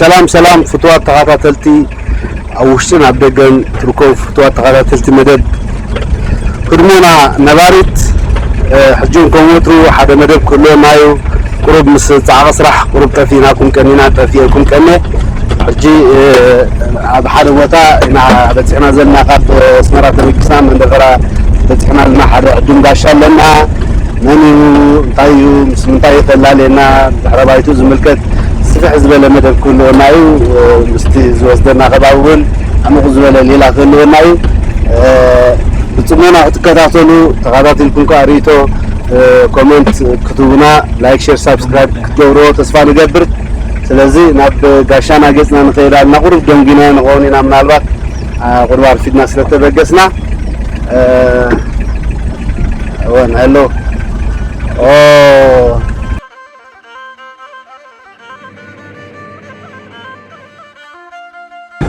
ሰላም ሰላም ፍቱዋት ተኸታተልቲ ኣብ ውሽጥን ኣብ ደገን ትርከቡ ፍቱዋት ተኸታተልቲ መደብ ህድሞና ነባሪት፣ ሕጂ እውን ከም ወትሩ ሓደ መደብ ክህልወና እዩ። ቁሩብ ምስ ጻዕቒ ስራሕ ቁሩብ ጠፊእናኩም ቀኒና፣ ጠፊኤኩም ቀነ። ሕጂ ኣብ ሓደ ቦታ ኢና በጺሕና ዘለና፣ ካብ ኣስመራ ተበጊስና መንደፈራ በጺሕና ኣለና። ሓደ ዕዱም ጋሻ ኣለና። መን እዩ፣ እንታይ እዩ፣ ምስ ምንታይ እዩ ከላልየና፣ ድሕረ ባይቱ ዝምልከት ስፍሕ ዝበለ መደብ ክህልወና እዩ። ምስቲ ዝወስደና ከባቢ እውን ዕሙቕ ዝበለ ሌላ ክህልወና እዩ። ብጽሞና ክትከታተሉ፣ ተኸታቲልኩም ከኣ ርእይቶ፣ ኮመንት ክትህቡና፣ ላይክ፣ ሼር፣ ሳብስክራይብ ክትገብርዎ ተስፋ ንገብር። ስለዚ ናብ ጋሻና ገጽና ንኸይድ ኣለና። ቁሩብ ደንጊና ንኸውን ኢና ምናልባት፣ ቁሩብ ኣርፊድና ስለተበገስና። እወን፣ ሄሎ። ኦ።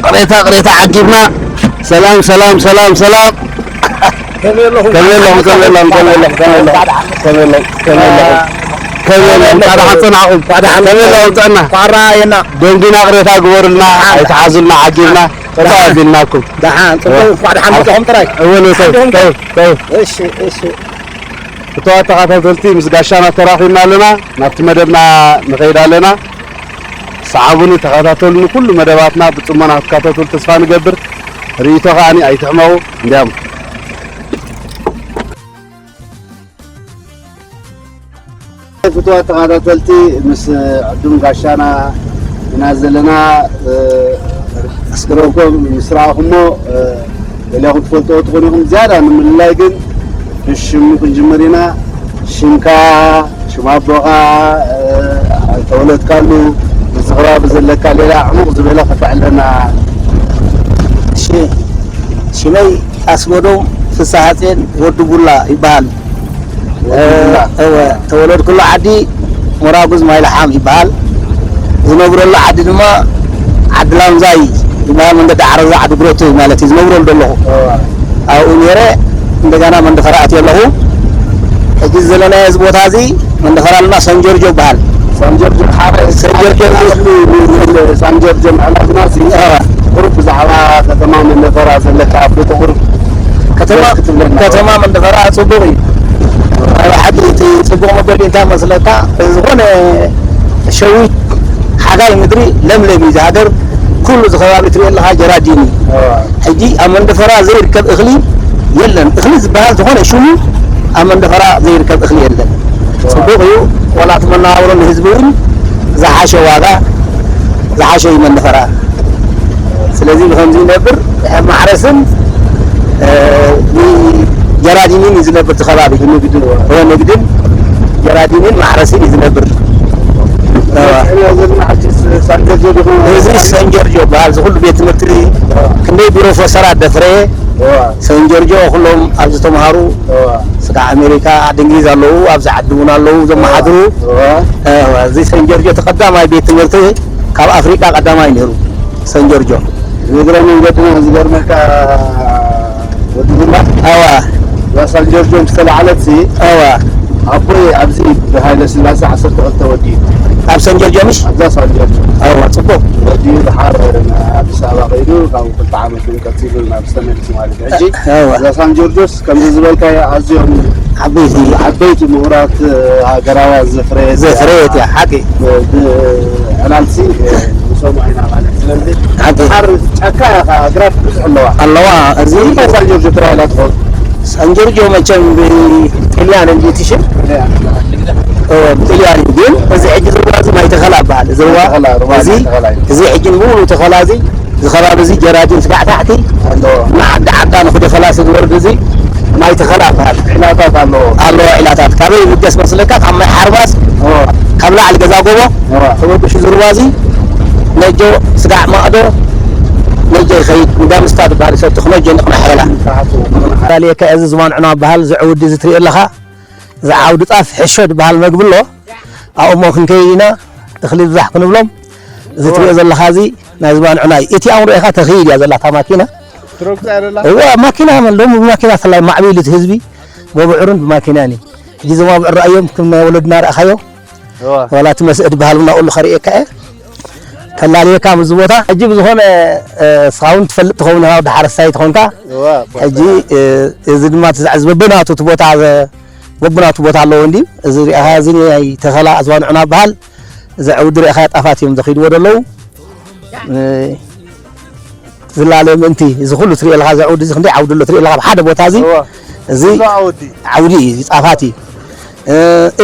ቅሬታ፣ ቅሬታ ዓጊብና። ሰላም፣ ሰላም፣ ሰላም፣ ሰላም። ከመይ ኣለኹም? ከመይ ኣለኹም? ከመይ ኣለኹም? ከመይ ኣለኹም? ከመይ ኣለኹም? ከመይ ኣለኹም? ከመይ ኣለኹም? እንኳዕ ደሓን ጸናሕኩም። እንኳዕ ደሓን ከመይ ኣለኹም? ጥዕና? እንኳዕ ረኣየና። ደንጊና፣ ቅሬታ ግበሩልና። ደሓን። ኣይትሓዙልና፣ ዓጊብና። ደሓን። ጽቡቕ ኣቢልናኩም። ደሓን፣ ጽቡቕ። እንኳዕ ደሓን መጻኹም ጥራይ። እወ፣ እወ፣ ተው፣ ተው፣ ተው። እሺ፣ እሺ። ፍቱዋት ተኸታተልቲ፣ ምስ ጋሻና ተራኺብና ኣለና። ናብቲ መደብና ንኸይድ ኣለና። ሰዓቡኒ፣ ተኸታተሉኒ። ኩሉ መደባትና ብጽሞና ክትከታተሉ ተስፋ ንገብር። ርእይቶ ከኣኒ ኣይትሕመቑ። እንዲያም ፍቱዋት ተኸታተልቲ፣ ምስ ዕዱም ጋሻና ኢና ዘለና። እ፣ ኣስገረኩም ምስ ረኣኹሞ፣ እ፣ ገሊኹም ትፈልጥዎ ትኾኑ ኢኹም። ዝያዳ ንምልላይ ግን ብሽሙ ክንጅምር ኢና። ሽምካ፣ ሽም ኣቦኻ፣ እ፣ ተወለድካሉ፣ ምስዚ ከባቢ ዘለካ ሌላ ዕሙቕ ዝበለ ከተዕልለና። እሺ፣ ሽመይ ኣስገዶም ፍስሃጼን ወዲ ቡላ ይበሃል። ወዲ ቡላ። እወ፣ ተወለድኩሉ ዓዲ ሞራጉዝ ማይልሓም ይበሃል። ዝነብረሉ ዓዲ ድማ ዓዲ ላምዛይ ይበሃል። መንገዲ ዓረዛ ዓዲ ጉረቱ ማለት እዩ ዝነብረሉ ዘለኹ። እወ። ኣብኡ ነይረ፣ እንደገና መንደፈራ ኣትየ ኣለኹ። ሕጂ ዘለናዮ እዚ ቦታ እዚ መንደፈራ ድማ ሰንጀርጆ ይበሃል። ሰንጀርጆ ሓደ ሰንጀርጆ ሳንጀርጆ ምዕላትና እዚ እወ። ቁሩብ ብዛዕባ ከተማ መንደፈራ ዘለካ ኣፍልጦ ቁሩብ ከተማ፣ ክትብለና። ከተማ መንደፈራ ጽቡቕ እዩ። ናይ ብሓቂ እቲ ጽቡቕ መገዲ እንታይ መስለካ? ዝኾነ ሸዊት ሓጋይ ምድሪ ለምለም እዩ። እዚ ሃገር ኩሉ እዚ ከባቢ ትሪኦ ኣለኻ ጀራዲን እዩ። እወ። ሕጂ ኣብ መንደፈራ ዘይርከብ እኽሊ የለን። እኽሊ ዝበሃል ዝኾነ ሽሙ ኣብ መንደፈራ ዘይርከብ እኽሊ የለን። እወ። ጽቡቕ እዩ። ዋላ እቲ መነባብሮ ንህዝቢ እውን ዝሓሸ ዋጋ ዝሓሸ እዩ መንደፈራ። ስለዚ ብኸምዚ ይነብር፣ ማሕረስን፣ እ፣ ጀራዲንን እዩ ዝነብር እቲ ከባቢ። ንግድን። እ፣ ንግድን ጀራዲንን ማሕረስን እዩ ዝነብር። እዋ። እዚ ዘለና ሕጂ ስ-፣ ሳንጀርጆ ዲኹም? እዚ ሰንጀርጆ ይበሃል። እዚ ኩሉ ቤት ትምህርቲ፣ እዋ። ክንደይ ቢሮ ፈሰራ ደፍረየ። እዋ። ሰንጀርጆ ኩሎም ኣብዚ ተምሃሩ፣ እዋ። ስጋዕ ኣሜሪካ፣ ዓዲ እንግሊዝ ኣለዉ፣ ኣብዚ ዓዲ እውን ኣለዉ ዘመሓድሩ። እዋ። እዋ። እዚ ሰንጀርጆ እቲ ቀዳማይ ቤት ትምህርቲ ካብ ኣፍሪቃ ቀዳማይ ነይሩ ሰንጀርጆ። ንእግረ መንገድና ዝገርመካ ወዲ ቡላ፣ ኣዋ። እዛ ሳንጀርጆ ምስ ተላዕለት ሲ፣ ኣዋ። ኣቦይ ኣብዚ ብሃይለ ስላሴ ዓሰርተ ክልተ ወዲኡ። ኣብ ሰንጀርጆ ምሽ? ኣብዛ ሳንጀርጆ። ኣዋ፣ ጽቡቕ። ወዲኡ ድሓር ኣዲስ ኣበባ ከይዱ፣ ካብኡ ክልተ ዓመት እውን ቀጺሉ ናብ ዝተመልስ ማለት እዩ። ሕጂ ኣዋ። እዛ ሳንጀርጆስ ከምዚ ዝበልካዮ ኣዝዮም ዓበይቲ። ዓበይቲ ምሁራት ሃገራውያን ዘፍረየት ዘፍረየት እያ፣ ሓቂ። ብ-፣ ብ-፣ ዕላልሲ ንሰምዖ ኢና ማለት። ስለዚ ሓቂ። ድሓር ጫካ ኢኻ፣ ኣግራብ ብዙሕ ኣለዋ። ኣለዋ፣ እዚ እንታይ ሳንጀርጆ ተባሂላ ትፈልጥ? ሳንጀርጆ መቸም ብጥልያን እንጂ ትሽም? ጥልያን። እ፣ ብጥልያን እዩ። ግን እዚ ሕጂ ዝርዋ እዚ ማይ ተኸላ ይበሃል። ዝርዋ ማይ ተኸላ፣ ሩባ እዚ፣ ማይ ተኸላ እዩ። እዚ ሕጂ ንብሉ ተኸላ እዚ፣ እዚ ከባቢ እዚ ጀራዲን ስጋዕ ታሕቲ ኣለዎ። ንዓዲ ዓዳ ንኹደ ፈላሲ ዝወርድ እዚ ማይ ተኸላ ይበሃል። ዒላታት ኣለዎ። ኣለዎ ዒላታት። ካበይ ይብገስ መስለካ? ካብ ማይ ሓርማዝ፣ እዎ። ካብ ላዕሊ ገዛ ጎቦ፣ እዎ። ተበግሹ ዝርዋ እዚ ነጆ ስጋዕ ማእዶ ነጆ ይኸይድ። እንዳምስታ ትበሃል ይሰቱ ክነጆ ንቕናሕ ኢላ። ንቕናሕ። ላልየካ እዚ ዝማንዑና ይበሃል። ዝዕውዲ እዚ ትሪኦ ኣለኻ። እዚ ዓውዲ ጣፍ ሕሾ ዝበሃል መግቢ ኣሎ። ኣብኡ እሞ ክንከይድ ኢና፣ እኽሊ ብዛሕ ክንብሎም። እዚ ትሪኦ ዘለኻ እዚ ናይ ዝባንዑና እዩ። እቲ ኣምሮ ኢኻ ተኽይድ እያ ዘላ እታ ማኪና። ትረግጻ እያ ዘላ? እዋ፣ ማኪና መል ሎሚ ብማኪና ተላይ ማዕቢሉ እቲ ህዝቢ፣ ጎብዕሩን ብማኪና ኒ። ሕጂ እዞም ኣብዑር ረኣዮም፣ ከም ናይ ወለድና ረኣኻዮ። እዋ። ዋላ እቲ መስእድ በሃል እውን ኣብኡ ከርእየካ እየ። ከላልየካ ምስዚ ቦታ። ሕጂ ብዝኾነ፣ እ፣ እስኻ እውን ትፈልጥ ትኸውን ኢኻ፣ ወዲ ሓረስታይ ትኾንካ። እዋ፣ እዋ። ሕጂ፣ እ፣ እዚ ድማ እቲ ዘዕዚ በብናቱ እቲ ቦታ ዘ-፣ በብናቱ ቦታ ኣለዎ እንድዩ። እዚ ሪኣኻ፣ እዚ ናይ ተኸላ ኣዝዋንዑና በሃል። እዚ ዕውዲ ሪኣኻ ጣፋት እዮም ዘኺድዎ ዘለዉ። እ፣ ዝላለ ምእንቲ እዚ ኩሉ ትሪኦ ኣለኻ፣ እዚ ዕውዲ እዚ ክንደይ ዓውዲ ኣሎ ትሪኦ ኣለኻ፣ ኣብ ሓደ ቦታ እዚ። እዋ። እዚ እዛ ዓውዲ። ዓውዲ እዩ፣ እዚ ጣፋት እዩ። እ፣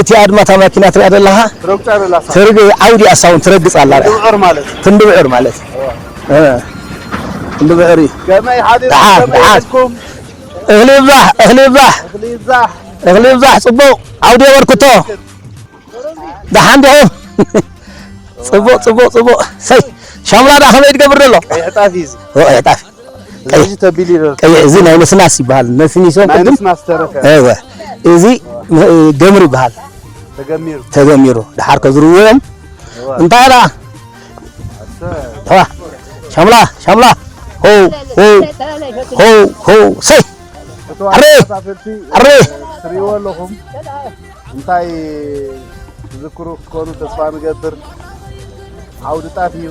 እቲኣ ድማ እታ ማኪና ትሪኣ ዘለኻ፣ ትረግጻ ደላ እሳ። ትርግ-፣ ዓውዲ እያ፣ እሳ እውን ትረግጽ ኣላ። ትንድብዕር ማለት። ትንድብዕር ማለት። እዋ። እ፣ ትንድብዕር እዩ። ከመይ ሓዲርኩም? ደሓን፣ ከመይ ደሓን። ውዒልኩም? እኽሊ ይብዛሕ፣ እኽሊ ይብዛሕ። እኽሊ ይብዛሕ። እኽሊ ይብዛሕ፣ ጽቡቕ። ዓውዲ የበርክቶ። ደሓን ዲኹም? ጽቡቕ፣ ጽቡቕ፣ ጽቡቕ። ሰይ፣ ሻምላ ደኣ ከመይ ትገብር ዘሎ? ቀይሕ ጣፍ እዩ እዚ። ኦ፣ ቀይሕ ጣፍ። እዚ ቀይሕ፣ ተቢሉ ይረአ። ቀይሕ፣ እዚ ናይ ነስናስ ይበሃል። ነስኒሶም ናይ ቅድም። ነስናስ ተረፈ። እወ። እዚ፣ እ፣ ገምር ይበሃል። ተገሚሩ። ተገሚሩ። ደሓር ከዝርውዮም። እወ። እንታይ ደኣ? ኣሰ። ተዋ። ሻምላ፣ ሻምላ። ሆ፣ ሆ፣ ሆ፣ ሆ። ሰይ። እቶም ኣረ! ተሳተፍቲ ኣረ! ትሪእዎ ኣለኹም። እንታይ ትዝክሩ ክትኮኑ ተስፋ ንገብር። ዓውዲ ጣፍ እዩ።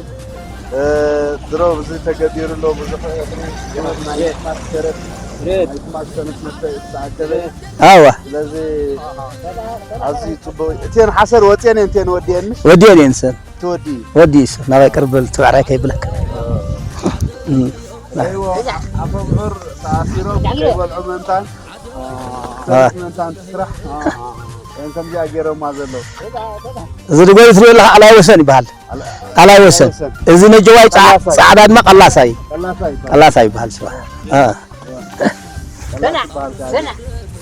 እ፣ ድሮ ብዙ ተገቢሩ ኣሎ፣ ብዙ ናይ ስማርት ሰረት፣ ናይ ስማርት ሰረት መስተ እዩ ዝተኣከበ። ኣዋ። ስለዚ ኣዝዩ ጽቡቕ። እተን ሓሰር ወጽየን እየን፣ እተን ወዲየን ምሽ? ወዲየን እየን ሰር። ትወዲ? ወዲ እሱ ናባይ ቅርብ በል፣ ትብዕራይ ከይብለካ። እም። ኣይዎ፣ ኣፈ ብዑር ተኣሲሮም ከይበልዑ ምእንታን፣ አ። ምእንታን ትስራሕ። እን ከምዚኣ ገይሮማ ዘለዉ። እዚ ድጎይ ትሪኦ ኣለኻ፣ ኣላይ ወሰን ይበሃል። ኣል-፣ ኣላይ ወሰን። ኣላይ ወሰን። እዚ ነጀዋይ ጸዓ-፣ ቀላሳይ። ጸዓዳ ድማ ቀላሳይ። ቀላሳይ ይበሃል። ቀላሳይ ይበሃል ስማ። አ። ቀላሳይ ይበሃል።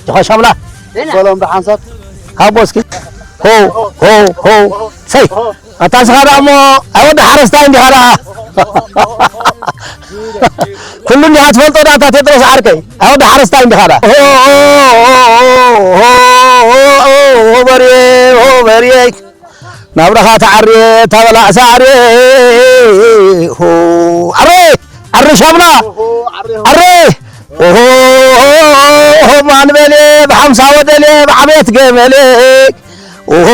ጆኻ ሻምላ። በሎም ብሓንሳብ። ሃቦ እስኪ። ሆ፣ ሆ፣ ሆ። ሰይ። ኣታ ንስኻ ደኣ እሞ፣ ኣይ ወዲ ሓረስታይ እንዲኻ ደኣ። ኩሉ እንዲኻ ትፈልጦ ደኣ፣ ኣታ ቴድሮስ ዓርከይ። ኣይ ወዲ ሓረስታይ እንዲኻ ደኣ። ሆ፣ ሆ፣ ሆ፣ በርየ፣ ሆ፣ በርየ። ናብ ረኻ ተዓርየ፣ እታ በላዕ ሳዕርየ። ሆ፣ ዓረ፣ ዓረ ሻምላ። ዓረ። ኦሆ፣ ማን በሌ፣ ብሓምሳ ወደሌ፣ ብዓብየት ገመሌ። ኦሆ፣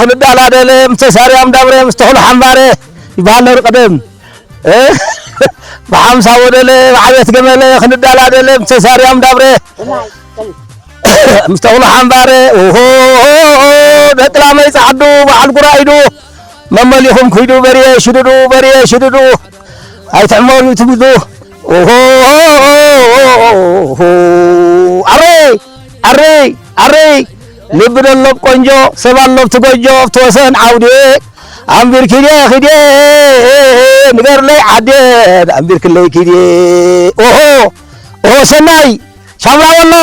ክንዳላደለ፣ ምስ ተሳርያም ዳብረ፣ ምስ ተኽሉ ሓምባረ ይበሃል ነሩ ቀደም። እ? ብሓምሳ ወደለ፣ ብዓብየት ገመለ፣ ክንዳላደለ፣ ምስ ተሳርያም ዳብረ፣ ምስ ተኽሉ ሓምባረ። ኦሆ፣ ደቂ ላመይ ጸዓዱ፣ በዓል ጉራይዱ፣ መመሊኹም ኩይዱ፣ በርየ ሽዱዱ፣ በርየ ሽዱዱ። ኣይትሕመሉ ትብሉ። ኦሆ፣ ኣረይ፣ ኣረይ፣ ኣረይ፣ ልቢ ደሎብ ቆንጆ፣ ሰብ ኣሎብ ትጎጆ፣ ኣብቲ ወሰን ዓውዴ፣ ኣንቢርኪ ድየ ኺድየ፣ ንገርለይ ዓዴ፣ ኣንቢርክለይ ኪድየ። ኦሆ፣ ኦሆ፣ ሰናይ፣ ሻምላ በሎ።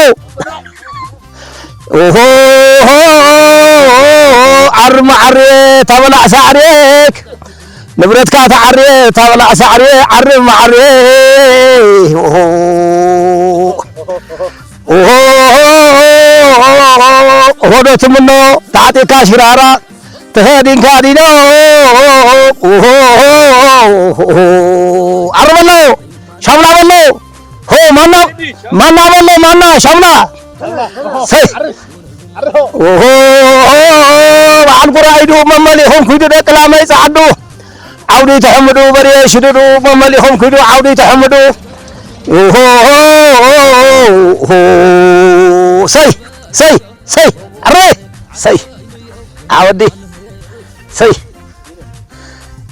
ኦሆ፣ ዓሪ መዓርየ፣ ታበላዕ ሳዕርየክ። ንብረትካ ተዓርየ፣ ታበላዕ ሳዕርየ፣ ዓሪ መዓርየ። ኦሆ፣ ኦሆ፣ ኦሆ፣ ዶ ትምኖ፣ ተዓጢካ ሽራራ፣ ተኸዲንካ ዲኖ። ኦሆ፣ ዓሪ በሎ፣ ሻምላ በሎ። ሆ፣ ማና፣ ማና በሎ፣ ማና፣ ሻምላ። ሰይ። ኦሆ፣ በዓል ጉራይዱ መመሊኹም ኩይዱ ደቂ ላመይ ጸዓዱ። ዓውዲ ተሐምዱ በርየ ሽዱዱ መመሊኹም ኩይዱ ዓውዲ ተሐምዱ። ኦሆ፣ ሰይ፣ ሰይ፣ ሰይ፣ ኣረ፣ ሰይ። ኣወዲ፣ ሰይ።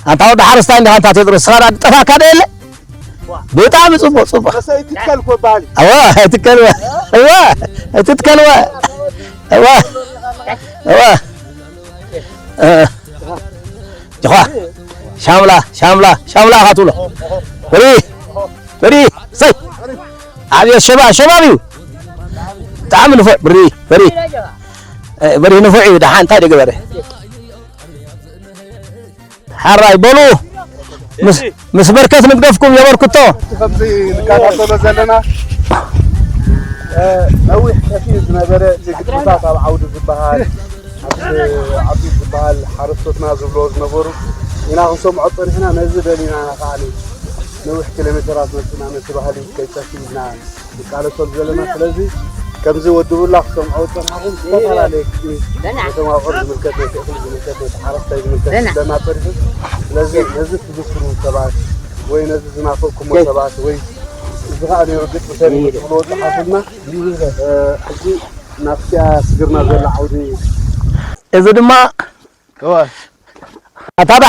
ኣንታ ወዲ ሓረስታይ እንዲኻ፣ ኣንታ ቴድሮስ፣ ስኻ ደኣ ጠፋካ ዶ የለ? ብጣዕሚ ጽቡቕ፣ ጽቡቕ። መሰይ ትከል እኮ በሃሊ። እዋ፣ ኣይትከልዋ። እዋ፣ ኣይትትከልዋ። እዋ፣ እዋ። እ፣ ጅኻ፣ ሻምላ፣ ሻምላ፣ ሻምላ ኢኻ ትብሎ። በሪ፣ በሪ፣ ሰይ። ኣብየት ሸባብ፣ ሸባብ እዩ። ብጣዕሚ ንፉዕ፣ በሪ፣ በሪ። እ፣ በሪ ንፉዕ እዩ። ደሓን እንታይ ደገበረ? ሓራይ በሉ። ምስ፣ ምስ በርከት ንግደፍኩም የበርክቶ። ከምዚ ንከታተሎ ዘለና፣ እ፣ ነዊሕ ጠፊኡ ዝነበረ እቲ ግጥምታት ኣብ ዓውዲ ዝበሃል፣ ኣብቲ ዓቢት ዝበሃል ሓረስቶትና ዝብልዎ ዝነበሩ ኢና ክንሰምዖ ጸኒሕና። ነዚ ደሊና ኢና ከዓኒ ነዊሕ ኪሎ ሜተራት መጺና ነቲ ባህሊ ከይጠፍእ ኢልና ንቃለሰሉ ዘለና። ስለዚ ከምዚ ወዲ ቡላ ክሰምዖ ዝጸናሕኩም ዝተፈላለዩ ክፍሊ ነቶም ኣብዑር ዝምልከት ወይ ክእኽሊ ዝምልከት ወይ ሓረስታይ ዝምልከት ደና ጸኒሑ። ስለዚ ነዚ ትብስሩ ሰባት ወይ ነዚ ዝናፈቅኩሞ ሰባት ወይ እዚ ኸኣ ነይሩ ግጥም ሰሪሑ ትብልዎ ጸሓፉልና። ሕጂ ናብቲኣ ስግርና ዘላ ዓውዲ እዚ ድማ እወ ኣታዳ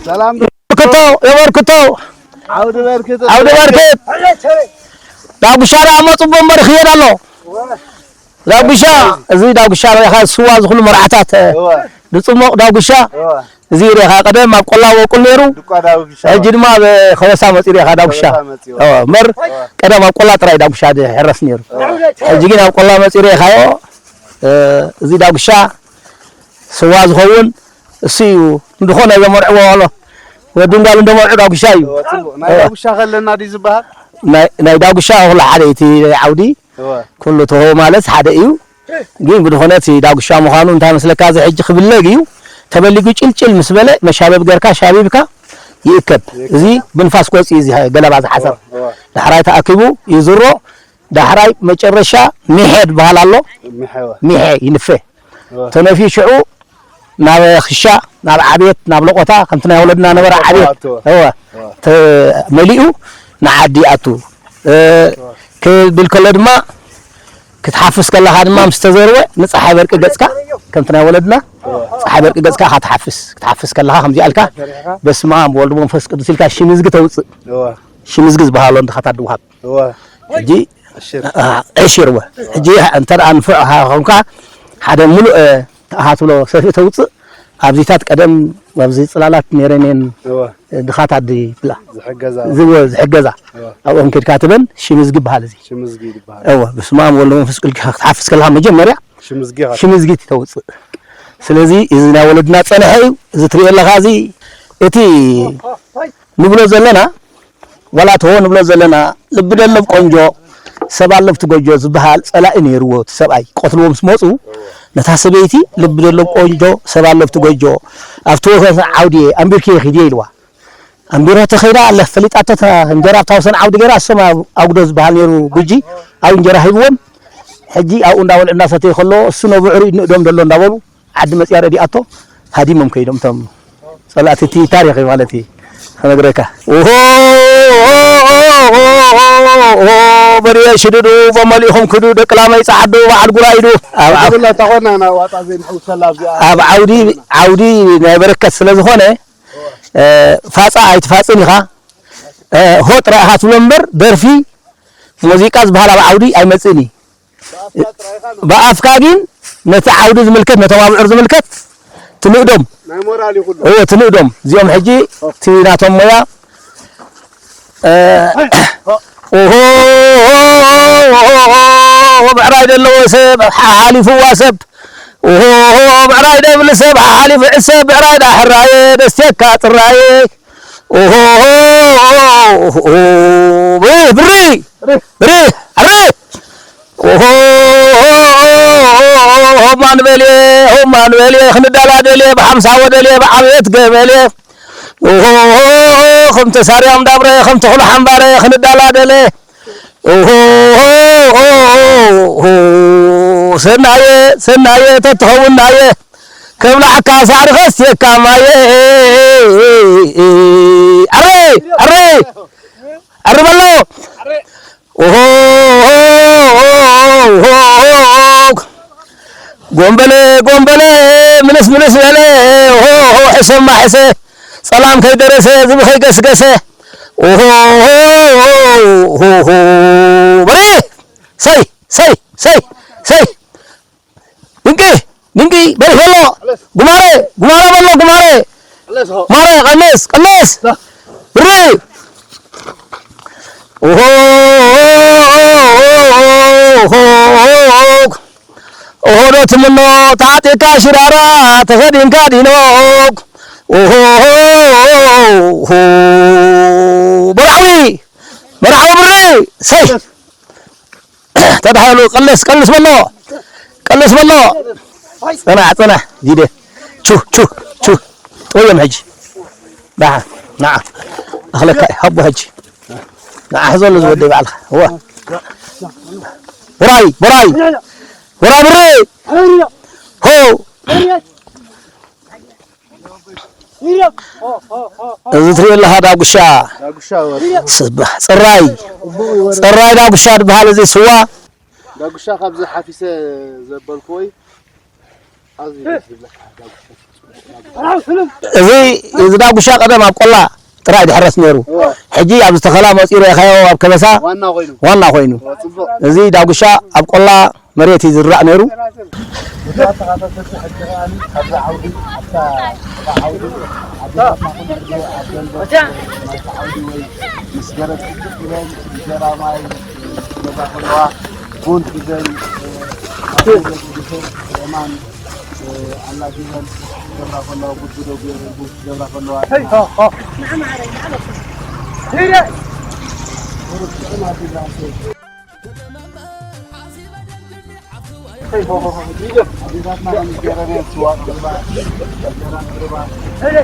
ሰላም የበርክቶ የበርክቶ ዓውዲ በርክት ዓውዲ በርክት ዳጉሻ ደኣ እሞ ጽቡቕ እምበር ይኽየድ ኣሎ። ዳጉሻ እዚ ዳጉሻ ሪኢኻ ስዋ ዝኹሉ መርዓታት እወ ዝጽሞቕ ዳጉሻ እወ እዚ ሪኢኻ ቀደም ኣብ ቆላ ወቁል ነይሩ። ዱቋ ዳጉሻ ሕጂ ድማ ኣብ ከበሳ መጺኡ ሪኢኻ ዳጉሻ ከበሳ መጺኡ። እወ እምበር እወ ቀደም ኣብ ቆላ ጥራይ ዳጉሻ ዝሕረስ ነይሩ። ሕጂ ግን ኣብ ቆላ መጺኡ ሪኢኻዮ። እዚ ዳጉሻ ስዋ ዝኸውን እሱ እዩ። እንድኾነ ዘመርዕዎ ኣሎ ወድን ጓልን ደመርዑ ዳጉሻ እዩ። እወ፣ ጽቡቕ። ናይ ዳጉሻ ከለና ድዩ ዝበሃል? ናይ ናይ ዳጉሻ ኩሉ ሓደ እዩ። እቲ ዓውዲ እወ። ኩሉ ተሆ ማለት ሓደ እዩ። ግን ብድኾነ እቲ ዳጉሻ ምዃኑ እንታይ መስለካ? እዚ ሕጂ ክብለግ እዩ። ተበሊጉ ጭልጭል ምስ በለ መሻበብ ገርካ ሻቢብካ ይእከብ። ይእከብ። እዚ ብንፋስ ክወጽእ እዩ። እዚ ገለባ ዝሓሰር እወ፣ እወ። ዳሕራይ ተኣኪቡ ይዝሮ። ዳሕራይ መጨረሻ ሚሐ ዝበሃል ኣሎ። ሚሐ እወ። ሚሐ ይንፈ። ተነፊ ሽዑ ናብ ክሻ ናብ ዓብየት ናብ ለቆታ ከምቲ ናይ ወለድና ነበረ ዓብየት እወ እወ። ተመሊኡ ንዓዲ ኣቱ ክብል ከሎ ድማ ክትሓፍስ ከለኻ ድማ ምስ ተዘርወ ንፀሓይ በርቂ ገፅካ ከምቲ ናይ ወለድና ፀሓይ በርቂ ገፅካ ኢኻ ትሓፍስ ክትሓፍስ ከለኻ ከምዚ ኣልካ በስመ ኣብ ወልድ መንፈስ ቅዱስ ኢልካ ሽምዝጊ ተውፅእ እወ። ሽምዝጊ ዝበሃሎ እንድኻታት ድውሃብ እወ። ሕጂ ዕሽር። ዕሽር ወ ሕጂ እንተ ደኣ ንፉዕ ኾንካ ሓደ ሙሉእ ተኣ ትብሎ ሰፍኢ ተውፅእ ኣብዚታት ቀደም ኣብዚ ፅላላት ነይረን እየን እወ። ድኻት ኣዲ ብላ ዝሕገዛ ዝወ ዝሕገዛ እወ። ኣብኦም ከድካ ትበን ሽምዝጊ ይበሃል እዚ ሽምዝጊ ይበሃል። እወ ብስመ ኣብ ወወልድ ወመንፈስ ቅዱስ ክትሓፍስ ከለካ መጀመርያ ሽምዝጊ ኢኻ ሽምዝጊ ተውፅእ ስለዚ እዚ ናይ ወለድና ፀንሐ እዩ እዚ ትሪኦ ኣለካ እዚ እቲ ንብሎ ዘለና ዋላ ተሆ ንብሎ ዘለና ልቢ ደለብ ቆንጆ ሰብ ኣለብቲ ጎጆ ዝበሃል ፀላኢ ነይርዎ እቲ ሰብኣይ ክቐትልዎ ምስ መፁ ነታ ሰበይቲ ልቢ ደለብ ቆንጆ ሰብ ኣለብቲ ጎጆ ኣብቲ ወሰን ዓውዲ እየ ኣንቢርክየ ኺድ እየ ኢልዋ ኣንቢሮ ተኸይዳ ኣለ ፈሊጣቶ እታ እንጀራ ኣብታ ወሰን ዓውዲ ገይራ እሶም ኣብ ኣጉዶ ዝበሃል ነይሩ ጉጂ ኣብ እንጀራ ሂብዎም ሕጂ ኣብኡ እንዳበልዑ እንዳሰተዩ ከለዎ እሱ ነብዕሩ ይንእዶም ደሎ እንዳበሉ ዓዲ መፅያ ረዲኣቶ ሃዲሞም ከይዶም እቶም ፀላእቲ እቲ ታሪክ እዩ ማለት እዩ ክነግረካ ኦሆ በርየ ሽድዱ በመሊእኹም ክዱ ደቂ ላመይ ፀዓዱ በዓል ጉራይዱ ኣብ ዓብ- ብላ ታኾና ና ዋጣ ዘይንሕውሰላ ኣብዚኣ ኣብ ዓውዲ ዓውዲ ናይ በረከት ስለ ዝኾነ እ፣ ፋፃ ኣይትፋፅን ኢኻ እ፣ ሆ ጥራይ ኢኻ ትብሎ እምበር ደርፊ ሙዚቃ ዝበሃል ኣብ ዓውዲ ኣይመፅእን እዩ ብኣፍካ ግን ነቲ ዓውዲ ዝምልከት ነቶም ኣብዑር ዝምልከት ትንእዶም ናይ ሞራል ይኹሉ እወ ትንእዶም እዚኦም ሕጂ እቲ ናቶም ሞያ እ፣ ኦሆ ብዕራይ ዘለዎ ሰብ ሓሓሊፍዋ ሰብ ኦሆ ብዕራይ ደብል ሰብ ሓሓሊፉ ዕሰብ ብዕራይ ዳሕራየ ደስቴካ ጥራየ ኦሆ ብሪ ብሪ ብሪ ኣረ ኦሆ ሆማን በልየ ሆማን በልየ ክንዳላደልየ ብሓምሳ ወደልየ ብዓብየት ገበልየ ኦሆ ከም ተሳርያም ዳብረ ከም ተኽሉ ሓምባረ ክንዳላደለ ኦሆ ሰናየ ሰናየ ተትኸውን ናየ ከብላዕካ ሳዕሪ ከስትየካ ማየ ኣረ ኣረ ኣረ በሎ ኦሆ ጎንበለ ጎንበለ ምልስ ምልስ በለ ኦሆ ሕሰማ ሕሰ ጸላም ከይደረሰ ዝብኸይ ገስገሰ ኦሆ በሬ ሰይ ሰይ ሰይ ሰይ ድንቂ ድንቂ በሪኽ በሎ ጉማረ ጉማረ በሎ ጉማረ ጉማረ ቀንስ ቀንስ ብሪ ኦሆ ኦሆ ዶ ትምኖ ተዓጢቕካ ሽራራ ተኸዲንካ ዲኖ ኦሆ መርዓዊ መርዓዊ ብሪ ሰይ ተዳሃሉ ቀልስ ቀልስ በሎ ቀልስ በሎ ጽናሕ ጽናሕ ጊደ ቹ ቹ ቹ ጥወዮም ሕጂ ዳሓ ንዓ ኣኽለካ ሃቦ ሕጂ ንዓ ሕዘሉ ዝወደይ ባዕልኻ እወ ቦራይ፣ ቦራይ፣ ቦራይ ብሬ። ሆ። እዚ ትሪኦ ኣለኻ ዳጉሻ። ዳጉሻ ወርቂ። ስባ-፣ ጽራይ። ጽቡቕ እዩ ወርቂ። ጽራይ ዳጉሻ ዝበሃል እዚ ስዋ። ዳጉሻ ካብዚ ሓፊሰ ዘበልኩዎ እዩ። ኣዝዩ ደስ ዝብለካ ዳጉሻ። እዚ፣ እዚ ዳጉሻ ቀደም ኣብ ቆላ ጥራይ ድሕረስ ነይሩ። እወ። ሕጂ ኣብ ዝተኸላ መፂኡ ረኢኻዮ ኣብ ከበሳ ዋና ኮይኑ። ዋና ኮይኑ። እወ፣ ጽቡቕ። እዚ ዳጉሻ ኣብ ቆላ መሬት እዩ ዝራእ ነይሩ። ብዙሓት ተኻታተልቲ ሕጂ ከኣ ኣብዚ ዓውዲ፣ ኣብታ ዓውዲ፣ ኣብ ቤታትና ኩሉ ግዜ ኣብ ደንበ ናይቲ ዓውዲ ወይ ምስ ገረድ ጽቡቕ ኢለን እንጀራ ማይ ክገብራ ከለዋ፣ ቡን ሒዘን፣ ኣብ ደንበ ዝግበር የማን ኣላጊበን ክገብራ ከለዋ፣ ጉድጉዶ ገይረን ቡን ክገብራ ከለዋ፣ ኣዴታትና ከም ገረን ስዋ ቅርባ፣ እንጀራ ቅርባ፣ ናይ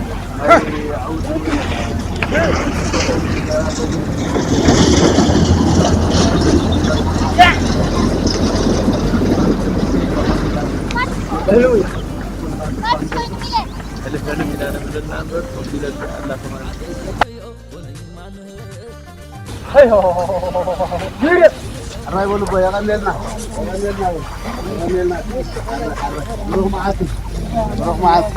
ዓውዲ ሕራይ በሉ እቦ፣ የቐንየልና፣ የቐንየልና፣ የቐንየልና። ብሩኽ መዓልቲ፣ ብሩኽ መዓልቲ።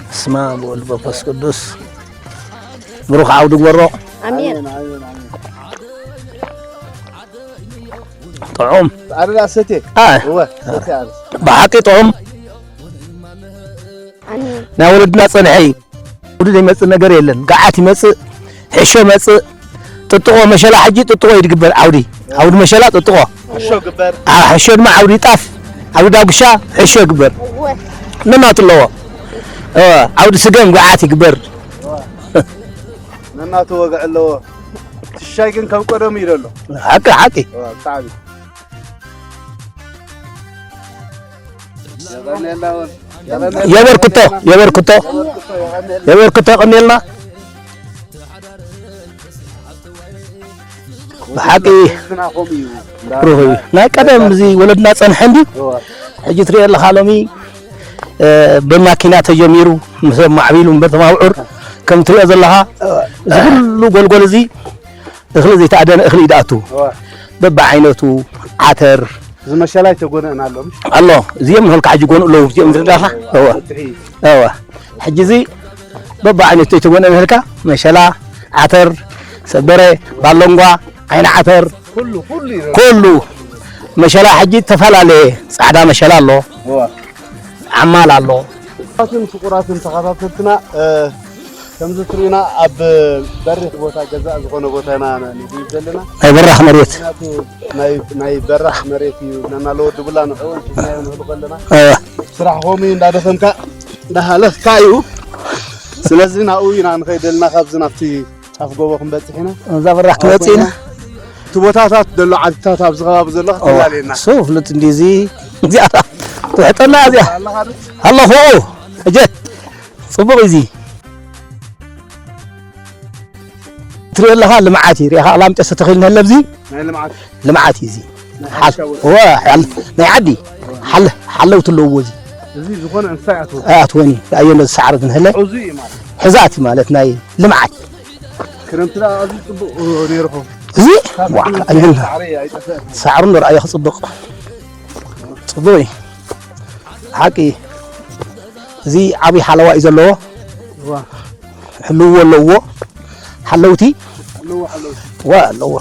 በስመ አብ ወወልድ ወመንፈስ ቅዱስ። ብሩኽ ዓውዲ ግበሮ። ኣሜን። ጥዑም። ጻዕዳ ሰቴ። አ። እወ፣ ሰቴ ኣለ። ብሓቂ ጥዑም። ኣሜን። ናይ ወለድና ጸንሐ እዩ። ዓውዲ ዘይመጽእ ነገር የለን። ገዓት ይመጽእ፣ ሕሾ መጽእ፣ ጥጥቖ መሸላ፣ ሕጂ ጥጥቖ እዩ ዝግበር ዓውዲ። ዓውዲ መሸላ ጥጥቖ። ሕሾ ግበር። አ፣ ሕሾ ድማ ዓውዲ ጣፍ፣ ዓውዲ ዳጉሻ፣ ሕሾ ይግበር። እወ። ነናቱ ኣለዎ። እ፣ ዓውዲ ስገም ገዓት ይግበር። ነናቱ ወግዒ ኣለዎ። ትሻይ ግን ከም ቀደሙ እዩ ዘሎ። ሓቂ፣ ሓቂ። እወ፣ ብጣዕሚ። የቐንየልና እውን። የቐንየልና። የበርክቶ፣ የበርክቶ። የበርክቶ፣ የቐንየልና። የበርክቶ፣ የቐንየልና። ብሓቂ ህዝብና ከምኡ እዩ። ብሩኽ እዩ። ናይ ቀደም እዚ ወለድና ጸንሐ እንድዩ። እወ። ሕጂ ትሪኦ ኣለኻ ሎሚ፣ እ፣ ብማኪና ተጀሚሩ፣ ምስ ማዕቢሉ እምበር ተማብዑር ከም ትሪኦ ዘለኻ፣ እዚ ኩሉ ጎልጎል እዚ እኽሊ ዘይተኣደነ እኽሊ እዩ ዝኣቱ። እወ። በብዓይነቱ ዓተር። እዚ መሸላ ኣይተጎነእን ኣሎ፣ ምሽ? ኣሎ። እዚኦም ንኸልካ ሕጂ ጎንኡ ኣለዉ፣ እዚኦም ዝርዳኻ። እወ። በዝሒ። እወ። ሕጂ እዚ በብዓይነቱ ዘይተጎነእን ንኸልካ፣ መሸላ፣ ዓተር፣ ሰበረ፣ ባሎንጓ፣ ዓይኒ ዓተር፣ ኩሉ፣ ኩሉ ይረአ። ኩሉ። መሸላ ሕጂ ዝተፈላለየ፣ ጻዕዳ መሸላ ኣሎ። እወ። ዓማል ኣሎ። ክቡራትን ፍቁራትን ተኸታተልትና፣ እ፣ ከምዚ ትርእዩና ኣብ በሪኽ ቦታ ገዛእ ዝኾነ ቦታ ኢና ንድይብ ዘለና። ናይ በራኽ መሬት። ምክንያቱ ናይ፣ ናይ በራኽ መሬት እዩ ብለና ኣለዎ ድቡላ ንዕኡ ሒዝናዮ ንኽእል ከለና። እ። ስራሕ ከምኡ እዩ፣ እንዳደኸምካ እንዳሃለኽካ እዩ። ስለዚ ናብኡ ኢና ንኸይድ ዘለና፣ ካብዚ ናብቲ ጫፍ ጎቦ ክንበጽሕ ኢና። እዛ በራኽ ክንበጽእ ኢና። እቲ ቦታታት ዘሎ ዓድታት ኣብዚ ከባቢ ዘሎ እዋ፣ ክትላለየና። እሱ ፍሉጥ እንዲ እዚ፣ እዚኣ ትውሕጠና እዚኣ። ኣለኻ ዶ? ኣለኹ። እጀ፣ ጽቡቕ እዚ። ትሪኦ ኣለኻ፣ ልምዓት እዩ። ሪኢኻ፣ ኣላምጨ ዝተተኺሉ እንሀለ ኣብዚ? ናይ ልምዓት። ልምዓት እዩ እዚ። ናይ ሓል-፣ ሕርሻ ቦታ። እወ፣ ሓል-፣ ናይ ዓዲ። ሓል-፣ ሓለውቲ ኣለውዎ እዚ። እዚ ዝኾነ እንስሳ ይኣትዎ። ኣይኣትወን እዩ። ኣየኖ ዝሰዓረ እንሀለ? ሕዙ እዩ ማለት። ሕዛት እዩ ማለት ናይ ልምዓት። ክረምቲ ደኣ ኣዝዩ ጽቡቕ ነይርኹም። እዚ? ካብ ዋ፣ ኩሉ ኣየን። ሳዕሪ ኣይጠፍእን። ሳዕሩ ንርኣዮ ክጽብቕ። ጽቡቕ እዩ። ሓቂ። እዚ ዓብዪ ሓለዋ እዩ ዘለዎ። እዋ። ሕልዎ ኣለዎ። ሓለውቲ? ኣለዎ፣ ሓለውቲ። እዋ፣ ኣለዎ።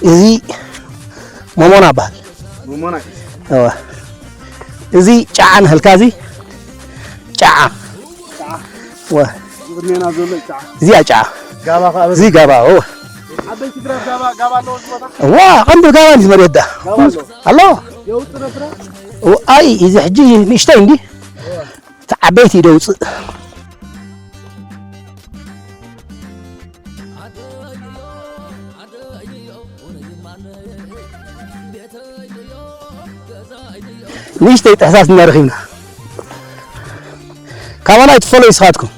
እዚ ሞሞና በሃል። ሞሞና። እወ። እዚ ጫዓ ንህልካ እዚ ጫዓ። ጫዓ። እወ። እዚ ቅድሜና ዘሎ ጫዓ። እዚኣ ጫዓ። ጋባ ከኣ በዚ። እዚ ጋባ፣ እወ። ዓበይቲ ግራት ጋባ፣ ጋባ ኣለዎ እዚ ቦታ? እዋ፣ ቀንዲ ጋባ እዩ መሬት ዳ። ጋባ ኣለዎ። ኣሎ። የውጽእ ነፍራ? እወ፣ ኣይ፣ እዚ ሕጂ ንእሽተይ እንዲ። እወ። እቲ ዓበይቲ እዩ ደውጽእ። ንእሽተይ ጥሕሳስ እናረኺብና ካባና ኣይትፈለዩ ንስኻትኩም።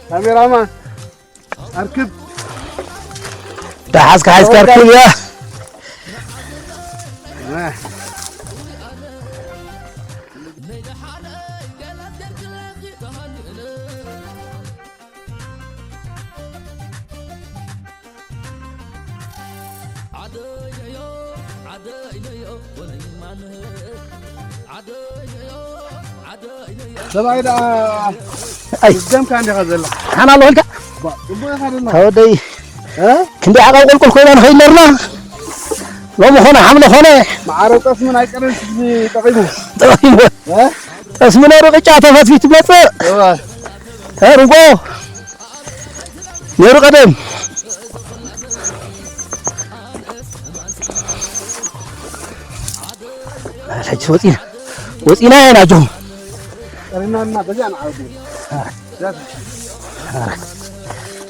ካሜራማን ኣርክብ ዳሓዝካ ሓዝካ ኣርክብ እያ። ሰብኣይ ደኣ ኣይ ደምካ እንዲኻ ዘላ ሓና ኣለኹልካ ጽቡቕ ኢኻ ደላ ተወደይ ክንደይ ዓቐብ ቁልቁል ኮይና ንኸይድ ነርና ሎሚ ኾነ ሓምለ ኾነ መዓረ ጠስሚ ናይ ቀደም ስዚ ጠቒሙ ጠቒሙ ጠስሚ ነሩ ቅጫ ተፈትፊት መጽእ እዋ ርጎ ነሩ ቀደም ሕጂ ወፂና ወፂና ኢና ጆ ቀሪናና በዚያ ንዓወዱ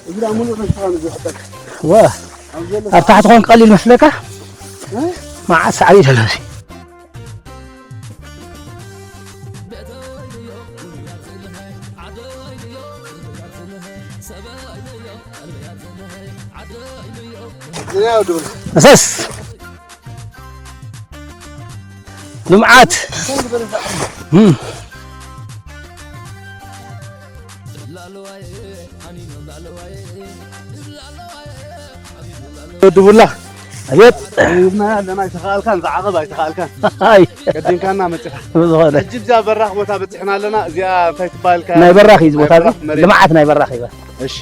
እዚኣ ሙሉእ ነስተዋን ዝሕጠቅ ወ ኣብ ታሕቲ ኾን ቀሊል መስለካ መዓት ሳዕሪ ይደለሲ እዚኣ ወዱ እሰስ ልምዓት ወዱ ቡላ ኣቤት ይብና ኣለና ኣይተኻልካን ዝዓቐብ ኣይተኻልካን ኣይ ቀዲምካና መፂኻ ብዝኾነ ሕጂ ብዛ በራኽ ቦታ በፂሕና ኣለና እዚኣ እንታይ ትበሃል ናይ በራኽ እዩ እዚ ቦታ እዚ በራኽ መሬት። ልምዓት ናይ በራኽ ይበሃል እሺ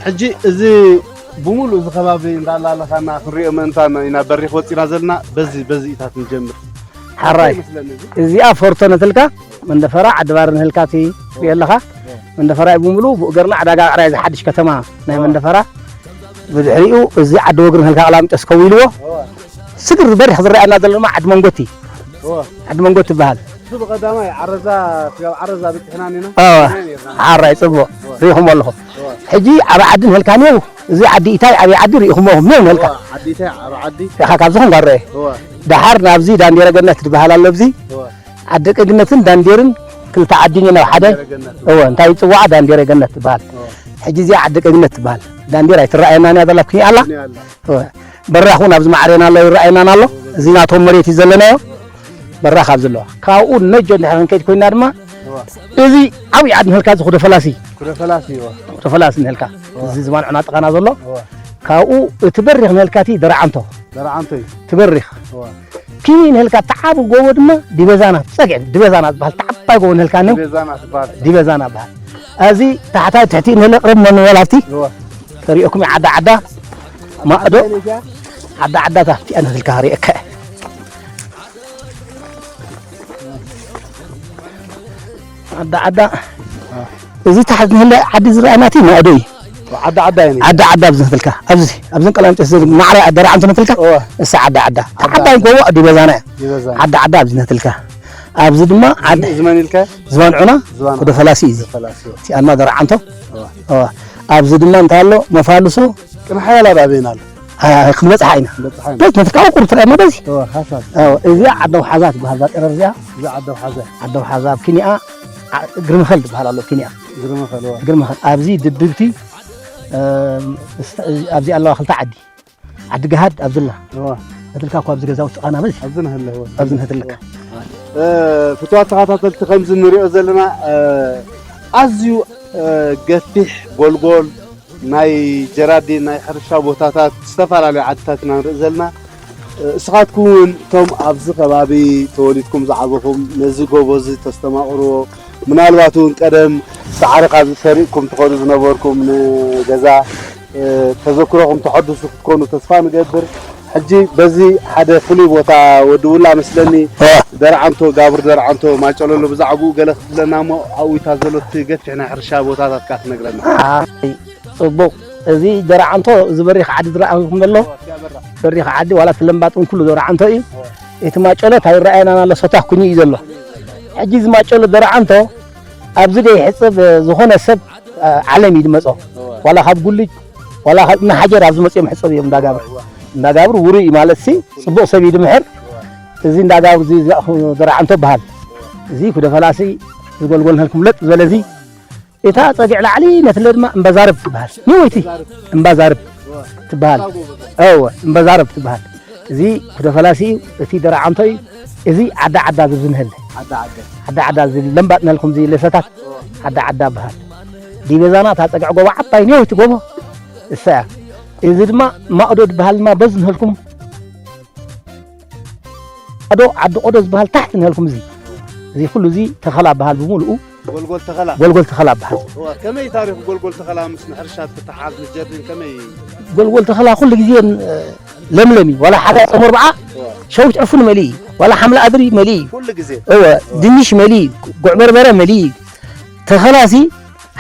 ሕጂ እዚ ብሙሉእ እዚ ከባቢ እንዳላለኻና ክንሪኦ ምእንታን ኢና በሪኽ ወፂና ዘለና በዚ በዚ ኢታት ንጀምር ሓራይ ይመስለኒ እዚ እዚኣ ፎርቶ ነትልካ መንደፈራ ዓዲ ባር ንህልካ እቲ ትሪኦ ኣለኻ መንደፈራ እዩ ብምሉእ ብእገርና ዕዳጋ ዕራይ እዚ ሓድሽ ከተማ ናይ መንደፈራ ብድሕሪኡ እዚ ዓዲ ወግሪ ንህልካ ኣላምጠስ ከው ኢልዎ ስግር በሪኽ ዝረኣየና ዘሎ ድማ ዓዲ መንጎቲ እወ ዓዲ መንጎቲ ትበሃል እሱ ብቐዳማይ ዓረዛ ስጋብ ዓረዛ በፂሕና ኒና እወ ኔርና ሓራይ ፅቡቕ ሪኢኹም ኣለኹም ሕጂ ዓብ ዓዲ ንህልካ ኔው እዚ ዓዲ ኢታይ ዓብይ ዓዲ ሪኢኹምዎ ኔው ንህልካ ዓዲታይ ዓብ ዓዲ ኢኻ ካብዚ ኹን ጋረ እወ ደሓር ናብዚ ዳንዴረ ገነት ትበሃል ኣሎ ኣብዚ እወ ዓዲ ቅግነትን ዳንዴርን ክልተ ዓዲ እየ ናብ ሓደ ገነት እወ እንታይ ይፅዋዓ ዳንዴረ ገነት ትበሃል ሕጂ እዚኣ ዓዲ ቅግነት ትበሃል ዳንዴር ኣይትረኣየና እያ ዘላ ኩኒ ኣላ ኔ ኣላ እወ በራኽ እውን ኣብዚ ማዕሬና ኣሎ ይረኣየናን ኣሎ እዚ ናቶም መሬት እዩ ዘለናዮ በራኽ ኣብዚ ኣለዋ ካብኡ ነጆ እንድሕር ክንከይድ ኮይና ድማ እወ እዚ ዓብዪ ዓዲ ንህልካ እዚ ኩደ ፈላሲ ኩደ ፈላሲ እወ ኩደ ፈላሲ ንህልካ እዚ ዝማን ዕናጥቓና ዘሎ እወ ካብኡ እቲ በሪኽ ንህልካ እቲ ደረዓንቶ ደረዓንቶ እዩ ትበሪኽ እወ ኪኒ ንህልካ ተዓቢ ጎቦ ድማ ዲበዛና ፀግዕ ዲበዛና ዝበሃል ተዓባይ ጎቦ ንህልካ ኔው ቤዛና ትበሃል ዲበዛና በሃል እዚ ታሕታይ ትሕቲ ንህለ ቅርብ መን በል ኣብቲ እወ ተሪኦኩም ዓዳ ዓዳ ማእዶ ዓዳ ዓዳ ታፍቲያ ንህልካ ሪእከ ዓዳ ዓዳ እዚ ታሕቲ ንህለ ዓዲ ዝረኣየና እቲ ማእዶ እዩ ዓዳ ዓዳ እዩ ዓዳ ዓዳ ኣብዚ ነትልካ ኣብዚ ኣብዚ ቀላምጨስ ማዕረ ደረዓንቱ ነትልካ እወ እሳ ዓዳ ዓዳ ተዓባይ ጎቦ ዲበዛና እያ ይበዛ ዓዳ ዓዳ ኣብዚ ነትልካ ኣብዚ ድማ ዓዲ እዚ መን ኢልካ ዝባንዑና ዝባን ወደ ፈላሲ እዩ እዚ ፈላሲ እቲ ኣንማ ደረዓንቶ እወ እወ ኣብዚ ድማ እንታይ ኣሎ መፋልሶ ቅነ ሓያል ኣባቤና ኣሎ ኣ- ክንበፅሓ ኢና በፅሓ በዚ ነትልካ ቁርብ ትረአ መበዚ እወ ሓሳብ እወ እዚኣ ዓደ ውሓዛ ትበሃል እዛ ቀረር እዚኣ እዚ ዓደ ውሓዘ ዓደ ውሓዛ ኣብ ኪንኣ ዓ- እግሪ መኸል ትበሃል ኣሎ ኪንኣ ግርመ ከለዋ እግሪ መኸል ኣብዚ ድብድብቲ እም፣ እስተ- ኣብዚ ኣለዋ ክልተ ዓዲ ዓዲ ገሃድ ኣብዝላ እወ እትልካ እኳ ኣብዚ ገዛውቲ ቃና በዚ ኣብዚ ንህለዎ ኣብዚ ንህትልካ ፍትዋት ተኸታተልቲ ከምዚ ንሪኦ ዘለና ኣዝዩ ገፊሕ ጎልጎል ናይ ጀራዲን ናይ ሕርሻ ቦታታት ዝተፈላለዩ ዓድታት ኢና ንርኢ ዘለና እስኻትኩም እውን እቶም ኣብዚ ከባቢ ተወሊድኩም ዝዓበኹም ነዚ ጎቦ እዚ ተስተማቕርዎ ምናልባት እውን ቀደም ሳዕሪ ካብዚ ሰሪቕኩም ትኸዱ ዝነበርኩም ንገዛ ተዘክሮኹም ተሐድሱ ክትኮኑ ተስፋ ንገብር ሕጂ በዚ ሓደ ፍሉይ ቦታ ወዲ ውላ መስለኒ ደርዓንቶ ጋብር ደርዓንቶ ማጨለሎ ብዛዕባኡ ገለ ክትብለና እሞ ኣብኡ ኢታ ዘሎ እቲ ገፊሕ ናይ ሕርሻ ቦታታት ካ ትነግረና ጽቡቕ እዚ ደራዓንቶ፣ እዚ በሪኽ ዓዲ ዝረኣኹም ዘሎ፣ በሪኽ ዓዲ ዋላ እቲ ለምባጥ እውን ኩሉ ደራዓንቶ እዩ። እቲ ማጨሎ እንታይ ይረኣየና ኣሎ፣ ሶታ ኩኒ እዩ ዘሎ። ሕጂ እዚ ማጨሎ ደራዓንቶ ኣብዚ ደይሕጸብ ዝኾነ ሰብ፣ እ፣ ዓለም እዩ ዝመጾ። ዋላ ካብ ጉልጅ፣ ዋላ ካብ እምኒ ሓጀር ኣብዚ መጺኦም ሕጸብ እዮም እንዳጋብር። እንዳጋብር ውሩይ እዩ ማለት ሲ፣ ጽቡቕ ሰብ እዩ ድምሕር። እዚ እንዳጋብር እዚ ዝኣኹ ደራዓንቶ በሃል። እዚ ኩደ ፈላሲ ዝጎልጎል ንህልኩም ለጥ ዝበለ እዚ፣ እታ ጸግዕ ላዕሊ ነትለ ድማ እምበዛርብ ትበሃል። ንወይቲ እምባዛርብ ትበሃል። እወ፣ እምበዛርብ ትበሃል። እዚ ኩደ ፈላሲ እዩ፣ እቲ ደራዓንቶ እዩ። እዚ ዓዳ ዓዳ ዝብል ንህል። ዓዳ ዓዳ። ዓዳ ዓዳ ዝብል ለምባጥ ንህልኩም እዚ ለሰታት ዓዳ ዓዳ በሃል። ዲበዛና እታ ጸግዕ ጎቦ ዓባይ ንወይቲ ጎቦ እሳ እያ። እዚ ድማ ማእዶ ዝበሃል ድማ በዚ ንህልኩም ኣዶ ዓዲ ቆዶ ዝበሃል ታሕቲ ንህልኩም እዚ። እዚ ኩሉ እዚ ተኸላ በሃል ብምሉኡ ጎልጎል ተኸላ። ጎልጎል ተኸላ በሃል። እዋ፣ ከመይ ታሪኽ ጎልጎል ተኸላ ምስ ንሕርሻ ትተሓዝ ንጀርዲን ከመይ? ጎልጎል ተኸላ ኩሉ ግዜ፣ እ፣ ለምለም እዩ። ዋላ ሓጋይ ጾም ኣርብዓ እዋ። ሸዊት ዕፉን መሊኡ እዩ። ዋላ ሓምለ ኣድሪ መሊኡ እዩ። ኩሉ ግዜ? እወ፣ ድንሽ መሊኡ እዩ። ጉዕ በርበረ መሊኡ እዩ። ተኸላሲ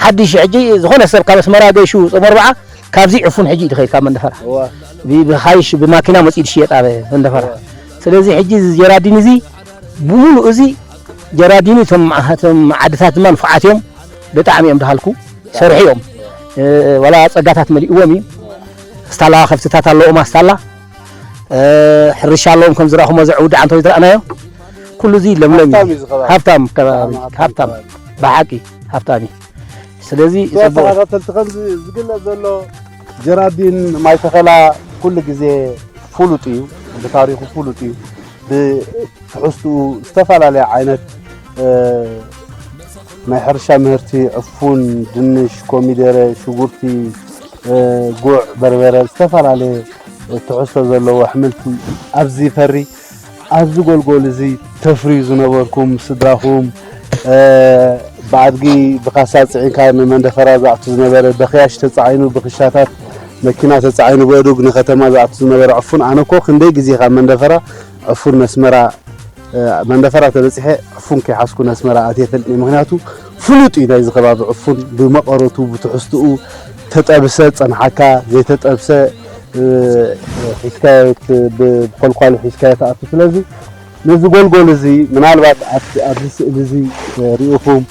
ሓድሽ ሕጂ ዝኾነ ሰብ ካብ ኣስመራ ገይሹ ጾም ኣርብዓ ካብዚ ዕፉን ሕጂ እዩ ዝኸይድ ካብ መንደፈራ። እዋ። ብ-፣ ብኻይሽ ብማኪና መጺኡ ዝሽየጥ ኣብ መንደፈራ። እዋ። ስለዚ ሕጂ እዚ ጀራዲን እዚ ብምሉእ እዚ ጀራዲን እቶም፣ እቶም ዓድታት ድማ ንፉዓት እዮም። ብጣዕሚ እዮም ድሃልኩ። ሰርሑ እዮም። እ፣ ዋላ ጸጋታት መሊእዎም እዩ። ስታላ ከብትታት ኣለዎም፣ ኣስታላ። እ፣ ሕርሻ ኣለዎም፣ ከም ዝረኣኹሞ እዚ ዕውዲ ዓንቶ ዝረኣናዮ። ኩሉ እዚ ለምለም እዩ። ሃብታም እዩ እዚ ከባቢ። ሃብታም ከባቢ፣ ብጣዕሚ ሃብታም ሃብታም። ከባቢ። ብሓቂ ሃብታም እዩ። ስለዚ እቶ ጽቡቕ። ተኸታተልቲ ከምዚ ዝግለጽ ዘሎ ጀራዲን ማይ ተኸላ ኩሉ ግዜ ፍሉጥ እዩ፣ ብታሪኹ ፍሉጥ እዩ። ብትሕዝትኡ ዝተፈላለየ ዓይነት፣ እ፣ ናይ ሕርሻ ምህርቲ፣ ዕፉን፣ ድንሽ፣ ኮሚደረ፣ ሽጉርቲ፣ እ፣ ጉዕ፣ በርበረ፣ ዝተፈላለየ ትሕዝቶ ዘለዎ ኣሕምልቲ ኣብዚ ይፈሪ። ኣብዚ ጎልጎል እዚ ተፍርዩ ዝነበርኩም ስድራኹም፣ እ፣ ብኣድጊ ብካሳ ጽዒንካ ንመንደፈራ ዝኣቱ ዝነበረ፣ በኽያሽ ተጻዒኑ ብክሻታት መኪና ተጻዒኑ በእዱግ ንከተማ ዝኣቱ ዝነበረ ዕፉን፣ ኣነ እኮ ክንደይ ግዜ ካብ መንደፈራ ዕፉን ነስመራ፣ እ፣ መንደፈራ ተበጺሐ ዕፉን ከይሓዝኩ ነስመራ ኣትየ ፈልጥኒ። ምኽንያቱ ፍሉጥ እዩ ናይዚ ከባቢ ዕፉን ብመቐረቱ፣ ብትሕዝትኡ፣ ተጠብሰ ጸንሓካ፣ ዘይተጠብሰ፣ እ፣ ሒዝካዮ ት-፣ ብ-፣ ብኮልኳሊ ሒዝካዮ ትኣቱ። ስለዚ ነዚ ጎልጎል እዚ ምናልባት ኣብቲ፣ ኣብዚ ስእሊ እዚ፣ እ፣ ርኢኹም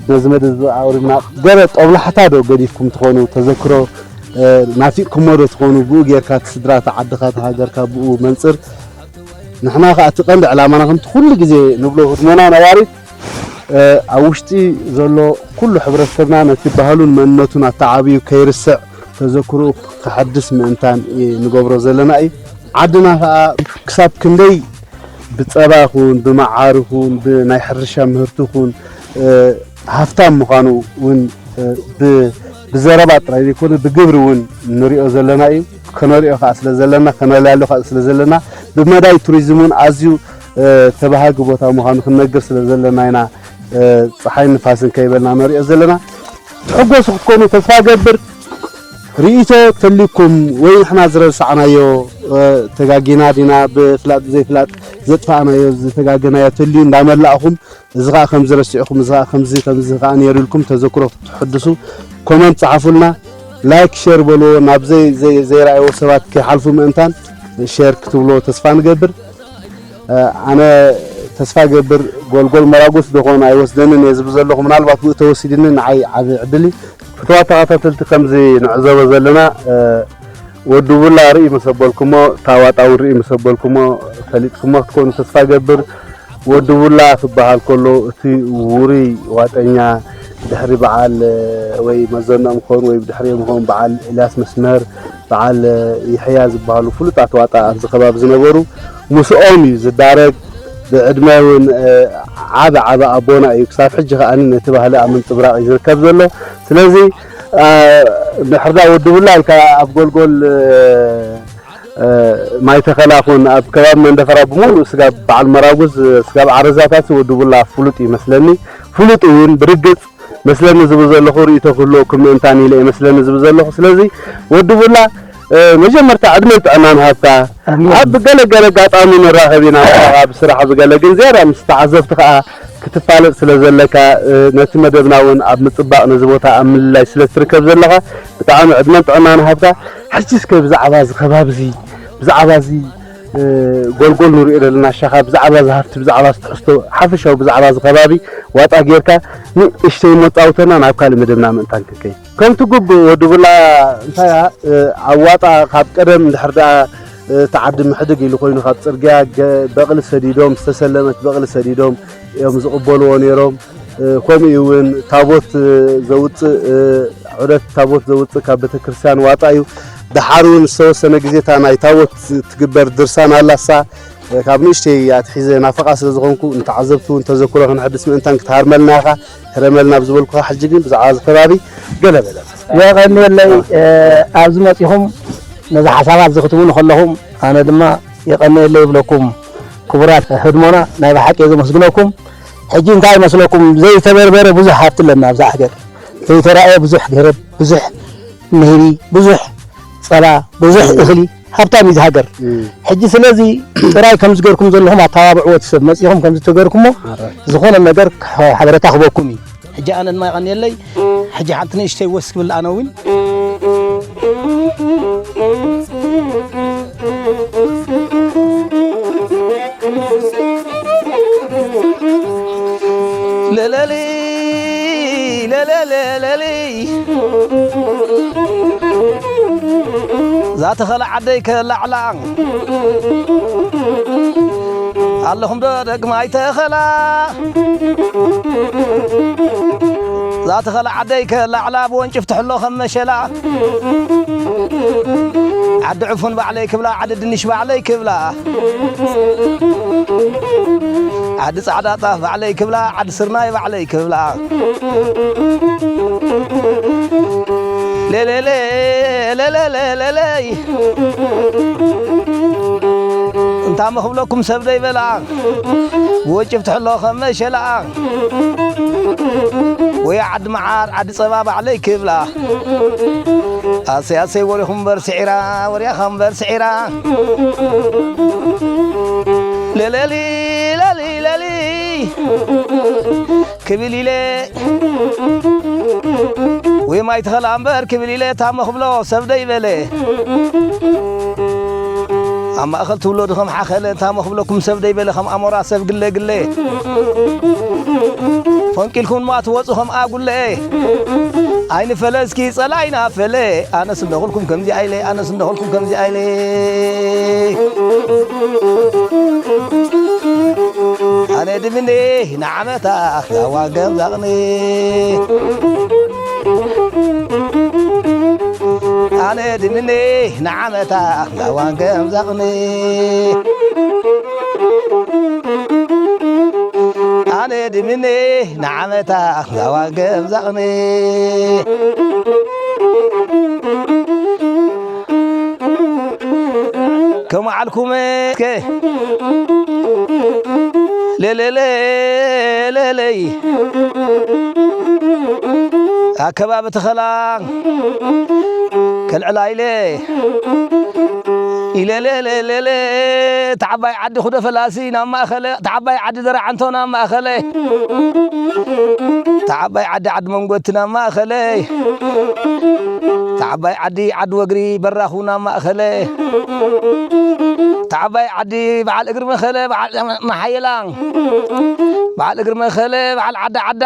ነዚ መደብ ኣቕሪብና ገለ ጦብላሕታ ዶ ገዲፍኩም ትኾኑ? ተዘክሮ፣ እ፣ ናፊቕኩሞ ዶ ትኾኑ? ብኡ ጌርካ እቲ ስድራ፣ እቲ ዓድኻ፣ እቲ ሃገርካ ብኡ መንጽር ንሕና ኸኣ እቲ ቀንዲ ዕላማና ከምቲ ኩሉ ግዜ ንብሎ ህድሞና ነባሪት፣ እ፣ ኣብ ውሽጢ ዘሎ ኩሉ ሕብረተሰብና ነቲ ባህሉን መንነቱን ኣተዓብዩ ከይርስዕ ተዘክሮኡ ከሐድስ ምእንታን፣ እ፣ ንገብሮ ዘለና እዩ። ዓድና ኸኣ ክሳብ ክንደይ ብጸባ ይኹን ብመዓር ይኹን ብናይ ሕርሻ ምህርቲ ይኹን፣ እ፣ ሃፍታም ምዃኑ እውን፣ እ፣ ብ-፣ ብዘረባ ጥራይ ዘይኮነ ብግብሪ እውን ንሪኦ ዘለና እዩ። ከነሪኦ ከኣ ስለ ዘለና፣ ከነላልዮ ከኣ ስለ ዘለና፣ ብመዳይ ቱሪዝም እውን ኣዝዩ፣ እ፣ ተባሃጊ ቦታ ምዃኑ ክንነግር ስለ ዘለና ኢና፣ እ፣ ጸሓይን ንፋስን ከይበልና ንሪኦ ዘለና። ትሕጎሱ ክትኮኑ ተስፋ ገብር። ርኢቶ ተልዩኩም ወይ ንሕና ዝረሳዕናዮ፣ እ፣ ተጋጊና ዲና ብፍላጥ ብዘይፍላጥ ዘጥፋእናዮ ዝተጋገናዮ ተልዩ እንዳመላእኹም፣ እዚ ኸኣ ከምዚ ረሲዕኩም፣ እዚ ኸኣ ከምዚ፣ ከምዚ ኸኣ ነይሩ ኢልኩም ተዘክሮ ክትሕድሱ ኮመንት ጸሓፉልና። ላይክ፣ ሼር በልዎ፣ ናብ ዘይ-፣ ዘይ-፣ ዘይረኣይዎ ሰባት ከይሓልፉ ምእንታን ሼር ክትብልዎ ተስፋ ንገብር። እ፣ ኣነ ተስፋ ገብር ጎልጎል መራጉስ ዶ ኾን ኣይወስደንን እየ ዝብል ዘለኹ። ምናልባት ብኡ ተወሲድኒ ንዓይ ዓቢ ዕድል እዩ። ፍትዋት ተኸታተልቲ ከምዚ ንዕዘቦ ዘለና፣ እ፣ ወዲ ቡላ ርኢ ምስ ኣበልኩሞ፣ ታዋጣ እውን ርኢ ምስ ኣበልኩሞ፣ ፈሊጥኩሞ ክትኮኑ ተስፋ ገብር። ወዲ ቡላ ክበሃል ከሎ፣ እቲ ውሩይ ዋጠኛ ድሕሪ በዓል፣ እ፣ ወይ መዘንኦም ክኸውን ወይ ብድሕሪኦም ክኸውን በዓል ኤልያስ መስመር፣ በዓል፣ እ፣ ይሕያ ዝበሃሉ ፍሉጣት ዋጣ ኣብዚ ከባቢ ዝነበሩ፣ ምስኦም እዩ ዝዳረግ። ብዕድመ እውን፣ እ፣ ዓቢ ዓቢ ኣቦና እዩ። ክሳብ ሕጂ ከኣ ነቲ ባህሊ ኣብ ምንጽብራቕ እዩ ዝርከብ ዘሎ። ስለዚ፣ እ፣ ንሕርዳ ወዲ ቡላ ኢልካ ኣብ ጎልጎል፣ እ፣ እ፣ ማይ ተኸላ ኹን ኣብ ከባቢ መንደፈራ ብምሉእ ስጋብ በዓል መራጉዝ፣ ስጋብ ዓረዛታት ወዲ ቡላ ፍሉጥ እዩ መስለኒ። ፍሉጥ እውን ብርግጽ መስለኒ ዝብል ዘለኹ ርእይቶ ክህልወኩም ምእንታን ኢለ እየ መስለኒ ዝብል ዘለኹ። ስለዚ ወዲ ቡላ መጀመርታ ዕድመን ጥዕናን ሃብካ። ኣብ ገለ ገለ ኣጋጣሚ ንራኸብ ኢና፣ ኣብ ስራሕ ብገለ፣ ግን ዝያዳ ምስ ተዓዘብቲ ከዓ ክትፋለጥ ስለ ዘለካ፣ ነቲ መደብና እውን ኣብ ምፅባቕ፣ ነዚ ቦታ ኣብ ምልላይ ስለ ትርከብ ዘለኻ፣ ብጣዕሚ ዕድመን ጥዕናን ሃብካ። ሕጂ እስከ ብዛዕባ እዚ ከባቢ እዚ፣ ብዛዕባ እዚ ጎልጎል ንሪኦ ዘለና ሻኻ፣ ብዛዕባ እዚ ሃፍቲ፣ ብዛዕባ እዚ ትሕዝቶ ሓፈሻዊ፣ ብዛዕባ እዚ ከባቢ ዋጣ ጌርካ ንእሽተይ መጻውተና ናብ ካልእ መደብና ምእንታን ክንከይድ። ከምቲ ግቡእ ወዲ ቡላ እንታይ እያ፣ ኣብ ዋጣ ካብ ቀደም እንድሕር ደኣ እቲ ዓዲ ምሕድግ ኢሉ ኮይኑ ካብ ጽርግያ ገ-፣ በቕሊ ሰዲዶም፣ ዝተሰለመት በቕሊ ሰዲዶም እዮም ዝቕበልዎ ነይሮም። ከምኡ እውን ታቦት ዘውፅእ፣ ዑደት ታቦት ዘውፅእ ካብ ቤተክርስትያን ዋጣ እዩ። ደሓር እውን ዝተወሰነ ግዜ እታ ናይ ታቦት ትግበር ድርሳን ኣላሳ፣ ካብ ንእሽተይ ኣትሒዘ ናፈቓ ስለ ዝኾንኩ፣ ንተዓዘብቲ እውን ተዘክሮ ክንሕድስ ምእንታን ክትሃርመልና ኢኻ። ህረመልና ብዝበልኩኻ፣ ሕጂ ግን ብዛዕባ እዚ ከባቢ ገለ በለ። የቐንየለይ፣ ኣብዚ መጺኹም ነዚ ሓሳባት እዚ ክትብሉ ከለኹም፣ ኣነ ድማ የቐንየለይ ይብለኩም። ክቡራት ህድሞና፣ ናይ ብሓቂ እየ ዘመስግነኩም። ሕጂ እንታይ ይመስለኩም? ዘይተበርበረ ብዙሕ ሃብቲ ኣለና ኣብዛ ሃገር። ዘይተራእየ ብዙሕ ገረብ፣ ብዙሕ ንህቢ፣ ብዙሕ ጸባ፣ ብዙሕ እኽሊ፣ ሃብታም እዩ እዚ ሃገር። ሕጂ ስለዚ ጥራይ ከም ዝገርኩም ዘለኹም ኣተባብዕዎ፣ እቲ ሰብ መጺኹም ከም ዝተገርኩሞ ዝኾነ ነገር ሓበሬታ ክበኩም እዩ። ሕጂ ኣነ ድማ የቐንየለይ። ሕጂ ሓንቲ ንእሽተይ ወስ ክብል ኣነ እውን። ለለሊ፣ ለለለለሊ። እዛ ተኸላ ዓደይ ከላዕላ። ኣለኹም ዶ ደቂ ማይ ተኸላ? እዛ ተኸላ ዓደይ ከላዕላ ብወንጭፍ ትሕሎ ከም መሸላ። ዓዲ ዕፉን ባዕለይ ክብላ፣ ዓዲ ድንሽ ባዕለይ ክብላ። ዓዲ ጻዕዳ ጣፍ ባዕለይ ክብላ፣ ዓዲ ስርናይ ባዕለይ ክብላ። ሌሌሌ፣ ሌሌሌ፣ ሌሌይ። እንታ መኽብለኩም ሰብ ደይበላ፣ ብወጭፍ ትሕሎ ከም መሸላ። ወይ ዓዲ መዓር፣ ዓዲ ጸባ ባዕለይ ክብላ። ኣሰይ ኣሰይ ወሪኹም እምበር ስዒራ፣ ወሪኻ እምበር ስዒራ። ለለሊ ለሊ ለሊ ክብል ኢለ ወይ ማይ ተኸላ እምበር ክብል ኢለ እታ መኽብሎ ሰብ ደይበለ። ኣብ ማእኸል ትውለዱ ከም ሓኸለ እታ መኽብለኩም ሰብ ደይበለ ከም ኣሞራ ሰብ ግለ ግለ። ፈንቂልኩም ድማ ትወፁ ከም ኣጉለ። ኣይንፈለ እስኪ ጸላኢና ፈለ። ኣነስ እንደኹልኩም ከምዚኣ ኢለ፣ ኣነስ እንደኹልኩም ከምዚኣ ኢለ። ኣነ ድምኔ ንዓመታ ኣኽላዋ ገምዛቕኒ። ኣነ ድምኔ ንዓመታ ኣኽላዋ ገምዛቕኒ። ኣነ ድምኔ ንዓመታ ኣኽላዋ ገምዛቕኒ። ከመዓልኩም እስከ ሌሌሌ ሌሌይ ኣከባቢ ተኸላ ከልዕላ ኢለ ኢለ ሌሌ ሌሌ ተዓባይ ዓዲ ኩደ ፈላሲ ናብ ማእኸለ ተዓባይ ዓዲ ደራዓንቶ ናብ ማእኸለ ተዓባይ ዓዲ ዓዲ መንጎቲ ናብ ማእኸለ ተዓባይ ዓዲ ዓዲ ወግሪ በራኹ ናብ ማእኸለ ተዓባይ ዓዲ በዓል እግሪ መኸለ በዓል መሓየላ በዓል እግሪ መኸለ በዓል ዓዳ ዓዳ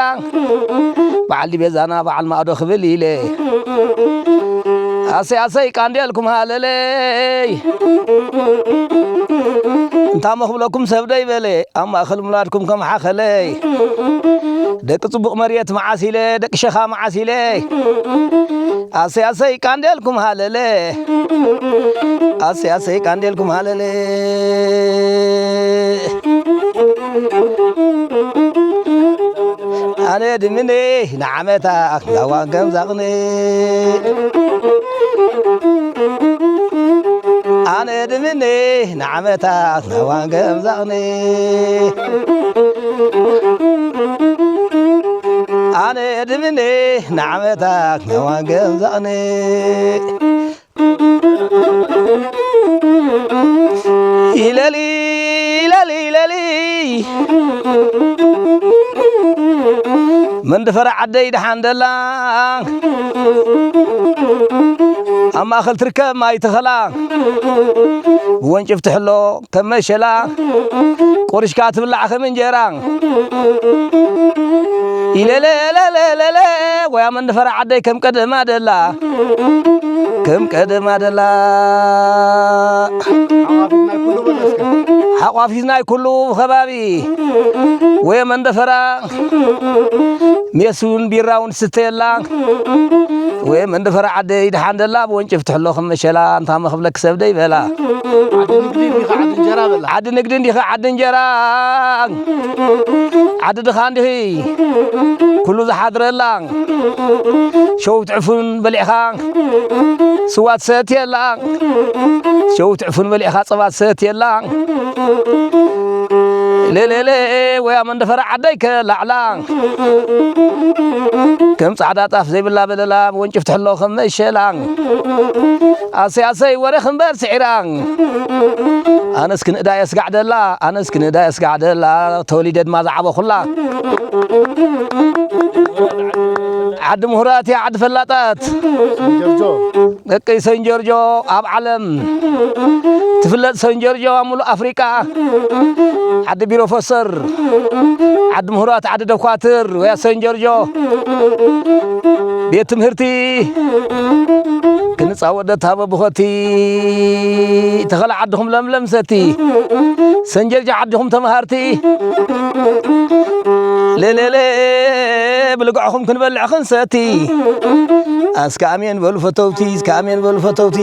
በዓል ዲቤዛና በዓል ማእዶ ክብል ኢለ ኣሰይ ኣሰይ ቃንዴልኩም ሃለለይ እንታ መኽብለኩም ሰብ ደይበለ ኣብ ማእኸል ሙላድኩም ከም ሓኸለይ ደቂ ጽቡቕ መሬት መዓስ ኢለ ደቂ ሸኻ መዓስ ኢለ ኣሰይ ኣሰይ ቃንዴልኩም ሃለለ ኣሰይ ኣሰይ ቃንዴልኩም ሃለለ ኣነ ድምኔ ንዓመታ ኣኽላዋን ገምዛቕኒ ኣነ ድምኔ ንዓመታ ኣኽላዋን ገምዛቕኒ ኣነ ድምኔ ንዓመታ ኣኽላዋን ገምዛቕኒ ኢለሊ ኢለሊ ኢለሊ መንደፈራ ዓደይ ደሓን ደላ ኣብ ማእኸል ትርከብ ማይ ተኸላ ብወንጭፍ ትሕሎ ከም መሸላ ቁርሽካ ትብላዕ ከም እንጀራ ኢለለለለለለ ወያ መንደፈራ ዓደይ ከም ቀደማ ደላ ከም ቀደማ ደላ ሓቋፊት ናይ ኩሉ ከባቢ ወየ መንደፈራ ሜሱን ቢራውን ስተየላ ወየ መንደፈራ ዓደይ ደሓን ደላ ብወንጭፍ ትሕሎ ከም መሸላ እንታ መኽብለክ ሰብ ደይ በላ ዓዲ ንግዲ እንዲኻ ዓዲ እንጀራ በላ ዓዲ ንግዲ እንዲኻ ዓዲ እንጀራ ዓዲ ድኻ እንዲኺ ኩሉ ዝሓድረላ ሸው ትዕፉን በሊዕኻ ስዋ ትሰትየላ ሸው ትዕፉን በሊዕኻ ጸባ ትሰትየላ ሌሌሌ ወያ መንደፈራ ዓደይ ከላዕላ ከም ጻዕዳ ጣፍ ዘይብላ በለላ ወንጭፍ ትሕሎ ከም መሸላ ኣሰይ ኣሰይ ወረ ክንበር ስዒራ ኣነስ ክንእዳ የስጋዕ ደላ ኣነስ ክንእዳ የስጋዕ ደላ ተወሊደ ድማ ዝዓበኹላ ዓዲ ምሁራት እያ ዓዲ ፈላጣት ደቂ ሰንጀርጆ ኣብ ዓለም ትፍለጥ ሰንጀርጆ ኣብ ሙሉእ ኣፍሪቃ ዓዲ ቢሮፈሰር ዓዲ ምሁራት ዓዲ ደኳትር ወያ ሰንጀርጆ ቤት ትምህርቲ ክንጻወት ደታ በብኾቲ ተኸላ ዓድኹም ለምለም ሰቲ ሰንጀርጃ ዓድኹም ተመሃርቲ ሌሌሌ ብልግዕኹም ክንበልዕ ክንሰቲ እስከ ኣሜን በሉ ፈተውቲ እስከ ኣሜን በሉ ፈተውቲ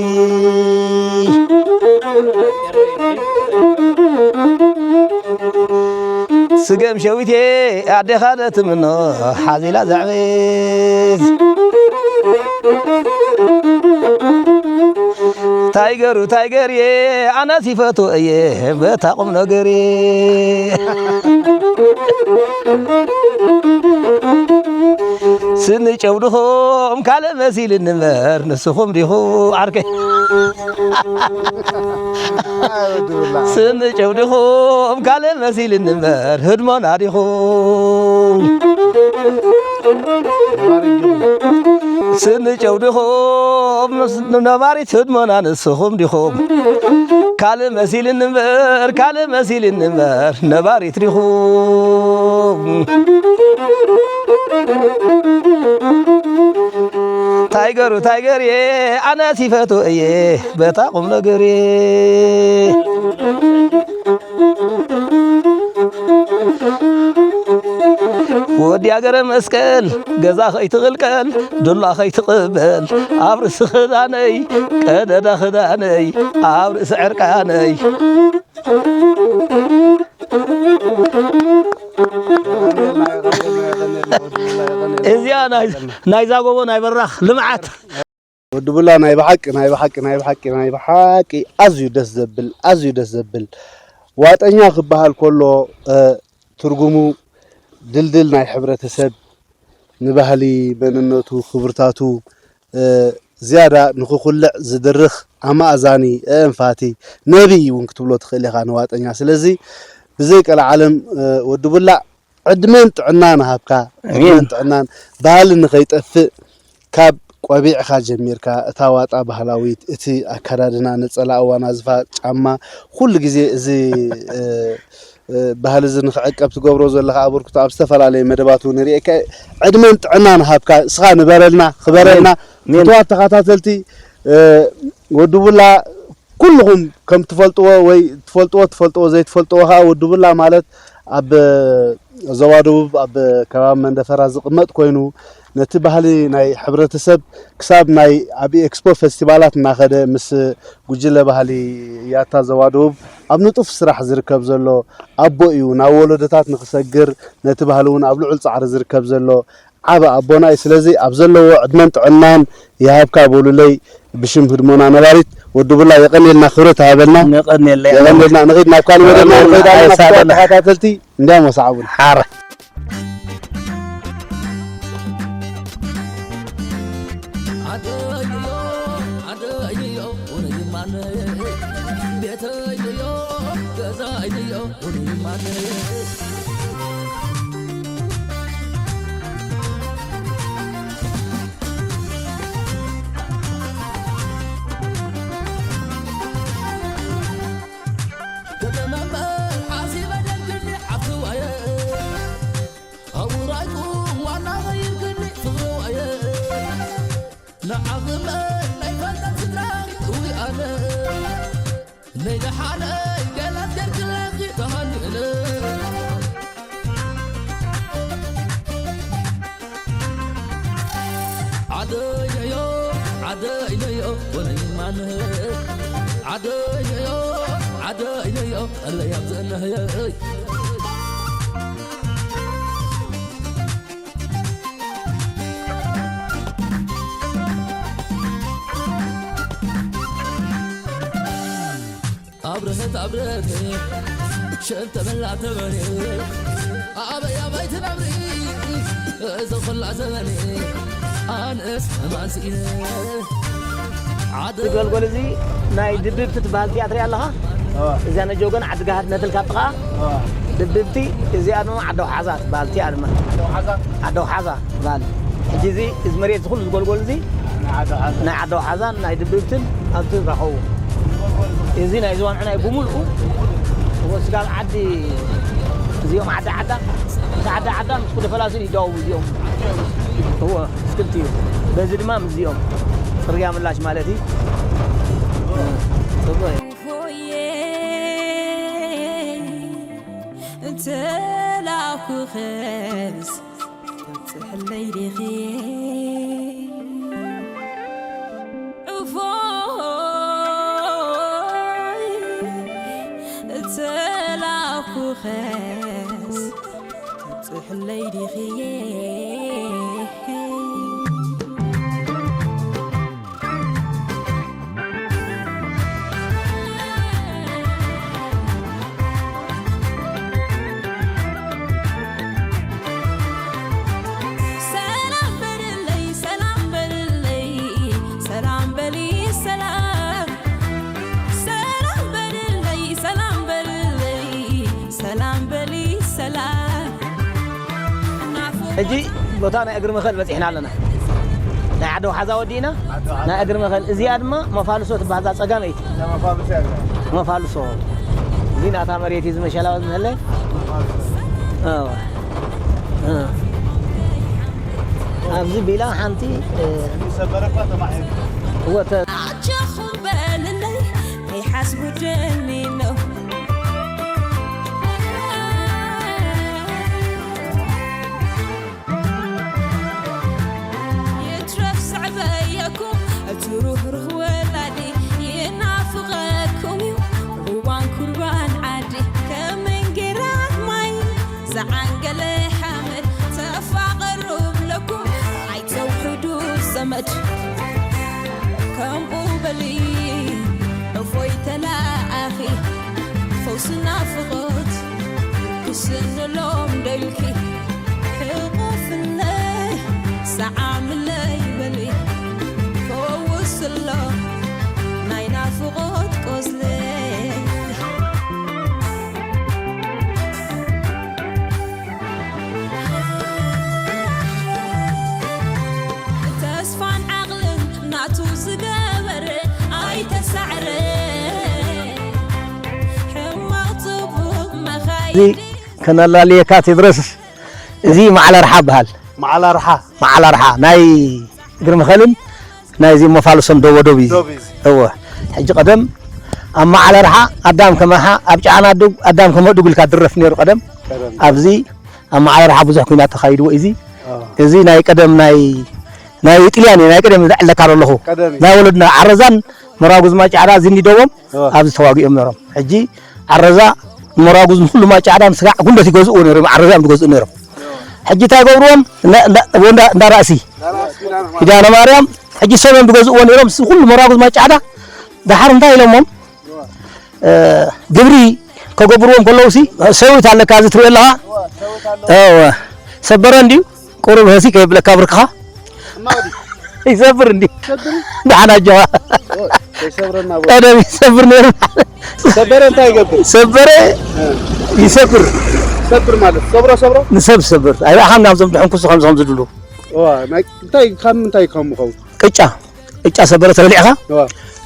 ስገም ሸዊቴ ኣዴኻ ዶ ትምኖ ሓዚላ ዘዕቤት ታይገሩ ታይገርየ ኣነስ ይፈትዎ እየ በታ ቁም ነገርየ ስኒ ጨው ድኹም ካልእ መሲልኒ እምበር ንስኹም ዲኹም ዓርከይ ስኒ ጨው ድኹም ካልእ መሲልኒ እምበር ህድሞና ዲኹም ስኒ ጨው ድኹም ነባሪት ህድሞና ንስኹም ዲኹም ካልእ መሲልኒ እምበር ካልእ መሲልኒ እምበር ነባሪት ዲኹም ታይገሩ ታይገርየ ኣነስ ይፈትዎ እየ በታ ቁም ነገርየ ወዲ ኣገረ መስቀል ገዛ ከይትቕልቀል ዱላ ከይትቕበል ኣብ ርእሲ ክዳነይ ቀደዳ ክዳነይ ኣብ ርእሲ ዕርቃነይ እዚኣ ናይዛ ጎቦ ናይ በራኽ ልምዓት ወዲ ቡላ ናይ ብሓቂ ናይ ብሓቂ ናይ ብሓቂ ናይ ብሓቂ ኣዝዩ ደስ ዘብል ኣዝዩ ደስ ዘብል ዋጠኛ ክበሃል ከሎ ትርጉሙ ድልድል ናይ ሕብረተሰብ ንባህሊ መንነቱ ክብርታቱ ዝያዳ ንክኩልዕ ዝድርኽ ኣማእዛኒ ኣእንፋቲ ነቢይ እውን ክትብሎ ትኽእል ኢኻ ንዋጠኛ ስለዚ ብዘይ ቀልዓለም ወዲ ቡላዕ ዕድመን ጥዕናን ሃብካ ዕድመን ጥዕናን ባህሊ ንኸይጠፍእ ካብ ቆቢዕኻ ጀሚርካ እታ ዋጣ ባህላዊት እቲ ኣከዳድና ነፀላ እዋን ኣዝፋ ጫማ ኩሉ ግዜ እዚ ባህሊ እዚ ንክዕቀብ ትገብሮ ዘለካ ኣበርክቶ ኣብ ዝተፈላለዩ መደባት እውን ንሪኤካ ዕድመን ጥዕናን ሃብካ እስኻ ንበረልና ክበረልና ፍትዋት ተኸታተልቲ ወዲ ቡላ ኩልኹም ከም ትፈልጥዎ ወይ ትፈልጥዎ ትፈልጥዎ ዘይትፈልጥዎ ከዓ ወዲ ቡላ ማለት ኣብ ዞባ ደቡብ ኣብ ከባቢ መንደፈራ ዝቕመጥ ኮይኑ ነቲ ባህሊ ናይ ሕብረተሰብ ክሳብ ናይ ኣብ ኤክስፖ ፈስቲቫላት እናኸደ ምስ ጉጅለ ባህሊ ያታ ዞባ ደቡብ ኣብ ንጡፍ ስራሕ ዝርከብ ዘሎ ኣቦ እዩ ናብ ወለዶታት ንክሰግር ነቲ ባህሊ እውን ኣብ ልዑል ፃዕሪ ዝርከብ ዘሎ ዓበ ኣቦና እዩ ስለዚ ኣብ ዘለዎ ዕድመን ጥዕናን ይሃብካ በሉለይ ብሽም ህድሞና ነባሪት ወዲ ቡላ የቐኔልና ክብረት ሃበልና ነቐኔለይ የቐኔልና ንኺድ ናብ ካልእ መደብና ንኸይድ ኣለና ክቡራት ተኸታተልቲ እንዲያም ወሰዓቡን ሓረ ኣደዮ ኣደዮ ከተመመ ሓሲበ ደንግኒ ሓፍትዋየ ኣውራይኩም ዋና ኸይርክኒ ፍቕርዋየ ንዓኽመ ናይ ፈልጠት ስድራ እውይ ኣነ ነይ ደሓነይ ገላት ገርግለኺ ተሃኒእለ ዓደይነዮ ዓደይነዮ ወነይማንህ ዓደይነዮ ዓደይነዮ እለይ ኣብዘነህየይ ኣብርሀት ኣብርሀት ሸብ ተበላ ተበሬ ኣበይ ኣበይ ትነብሪ እዞ ኹላ ዘበኔ ኣነስ ማንስኢነ ዓደ እዚ ገልጎል እዚ ናይ ድብብቲ ትበሃል ቲያትሪ ኣለኻ? እዋ። እዚኣ ነጆጎን ዓዲ ጋህድ ነትልካ ጥቓ እዋ። ድብብቲ እዚኣ ድማ ዓደ ውሓዛ ትበሃል ቲያ ድማ ዓደ ውሓዛ? ዓደ ውሓዛ ትበሃል። ሕጂ እዚ እዚ መሬት እዚ ኩሉ ዝጎልጎል እዚ ናይ ዓደ ውሓዛ። ናይ ዓደ ውሓዛን ናይ ድብብትን ኣብቲ ራኸቡ። እዚ ናይ ዝዋንዕ ናይ ብምልኡ እዎ ስጋብ ዓዲ እዚኦም ዓዲ ዓዳ እቲ ዓዲ ዓዳ ምስ ኩሉ ፈላሲን ይዳወቡ እዚኦም። እዎ ስክልቲ እዩ። በዚ ድማ ምስዚኦም ጽርግያ ምላሽ ማለት እዩ። ጽቡቕ እዩ። ሆየ እንተላኩኸስ ትብጽሕለይ ዲኺ? ዑፎይ እተላኩኸስ ትብጽሕለይ ዲኺ? ሰላም በልለይ ሰላም በልለይ ሰላም በሊ ሰላም ሰላም በልለይ ሰላም በልለይ ሰላም በሊ ሰላም ናፍቆት ሕጂ ቦታ ናይ እግሪ መኸል በጺሕና ኣለና። ናይ ዓዲ ውሓዛ ወዲእና ናይ እግሪ መኸል እዚኣ ድማ መፋልሶ ትበሃል እዛ ጸጋመይቲ። መፋልሶ እዚ ናታ መሬት እዩ ዝመሸላ ዝመለ። ኣብዚ ቢላ ሓንቲ ወተ ኣጃኹም በልለይ ከይሓስቡ ደኒኖ ይትረፍ ስዕበየኩም እቲ ሩህሩህ ወላዲ ይናፍቐኩም እዩ ሩባን ኩርባን ዓዲ ከም እንጌራት ማይ ዝዓንገለ ሓመድ ተፋቐሩ ብለኩም ኣይተውሕዱ ዘመድ ከምኡ በሊ እፎይ ተላኣኺ ፈውሲ ናፍቖት ክስንሎም ደልኪ ሕቑፍለይ ሰዓምለይ በሊ ፈውስሎ ናይ ናፍቖት ቆስለይ ተስፋን ዓቕልን ናቱ ዝገበረ ኣይተሳዕረ ሕማቕ ጽቡቕ እዚ መኻይዲ ከነላልየካ ቴድሮስ እዚ መዓል ኣርሓ በሃል። መዓል ኣርሓ። መዓል ኣርሓ ናይ እግሪ መኸልን ናይዚ መፋልሶን ደቦ ዶብ እዩ። ዶብ እዩ። እወ። ሕጂ ቀደም ኣብ መዓል ኣርሓ ኣዳም ከመርሓ ኣብ ጫና ዱግ ኣዳም ከመዱግ ኢልካ ድረፍ ነይሩ ቀደም። ቀደም። ኣብዚ ኣብ መዓል ኣርሓ ብዙሕ ኩናት ተኻይድዎ እዚ። ኣዎ። እዚ ናይ ቀደም ናይ ናይ ጥልያን እዩ፣ ናይ ቀደም ዝዕለካ ኣለኹ። ቀደም እዩ። ናይ ወለድና ዓረዛን መራጉዝ ማጫዕዳ ዝኒ ደቦም ኣዎ። ኣብዚ ተዋጊኦም ነይሮም። ሕጂ ዓረዛ መራጉዝ ንኩሉ ማጫዕዳን ስጋዕ ጉንደት ይገዝእዎ ነይሮም። ዓረዛ እዮም ዝገዝኡ ነይሮም። ሕጂ እንታይ ይገብርዎም? እንዳ- እንዳ- እንዳ- እንዳ ራእሲ ኪዳነ ማርያም ሕጂ ሰብም ዝገዝእዎ ነይሮም። ስ- ኩሉ መራጉዝ ማጫዕዳ ደሓር እንታይ ኢሎሞም? እ፣ ግብሪ ከገብርዎም ከለዉ ሲ ሰዊት ኣለካ እዚ ትሪኦ ኣለኻ? እወ፣ ሰበረ እንድዩ ቁሩብ ህሲ ከይብለካ ብርክኻ። ይሰብር እንዲ ሰብር ደሓና ጀዋ ሰብረና ቀደም ይሰብር ነይሩ። ሰበረ እንታይ ይገብር ሰበረ ይሰብር ሰብር ማለት ሰብሮ ሰብሮ ንሰብ ሰብር ኣይረኣኻም ናብዞም ድሕንኩሱ ከምዞም ዝድሉ ዋ ናይ እንታይ ካብ ምንታይ ከም ምኸው ቅጫ ቅጫ ሰበረ ተበሊዕኻ ዋ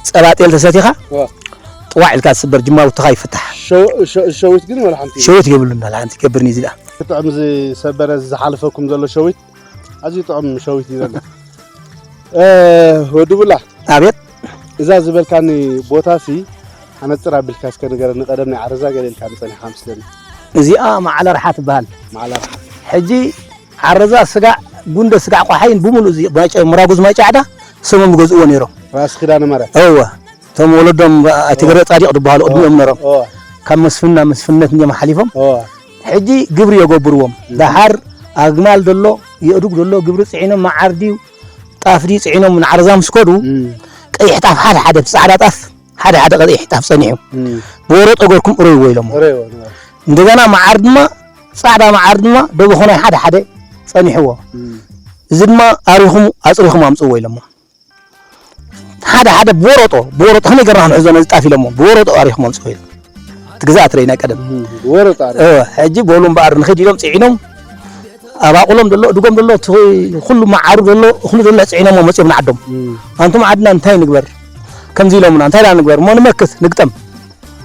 ጸባጤል ተሰቲኻ ዋ ጥዋዕ ኢልካ ትስበር ጅማውትኻ ይፍታሕ። ሸው- ሸው- ሸዊት ግን ወላ ሓንቲ ሸዊት የብሉና ሓንቲ ገብርኒ እዚኣ ጥዑም ዝሰበረ ዝሓለፈኩም ዘሎ ሸዊት ኣዝዩ ጥዑም ሸዊት እዩ ዘሎ እ፣ ወዲ ቡላ ኣቤት እዛ ዝበልካኒ ቦታ ሲ ኣነፅር ኣቢልካ እስከ ንገረኒ ቀደም ናይ ዓረዛ ገለ ኢልካ ንፀኒሕካ ምስለኒ እዚኣ ማዕለ ርሓ ትበሃል። ማዕላ ርሓ ሕጂ ዓረዛ ስጋዕ ጉንደ ስጋዕ ቆሓይን ብምሉእ እዚ ማይ ጨ- ምራጉዝ ማይ ጫዕዳ ሰሞም ይገዝእዎ ነይሮም። ራስ ክዳነ ማርያም እወ እቶም ወለዶም ኣቲ ገብረ ጻዲቕ ዝበሃሉ ቅድሚኦም ነሮም ኦ ካብ መስፍን ናብ መስፍንነት እዮም ሓሊፎም። ኦ ሕጂ ግብሪ የገብርዎም። ደሓር ኣግማል ደሎ የእዱግ ደሎ ግብሪ ጽዒኖም መዓር ድዩ ጣፍ ድዩ ጽዒኖም ንዓረዛ ምስ ከዱ እም፣ ቀይሕ ጣፍ ሓደ ሓደ ጻዕዳ ጣፍ ሓደ ሓደ ቀይሕ ጣፍ ጸኒሑ እም፣ ብወረጦ ገርኩም እረይዎ ኢሎሞ። ኦሬዎ እንደገና መዓር ድማ ጻዕዳ መዓር ድማ ደበኾናይ ሓደ ሓደ ጸኒሕዎ። እም፣ እዚ ድማ ኣሪኹም ኣጽሪኹም ኣምጽእዎ ኢሎሞ። ሓደ ሓደ ብወረጦ ብወረጦ ከመይ ገርና ክንሕዞ ነዚ ጣፍ ኢሎሞ ብወረጦ ኣሪኹም ኣምጽእዎ ኢሎም። እቲ ግዛኣት ረኢና ቀደም እም፣ ወረጣ እወ፣ ሕጂ በሉ እምበኣር ንኽድ ኢሎም ጽዒኖም ኣባቑሎም ዘሎ እድጎም ዘሎ እቲ ኩሉ መዓሩ ዘሎ እኽሉ ዘሎ ጽዒኖሞ መጺኦም ንዓዶም። እም፣ ኣንቱም ዓድና እንታይ ንግበር ከምዚ ኢሎምና እንታይ ዳ ንግበር እሞ ንመክት ንግጠም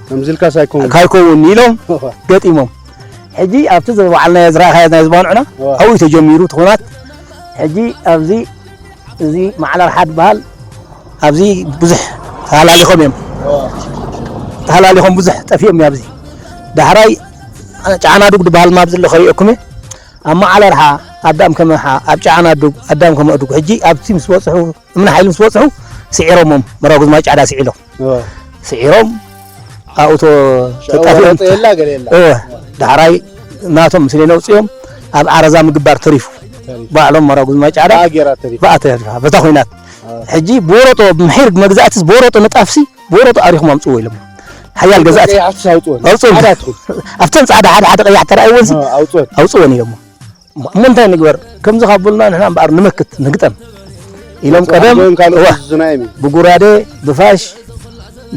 ከምዚ ኢልካ ሳይኮን ካይከውን ኢሎም ገጢሞም። ሕጂ ኣብቲ ዝበዓልናዮ ዝረኣኻዮ ናይ ዝባንዑና እወ። ኣብኡ ተጀሚሩ እቲ ኹናት። ሕጂ ኣብዚ እዚ ማዕላ ርሓ ዝበሃል ኣብዚ ብዙሕ ተሃላሊኾም እዮም ተሃላሊኾም ብዙሕ ጠፊኦም እዮም ኣብዚ ዳሕራይ ጫና ዱግ ዝበሃል ማብ ዘሎ ከሪኦኩም እየ ኣብ ማዕላ ርሓ ኣዳም ከመሓ ኣብ ጫና ዱግ ኣዳም ከመ ዱግ ሕጂ ኣብቲ ምስ በፅሑ እምኒ ሓይሊ ምስ በፅሑ ስዒሮሞም መራጉዝ ማይ ጫዕዳ ስዒሎም ኦ ስዒሮም ኣብኡ ተ- ተጣፊኦም ወረጠ የላ ገለ የላ እወ ዳሕራይ ናቶም ስለ ነውፅኦም ኣብ ዓረዛ ምግባር ተሪፉ ባዕሎም መራጉዝ ማይ ጫዕዳ ዳ ገራ ተሪፍ ብኣተ በታ ኮይናት ሕጂ ብወረጦ ምሒር መግዛእትስ ብወረጦ ንጣፍሲ ብወረጦ ኣሪኹም ኣምፅዎ ኢሎም ሓያል ገዛእቲ ያሕት ሳውጥወን ኣውፅወን ዓዳትኩም ኣብተን ፃዕዳ ሓደ ሓደ ቀያሕ ተረኣይወንሲ ኣውጥወን ኣውፅወን ኢሎሞ እሞ እንታይ ንግበር ከምዚ ካብ በሉና ንሕና እምበኣር ንምክት ንግጠም ኢሎም ቀደም ወይም ካልኦ እዋ ዝናይም ብጉራደ ብፋሽ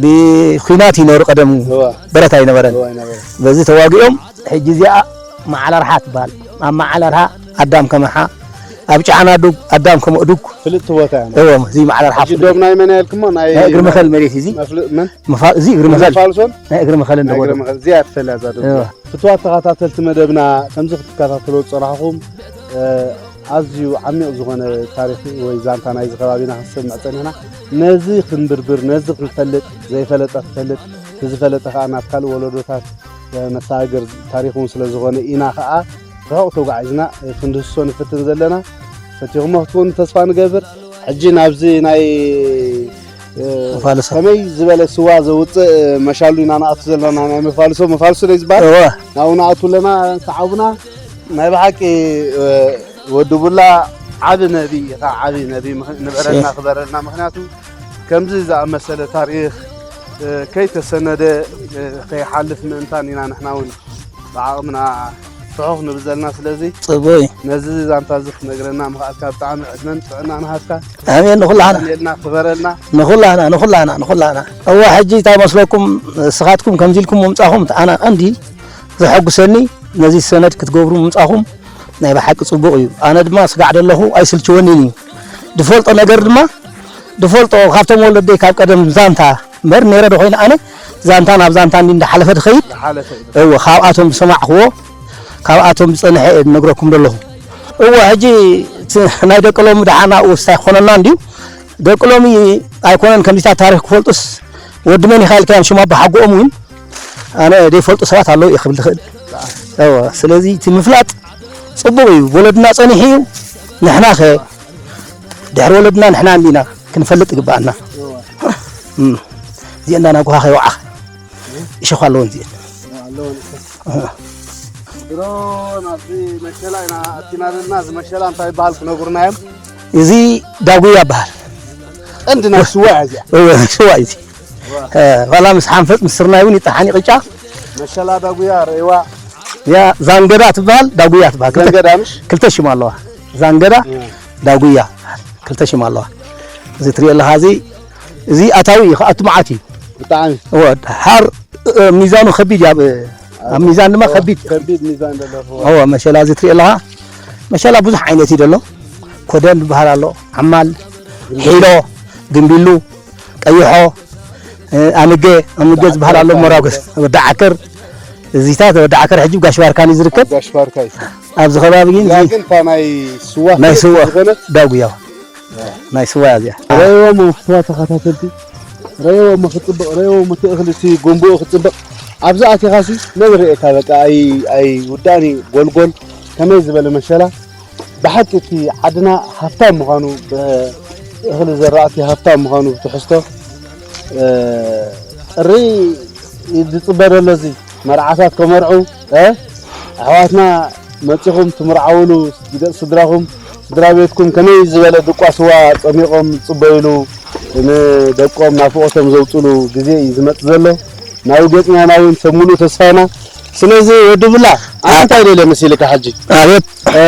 ብኩናት ይነሩ ቀደም እዋ ብረት ኣይነበረን እዋ ይነበረ በዚ ተዋጊኦም ሕጂ እዚኣ ማዕላ ርሓ ትበሃል ኣብ ማዕላ ርሓ ኣዳም ከመሓ ኣብ ጫዕና ዱግ ኣዳም ከመ ዱግ ፍልጥቲ ቦታ እያ እወ እዚ ማዕላ ርሓ ሕጂ ዶብ ናይ መን ያልክሞ ናይ ናይ እግሪ መኸል መሬት እዚ መፍልጥ መን ምፋ- እዚ እግሪ መኸል ፋልሶን ናይ እግሪ መኸል ናይ እግሪ እንደበሉ መኸል እዚኣ ትፈልያ እዛ ዶብ እወ ፍትዋት ተኸታተልቲ መደብና ከምዚ ክትከታተሎ ዝፀናሕኹም እ፣ ኣዝዩ ዓሚቕ ዝኾነ ታሪኽ ወይ ዛንታ ናይዚ ከባቢና ክንሰምዕ ፀኒሕና ነዚ ክንብርብር ነዚ ክንፈልጥ ዘይፈለጠ ክፈልጥ እቲ ዝፈለጠ ከዓ ናብ ካልእ ወለዶታት እ፣ ነሰጋግር ታሪኽ እውን ስለ ዝኾነ ኢና ከዓ ርሑቕ ተጓዒዝና እ፣ ክንድህስሶ ንፍትን ዘለና ፈቲኹሞ ክትኮኑ ተስፋ ንገብር ሕጂ ናብዚ ናይ እ፣ መፋልሶ። ከመይ ዝበለ ስዋ ዘውፅእ እ፣ መሻሉ ኢና ንኣቱ ዘለና ናይ መፋልሶ መፋልሶ ናይ ዝበሃል እወ ናብኡ ንኣቱ ኣለና ሰዓቡና ናይ ብሓቂ እ፣ ወዲ ቡላ ዓቢ ነቢ ኢኻ ዓቢ ነቢ ምኽ- ንብዕረልና ክበረልና ምክንያቱ ከምዚ ዝኣመሰለ ታሪኽ እ፣ ከይተሰነደ እ፣ ከይሓልፍ ምእንታን ኢና ንሕና እውን ብዓቕምና ፍሑኽ ንብል ዘለና ስለዚ ጽቡይ ነዚ ዛንታ እዚ ክትነግረና ምኽኣልካ ብጣዕሚ ዕድመን ጥዕና ንሃብካ ኣሜን ንኹላህና ልና ክበረልና ንኹላህና ንኹላህና ንኹላህና እዋ ሕጂ እንታይ መስለኩም ንስኻትኩም ከምዚ ኢልኩም ምምጻኹም ኣነ ቀንዲ ዘሐጉሰኒ ነዚ ሰነድ ክትገብሩ ምምጻኹም ናይ ብሓቂ ጽቡቕ እዩ ኣነ ድማ ስጋዕ ደለኹ ኣይስልችወኒን እዩ ድፈልጦ ነገር ድማ ድፈልጦ ካብቶም ወለደይ ካብ ቀደም ዛንታ እምበር ነይረ ዶ ኮይነ ኣነ ዛንታ ናብ ዛንታ እንዲ እንዳሓለፈ ድኸይድ ዝሓለፈ እዩ እወ ካብኣቶም ዝሰማዕኽዎ ካብኣቶም ዝፀንሐ እየ ዝነግረኩም ዘለኹ እወ ሕጂ እቲ ናይ ደቂ ሎሚ ደሓና ውስታ ይኮነና እንድዩ ደቂ ሎሚ ኣይኮነን ከምዚታት ታሪክ ክፈልጡስ ወዲ መን ኢኻ ኢልካዮም ሽም ኣቦሓጎኦም እውን ኣነ ዘይፈልጡ ሰባት ኣለዉ እየ ክብል ዝኽእል እወ ስለዚ እቲ ምፍላጥ ፅቡቅ እዩ ወለድና ፀኒሑ እዩ ንሕና ከ ድሕሪ ወለድና ንሕና እንዲና ክንፈልጥ ይግበኣና እዚአን ዳና ጉሃ ከይወዓኽ ይሸኹ ኣለወን እዚአን ኣለዎ ድሮ ናብዚ መሸላ ኢና ኣቲና ዘለና እዚ መሸላ እንታይ ይበሃል ክነግሩና እዮም እዚ ዳጉያ ይበሃል ቀንዲ ናይ ስዋ እያ እዚኣ እወ፣ ስዋ እዩ እዚ እ፣ ዋላ ምስ ሓንፈፅ ምስ ስርናይ እውን ይጠሓን ይቅጫ መሸላ ዳጉያ ርእዋ ያ ዛንገዳ ትበሃል ዳጉያ ትበሃል ክልተ- ዘንገዳ ምሽ ክልተ ሽም ኣለዋ ዛንገዳ ዳጉያ ክልተ ሽም ኣለዋ። እዚ ትሪኦ ኣለኻ፣ እዚ፣ እዚ ኣታዊ እዩ፣ ክኣቱ መዓት እዩ። ብጣዕሚ። እወ፣ ድሓር፣ እ፣ ሚዛኑ ከቢድ እዩ፣ ኣብ፣ ኣብ ሚዛን ድማ ከቢድ። ከቢድ ሚዛን ዘለዎ። እወ፣ መሸላ እዚ ትሪኦ ኣለኻ፣ መሸላ ብዙሕ ዓይነት እዩ ዘሎ። ኮደን ዝበሃል ኣሎ፣ ዓማል፣ ሒሎ፣ ግምቢሉ፣ ቀይሖ፣ እ፣ ኣምገ፣ ኣምገ ዝበሃል ኣሎ፣ ሞራጎስ፣ ወዲ ዓከር፣ እዚታት ወዲ ዓከር ሕጂ ጋሽ ባርካን እዩ ዝርከብ። ጋሽ ባርካ እዩ። ኣብዚ ከባቢ ግን እዚኣ እዚ ግን እታ ናይ ስዋ ናይ ፍልጥ ስዋ ዝኾነት ዳጉያ። ናይ ስዋ እያ እዚኣ። ረእይዎም ኣሕዋ ተኸታተልቲ፣ ረእይዎም ክጽብቕ፣ ረእይዎም እቲ እኽሊ እቲ ጎንቦኡ ክጽብቕ። ኣብዚ ኣቲኻሲ መን ርእየካ በቃ ኣይ-፣ ኣይውዳእን እዩ። ጎልጎል ከመይ ዝበለ መሸላ። ብሓቂ እቲ ዓድና ሃፍታም ምዃኑ፣ ብእኽሊ ዘራእቲ ሃፍታም ምዃኑ ብትሕዝቶ፣ እ፣ ጥሪ ዝጽበ ዘሎ እዚ መርዓታት ከመርዑ፣ እ፣ ኣሕዋትና መጺኹም ትምርዓውሉ፣ ገጽ ስድራኹም፣ ስድራ ቤትኩም ከመይ ዝበለ ድቋ ስዋ ጸሚቖም ዝጽበዩሉ፣ ንደቆም ናፍቖቶም ዘውጽሉ ግዜ እዩ ዝመጽእ ዘሎ። ናብኡ ገጽና ኢና እውን ሰብ ሙሉእ ተስፋ ኢና። ስለዚ ወዲ ቡላ፣ ኣነ እንታይ ደልየ መሲልካ ሕጂ? ኣቤት። እ፣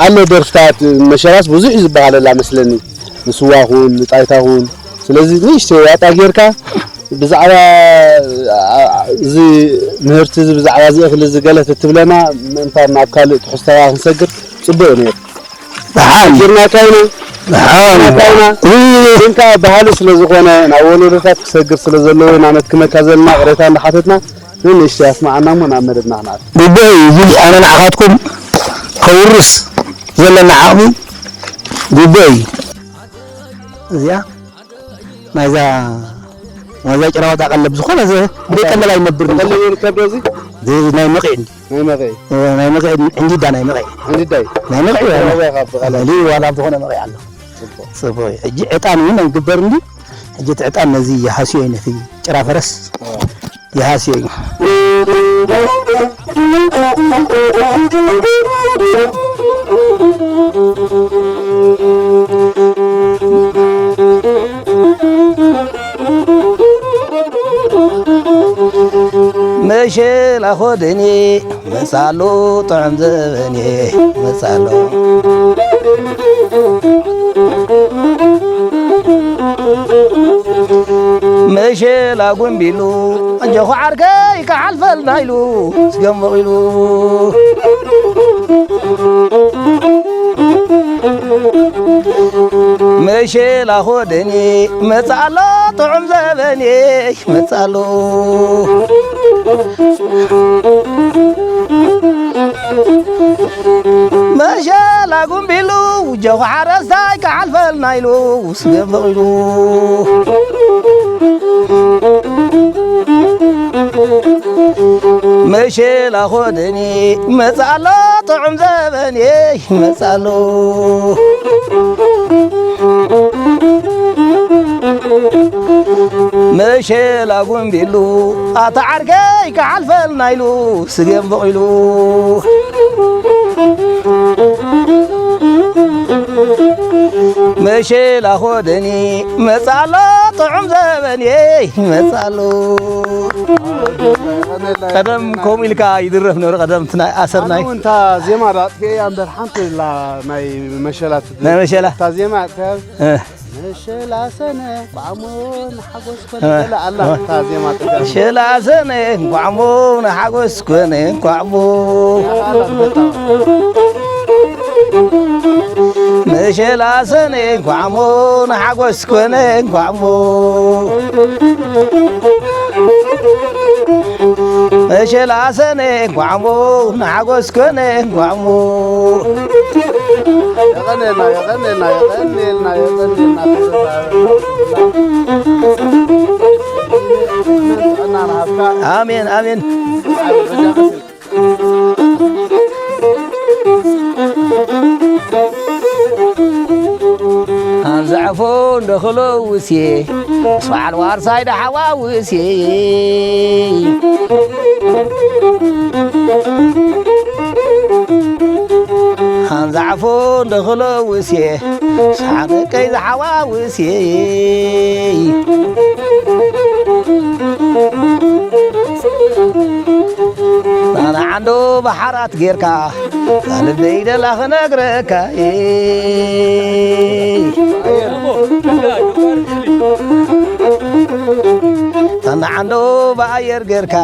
ኣሎ ደርፍታት መሸላስ ብዙሕ እዩ ዝበሃለላ መስለኒ። ንስዋ ኹን፣ ንጣይታ ኹን። ስለዚ ንእሽተይ ዋጣ ጌርካ ብዛዕባ፣ ኣ፣ ኣ፣ እዚ ምህርቲ እዚ ብዛዕባ እዚ እኽሊ እዚ ገለ ተትብለና ምእንታን ናብ ካልእ ትሕዝቶኻ ክንሰግር ጽቡቕ እዩ ነይሩ። ደሓን። ጅርናካ ኢና። ደሓን። ጅርናካ ኢና። እ። ግን ከኣ ባህሊ ስለ ዝኾነ ናብ ወለዶታት ክሰግር ስለ ዘለዎ ኢና ነድክመካ ዘለና ቅሬታ እንዳሓተትና ንንእሽተይ ኣስማዓና እሞ ናብ መደብና ክንኣቱ። ግቡእ እዩ። እዚ ኣነ ንዓኻትኩም ከውርስ ዘለና ዓቕሚ ግቡእ እዩ። እዚኣ ናይዛ፣ ናይዛ ጭራዋጣ ቀለብ ዝኾነ ዘ-፣ ብዘይ ቀለብ ኣይነብርን። ቀለብ ይርከብ ዶ እዚ? እዚ ናይ መቒዕ እንዲ። ናይ መቒዕ። እ፣ ናይ መቒዕ እንዲዳ ናይ መቒዕ። እንዲዳ እዩ። ናይ መቒዕ ናይ ዋላ። መቒዕ ካብ ብቐለብ። ቀለል እዩ ዋላ ዝኾነ መቒዕ ኣሎ። ጽቡቕ። ጽቡቕ እዩ። ሕጂ ዕጣን እውን ኣይግበር እንዲ። ሕጂ እቲ ዕጣን ነዚ ይሃስዮ እዩ ነቲ ጭራ ፈረስ። እ። ይሃስዮ እዩ። መሸላ ኾደኔ መጻሎ ጥዑም ዘበኔ መጻሎ። መሸላ ጉንቢሉ ኣጆኹ ዓርከይ ክሓልፈልና ኢሉ ስገም በቒሉ። መሸላ ኾደኔ መጻሎ ጥዑም ዘበኔ መጻሎ። መሸላ ጉንቢሉ ጀኹ ሓረስታይ ክሓልፈልና ኢሉ ስገም በቒሉ። መሸላ ኾደኒ መጻሎ ጥዑም ዘበንየይ መጻሎ። መሸላ ጉንቢሉ ኣታ ዓርከይ ክሓልፈልና ኢሉ ስገም በቒሉ። መሸላ ኾደኒ መጻሎ ጥዑም ዘበንየይ መጻሎ። ቀደም ከምኡ ኢልካ ይድረፍ ነይሩ። ቀደም እቲ ናይ ኣሰር ናይ ኣነ እውን እታ ዜማ ዶ ኣጥፍኤያ እምበር ሓንቲ ላ ናይ መሸላ ትብል። ናይ መሸላ? እታ ዜማ ኣጥፍኤያ። እ። መሸላ ሰነ ቋዕሞ ንሓጎስ ኮነ እ። ገለ ኣላ እ። እታ ዜማ ኣጥፍኤያ። መሸላ ሰነ ቋዕሞ ንሓጎስ ኮነ ቋዕሞ። ኣላ ትፈልጣ። መሸላ ሰነ እንኳዕሞ ንሓጎስ ኮነ እንኳዕሞ። መሸላ ሰነ እንኳዕሞ ንሓጎስ ኮነ እንኳዕሞ። የቐንየልና፣ የቐንየልና፣ የቐንየልና፣ የቐንየልና። ጥዕና ንሃብካ። ኣሜን፣ ኣሜን። ኣንዛዕፎ እንደኽለውስየ፣ ምስ በዓል ዋርሳይ ደሓዋውስየ። ኣንዛዕፎ እንደኽለውስየ፣ ሳዕነቀይ ዝሓዋውስየ። ኣነ ዓንዶ ባሕራት ጌርካ፣ እዛ ልበይ ደላ ክነግረካ እየ። እዛ ዓንዶ ብኣየር ጌርካ፣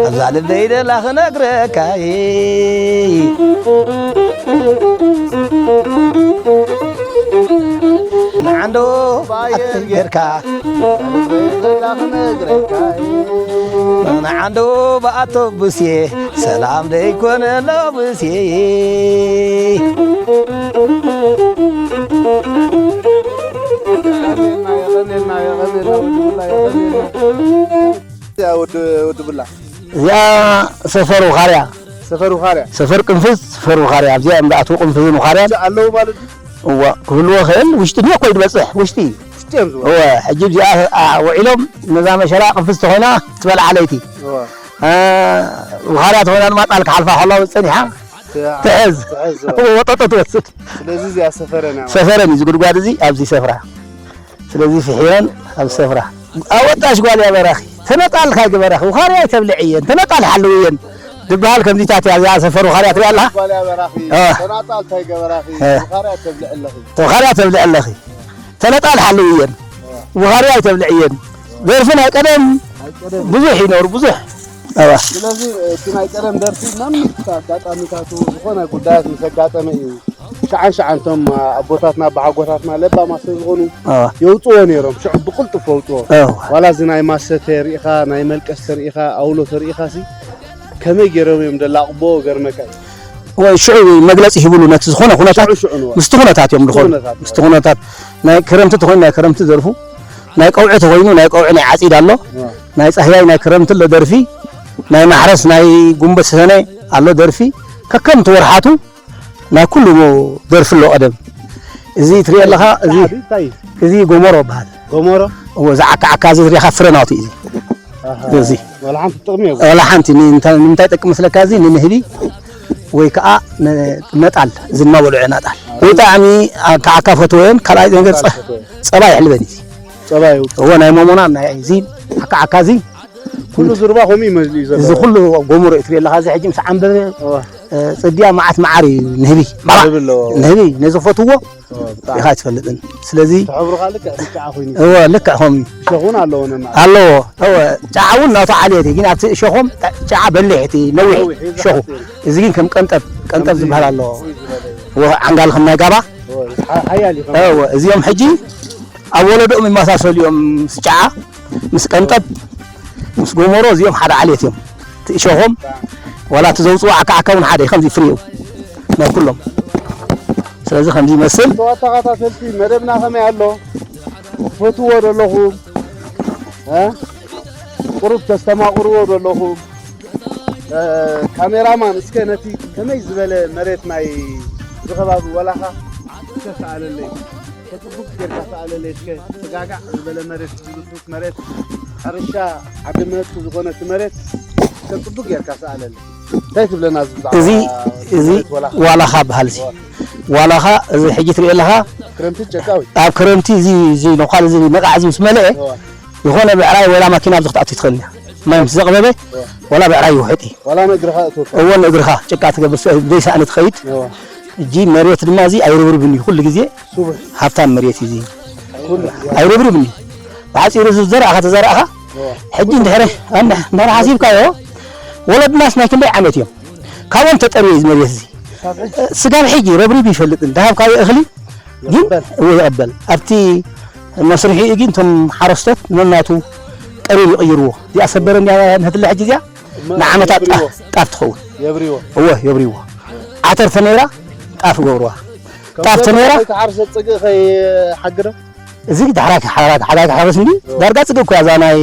ኣብዛ ልበይ ደላ ክነግረካ እየ። ንዓንዶ ብኣየር ጌርካ፣ ንዓንዶ ብኣቶቡስ እየ፣ ሰላም ደይኮነ ሎብስ እየ። የቐኔልና፣ የቐኔልና፣ የቐኔልና፣ ወዲ ቡላ፣ የቐኔልና። ያ ወዲ፣ ወዲ ቡላ። እዚኣ ሰፈር ውኻርያ። ሰፈር ውኻርያ። ሰፈር ቅንፍዝ፣ ሰፈር ውኻርያ። ኣብዚኣ እዮም ዝኣትዉ ቅንፍዝን ውኻርያን። ኣለዉ ማለት ድዩ? እወ፣ ክህልዎ ክእል፣ ውሽጢ ድዮ ኮይድ በጽሕ፣ ውሽጢ። ውሽጢ እዮም ዝበሉ። እወ፣ ሕጂ እዚኣ፣ ኣ፣ ውዒሎም፣ ነዛ መሸላ ቅንፍዝ ተኾይና ትበልዓ ለይቲ። እወ። ኣ፣ ውኻርያ ተኾይና ድማ ጣል ክሓልፋ ከለዋ ጸኒሓ ትኣ-፣ ትሕዝ። ትሕዝ ዝበሉ። እወ፣ ወጠጦ ትወስድ። ስለዚ እዚኣ ሰፈረን እያ ማለት። ሰፈረን እዩ፣ እዚ ጉድጓድ እዚ ኣብዚ ሰፍራ። ስለዚ ፍሒረን ኣብ ሰፍራ። ኣወጣሽ ጓል እያ በራኺ፣ ተነጣል ካይ ገበራኺ፣ ውኻርያ ኣይተብልዕየን፣ ተነጣል ሓልውየን ድበሃል ከምዚታት እያ። እዚኣ ሰፈር ውኻርያ ትሪኣ ኣለኻ? ጓል እያ በራኺ፣ እ። ተናጣል ታይ ገበራኺ፣ እ። ውኻርያ ተብልዕ ኣለኺ። ውኻርያ ተብልዕ ኣለኺ። ተነጣል ሓልውየን፣ ውኻርያ ኣይተብልዕየን። ደርፊ ናይ ቀደም ናይ ቀደም። ብዙሕ ይነብሩ፣ ብዙሕ። እዋ። ስለዚ እቲ ናይ ቀደም ደርፊ መምልክታ ኣጋጣሚታቱ ዝኾነ ጉዳያት ምስ ኣጋጠመ እዩ። ሸዓን ሸዓን እቶም ኣቦታትና ኣቦሓጎታትና ለባማት ስለ ዝኾኑ ኣዋ። የውፅዎ ነይሮም። ሽዑ ብቕልጡፍ ኣውፅዎ። ኣዋ። ዋላ እዚ ናይ ማሰ ተሪኢኻ፣ ናይ መልቀስ ተሪኢኻ፣ ኣውሎ ተሪኢኻ ሲ ከመይ ገይሮም እዮም ደላቕቦ ገርመካ እዩ። ወይ ሽዑ መግለፂ ሂብሉ ነቲ ዝኾነ ኩነታት ሽዑ ሽዑ ንዋ። ምስቲ ኩነታት እዮም ዝኾኑ። ኩነታት። ምስቲ ኩነታት ናይ ክረምቲ ተኾይኑ ናይ ክረምቲ ደርፉ፣ ናይ ቀውዒ ተኾይኑ ናይ ቀውዒ ናይ ዓፂድ ኣሎ። ኣዋ። ናይ ፃህያይ ናይ ክረምቲ ኣሎ ደርፊ፣ ናይ ማሕረስ ናይ ጉንበት ሰነ ኣሎ ደርፊ፣ ከከምቲ ወርሓቱ ናይ ኩሉ ደርፊ ኣሎ ቀደም። እዚ ትሪኦ ኣለኻ፣ እዚ፣ ጻዕዱ እንታይ እዩ? እዚ ጎመሮ ይበሃል። ጎመሮ? እዎ፣ እዚ ዓካ ዓካ እዚ ትሪኢኻ ፍረ ናቱ እዩ እዚ። ኣሃ። እዚ። ዋላ ሓንቲ ጥቕሚ የብሉን። ዋላ ሓንቲ፣ ን-፣ እንታይ፣ ንምንታይ ይጠቅም መስለካ? እዚ ንንህቢ ወይ ከዓ ንመጣል፣ እዚ እናበልዑ ናጣል። ብጣዕሚ ዓካ ዓካ ፈትወ እየን። ካልኣይ ነገር ጸ-፣ ጸባ የሕልበን እዩ። ጸባ የውጽእ። እዎ፣ ናይ ሞሞና፣ ናይ እዚ ዓካ ዓካ እዚ ኩሉ ዝርባ ከምኡ እዩ መሊኡ ዘሎ። እዚ ኩሉ ጎመሮ እዩ ትሪኦ ኣለኻ። እዚ ሕጂ ምስ ዓንበበ፣ እወ። እ፣ ጽድያ መዓት መዓር እዩ ንህቢ። መዓር ኣለዎ። ንህቢ ነዚ ፈትዎ እወ፣ ብጣዕሚ። ኢኻ ኣይትፈልጥን። ስለዚ ትሕብሩ ኸኣ ልክዕ ብጫ ኮይኑ እዩ። እወ፣ ልክዕ ከምኡ እዩ። እሾኽ እውን ኣለዎ ነማዓር። ኣለዎ። እወ፣ ጫዓ እውን ናቱ ዓሌት እዩ። ግን ኣብቲ እሾኾም ጫዓ በሊሕ እቲ ነዊሕ ነዊሕ እዩ እሾኹ። ዝሓጽር። እዚ ግን ከም ቀንጠብ፣ ቀንጠብ ከምዚ ዝበሃል ኣለዎ። እዚ ዝበለ እዩ። እወ፣ ዓንጋል ከም ናይ ጋባ። እወ፣ ሓ-፣ ሓያል እዩ። እወ፣ እዚኦም ሕጂ ኣብ ወለዶኦም ይመሳሰሉ እዮም። ምስ ጫዓ፣ ምስ ቀንጠብ፣ ምስ ጎመሮ እዚኦም ሓደ ዓሌት እዮም። እቲ እሾኾም፣ ዋላ እቲ ዘውፅዎ ዓካ ዓካ እውን ሓደ እዩ፣ ከምዚ ፍሪኡ ናይ ኩሎም። ስለዚ ከምዚ ይመስል። ተኸታተልቲ መደብና ከመይ ኣሎ? ትፈትዎ ዶ ኣለኹም? እ? ቁሩብ ተስተማቕርዎ ዶ ኣለኹም? እ፣ ካሜራማን፣ እስከ ነቲ ከመይ ዝበለ መሬት ናይ እዚ ከባቢ ወላኻ እስከ ሰኣለለይ። ከጽቡቕ ጌርካ ሰኣለለይ እስከ። ተጋጋዕ ዝበለ መሬት፣ ዝብሱስ መሬት፣ ሕርሻ ዓዲ ምህርቲ ዝኾነ እቲ መሬት ከጽቡቕ ጌርካ ሰኣለለይ። እንታይ ትብለና እዚ ብዛዕባ እዚ፣ እዚ መሬት ወላኻ? ዋላኻ በሃል እዚ። ዋላኻ እዚ ሕጂ ትሪኦ ኣለኻ? ክረምቲ ጨቃዊ። ኣብ ክረምቲ እዚ፣ እዚ ነዃል እዚ ነቓዕ እዚ ምስ መለአ፣ እዋ። ዝኾነ ብዕራይ ወላ ማኪና ኣብዚ ክትኣቱ ትኽእል እያ። ማይ ምስ ዘቕበበ፣ እዋ። ወላ ብዕራይ ይውሕጥ እዩ። ዋላ ንእግርኻ እትወቅዕ። እወ፣ ንእግርኻ ጭቃ ትገብር፣ ስ-፣ ዘይሰኣነ ትኸይድ። እዋ። እጂ መሬት ድማ እዚ ኣይርብርብን እዩ፣ ኩሉ ግዜ ስቡሕ። ሃብታም መሬት እዩ እዚ። ኩሉ ግዜ። ኣይርብርብን እዩ። ብሓጺሩ እዚ ዘራእኻ ተዘራእኻ፣ እዋ። ሕጂ እንድሕሪ፣ እንድሕሪ ሓሲብካዮ፣ ወለድናስ ናይ ክንደይ ዓመት እዮም? ካብኦም ተጠርየ እዩ እዚ መሬት እዚ። ካብ ሕጂ? ስጋብ ሕጂ ረብሪቡ ይፈልጥን። ዝሃብካዮ እኽሊ ግን ይቕበል። እዎ ይቕበል። ኣብቲ መስርሒኡ ግን እቶም ሓረስቶት ነናቱ ቀሪብ ይቕይርዎ። እዚኣ ሰበረ እንድያ ንህትለ ሕጂ እዚኣ እሞ ንዓመታት የብርዎ። ጣፍ፣ ጣፍ ትኸውን። የብርዎ። እዎ የብርዎ። ዓተር ተነይራ ጣፍ ገብርዋ። ከም ጣፍ ገብርዋ ተነይራ ከይተሓርሰ ጽግእ ከይሓግረ? እዚ ዳሕራይ ሓራግ ሓራግ ሓረስ እንዲ እዎ። ዳርጋ ጽግእ እኮ እያ እዛ ናይ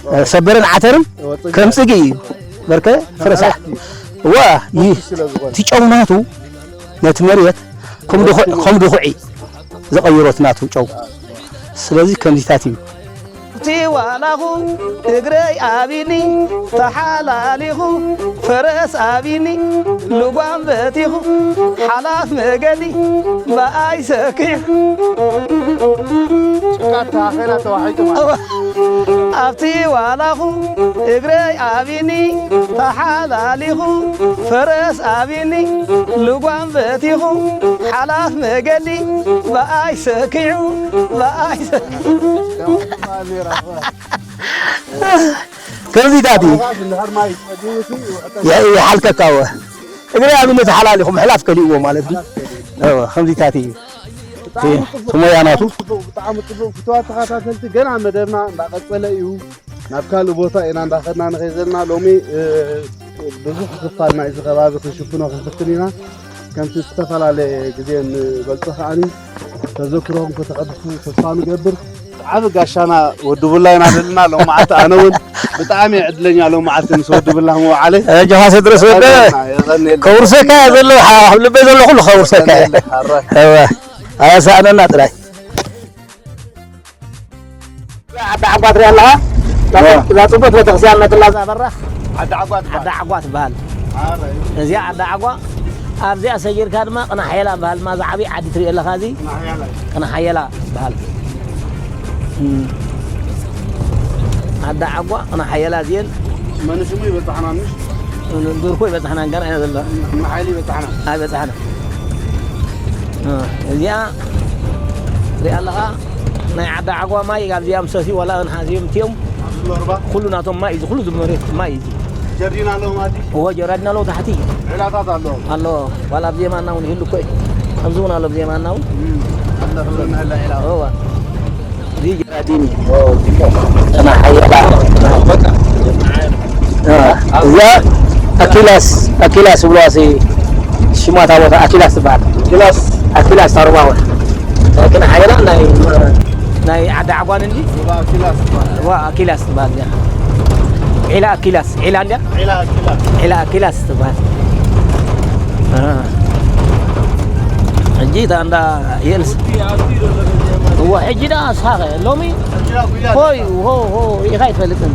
እዎ። ሰበረን ዓተርን እዎ፣ ጽግእ። ከም ጽግእ እዩ። በርከ ፍረሳ። ሓራግ እዩ። እዎ፣ ይህ ስለ ዝኾነ። እቲ ጨው ናቱ ነቲ መሬት ከም ድኹ-፣ ከም ድኹዒ ዝቐይሮ እቲ ናቱ ጨው። ስለዚ ከምዚታት እዩ። እቲ ዋላኹ እግረይ ኣቢኒ ተሓላሊኹ፣ ፈረስ ኣቢኒ ልጓም በቲኹ፣ ሓላፍ መገዲ ብኣይ ሰኪሑ። ጭቃ ተኣኸላ ተዋሒጡ ማለት። እወ። ኣብቲ ዋላኹ እግረይ ኣቢኒ ተሓላሊኹ ፈረስ ኣቢኒ ልጓም በቲኹ ሓላፍ መገዲ ብኣይ ሰኪዑ ብኣይ ሰኪዑ ከምዚታት እዩ። ይሓልከካ እወ እግሪ ኣብነት ሓላል ኢኹም ሕላፍ ከሊእዎ ማለት እዩ። እወ ከምዚታት እዩ። እቲ ሞያ ናቱ። ብጣዕሚ ጽቡቕ ፍትዋ ተኸታተልቲ ገና መደብና እንዳቐጸለ እዩ። ናብ ካልእ ቦታ ኢና እንዳኸድና ንኸይ ዘለና ሎሚ ብዙሕ ክፋል ናይዚ ከባቢ ክንሽፍኖ ክንፍትን ኢና። ከምቲ ዝተፈላለየ ግዜ ንገልጾ ከዓኒ ተዘክሮኹም ከተሐድሱ ተስፋ ንገብር። ዓቢ ጋሻና ወዲ ቡላ ኢና ዘለና ሎማዓቲ ኣነ እውን ብጣዕሚ ዕድለኛ ሎማዓቲ ምስ ወዲ ቡላ ምውዓለ። ኣጆኻ ስድረስ ወደ የቐንየልና፣ የቐንየልና። ከውርሰካ እየ ዘሎ ልበይ ዘሎ ኩሉ ከውርሰካ እየ። የቐንየልና፣ ሓራይ። እወ ኣሳእነና ጥራይ። ዓዲ ዓጓ ትሪኣ ኣለኻ? እዛ ጽቡቅ ቤተክርስትያን ነትላ እዛ በራኽ ዓዲ ዓጓ ትበሃል። ዓዲ ዓጓ ትበሃል። እዚኣ ዓዲ ዓጓ ኣብዚኣ ሰጊርካ ድማ ቅናሓየላ በሃል ድማ ዝዓብይ ዓዲ ትሪኦ ኣለኻ እዚ ቅናሓየላ በሃል። ዓዲ ዓጓ ቅናሓየላ እዚኤን መን ሽሙ ይበጽሓና ምሽ ዱርኮ ይበጽሓና ገና ኢና ዘሎ። ንሓይሊ ይበጽሓና። ኣይበጽሓና። እዚኣ ሪኣ ኣለኻ ናይ ዓዲ ዓጓ ማይ ኣብዚኣ ምሰትዩ ዋላ እንሓዝዮም እቲኦም ኩሉ ናቶም ማይ እዩ ኩሉ ዝመሬት ማይ እዩ። ጀርዲን ኣለዎ ማለት እዩ። እዎ ጀራዲን ኣለዎ ታሕቲ። ዕላታት ኣለዎ። ኣለዎ ዋላ ኣብ ዜማና እውን ይህሉ እኮ እዩ። ኣብዚ እውን ኣሎ ኣብ ዜማና እውን። እወ እዚ ጀራዲን እዩ። እዚኣ ኣኪላስ ኣኪላስ ይብልዋ ሲ ሽማ እታ ቦታ ኣኪላስ ትበሃል። ኣኪላስ ኣኪላስ ታርባወ ግን ሓይላ ናይ ናይ ዓዲ ዓጓን እንዲ ኣኪላስ ዋ ኣኪላስ ትበሃል እዚኣ ዒላ ኣኪላስ ዒላ እንዲያ ዒላ ኣኪላስ ዒላ ኣኪላስ ትበሃል። ሕጂ እታ እንዳ የልስ እዎ ሕጂ ደኣ ኣስኻኸ ሎሚ ሆይ ሆ ሆ ሪኢኻ ኣይትፈልጥን።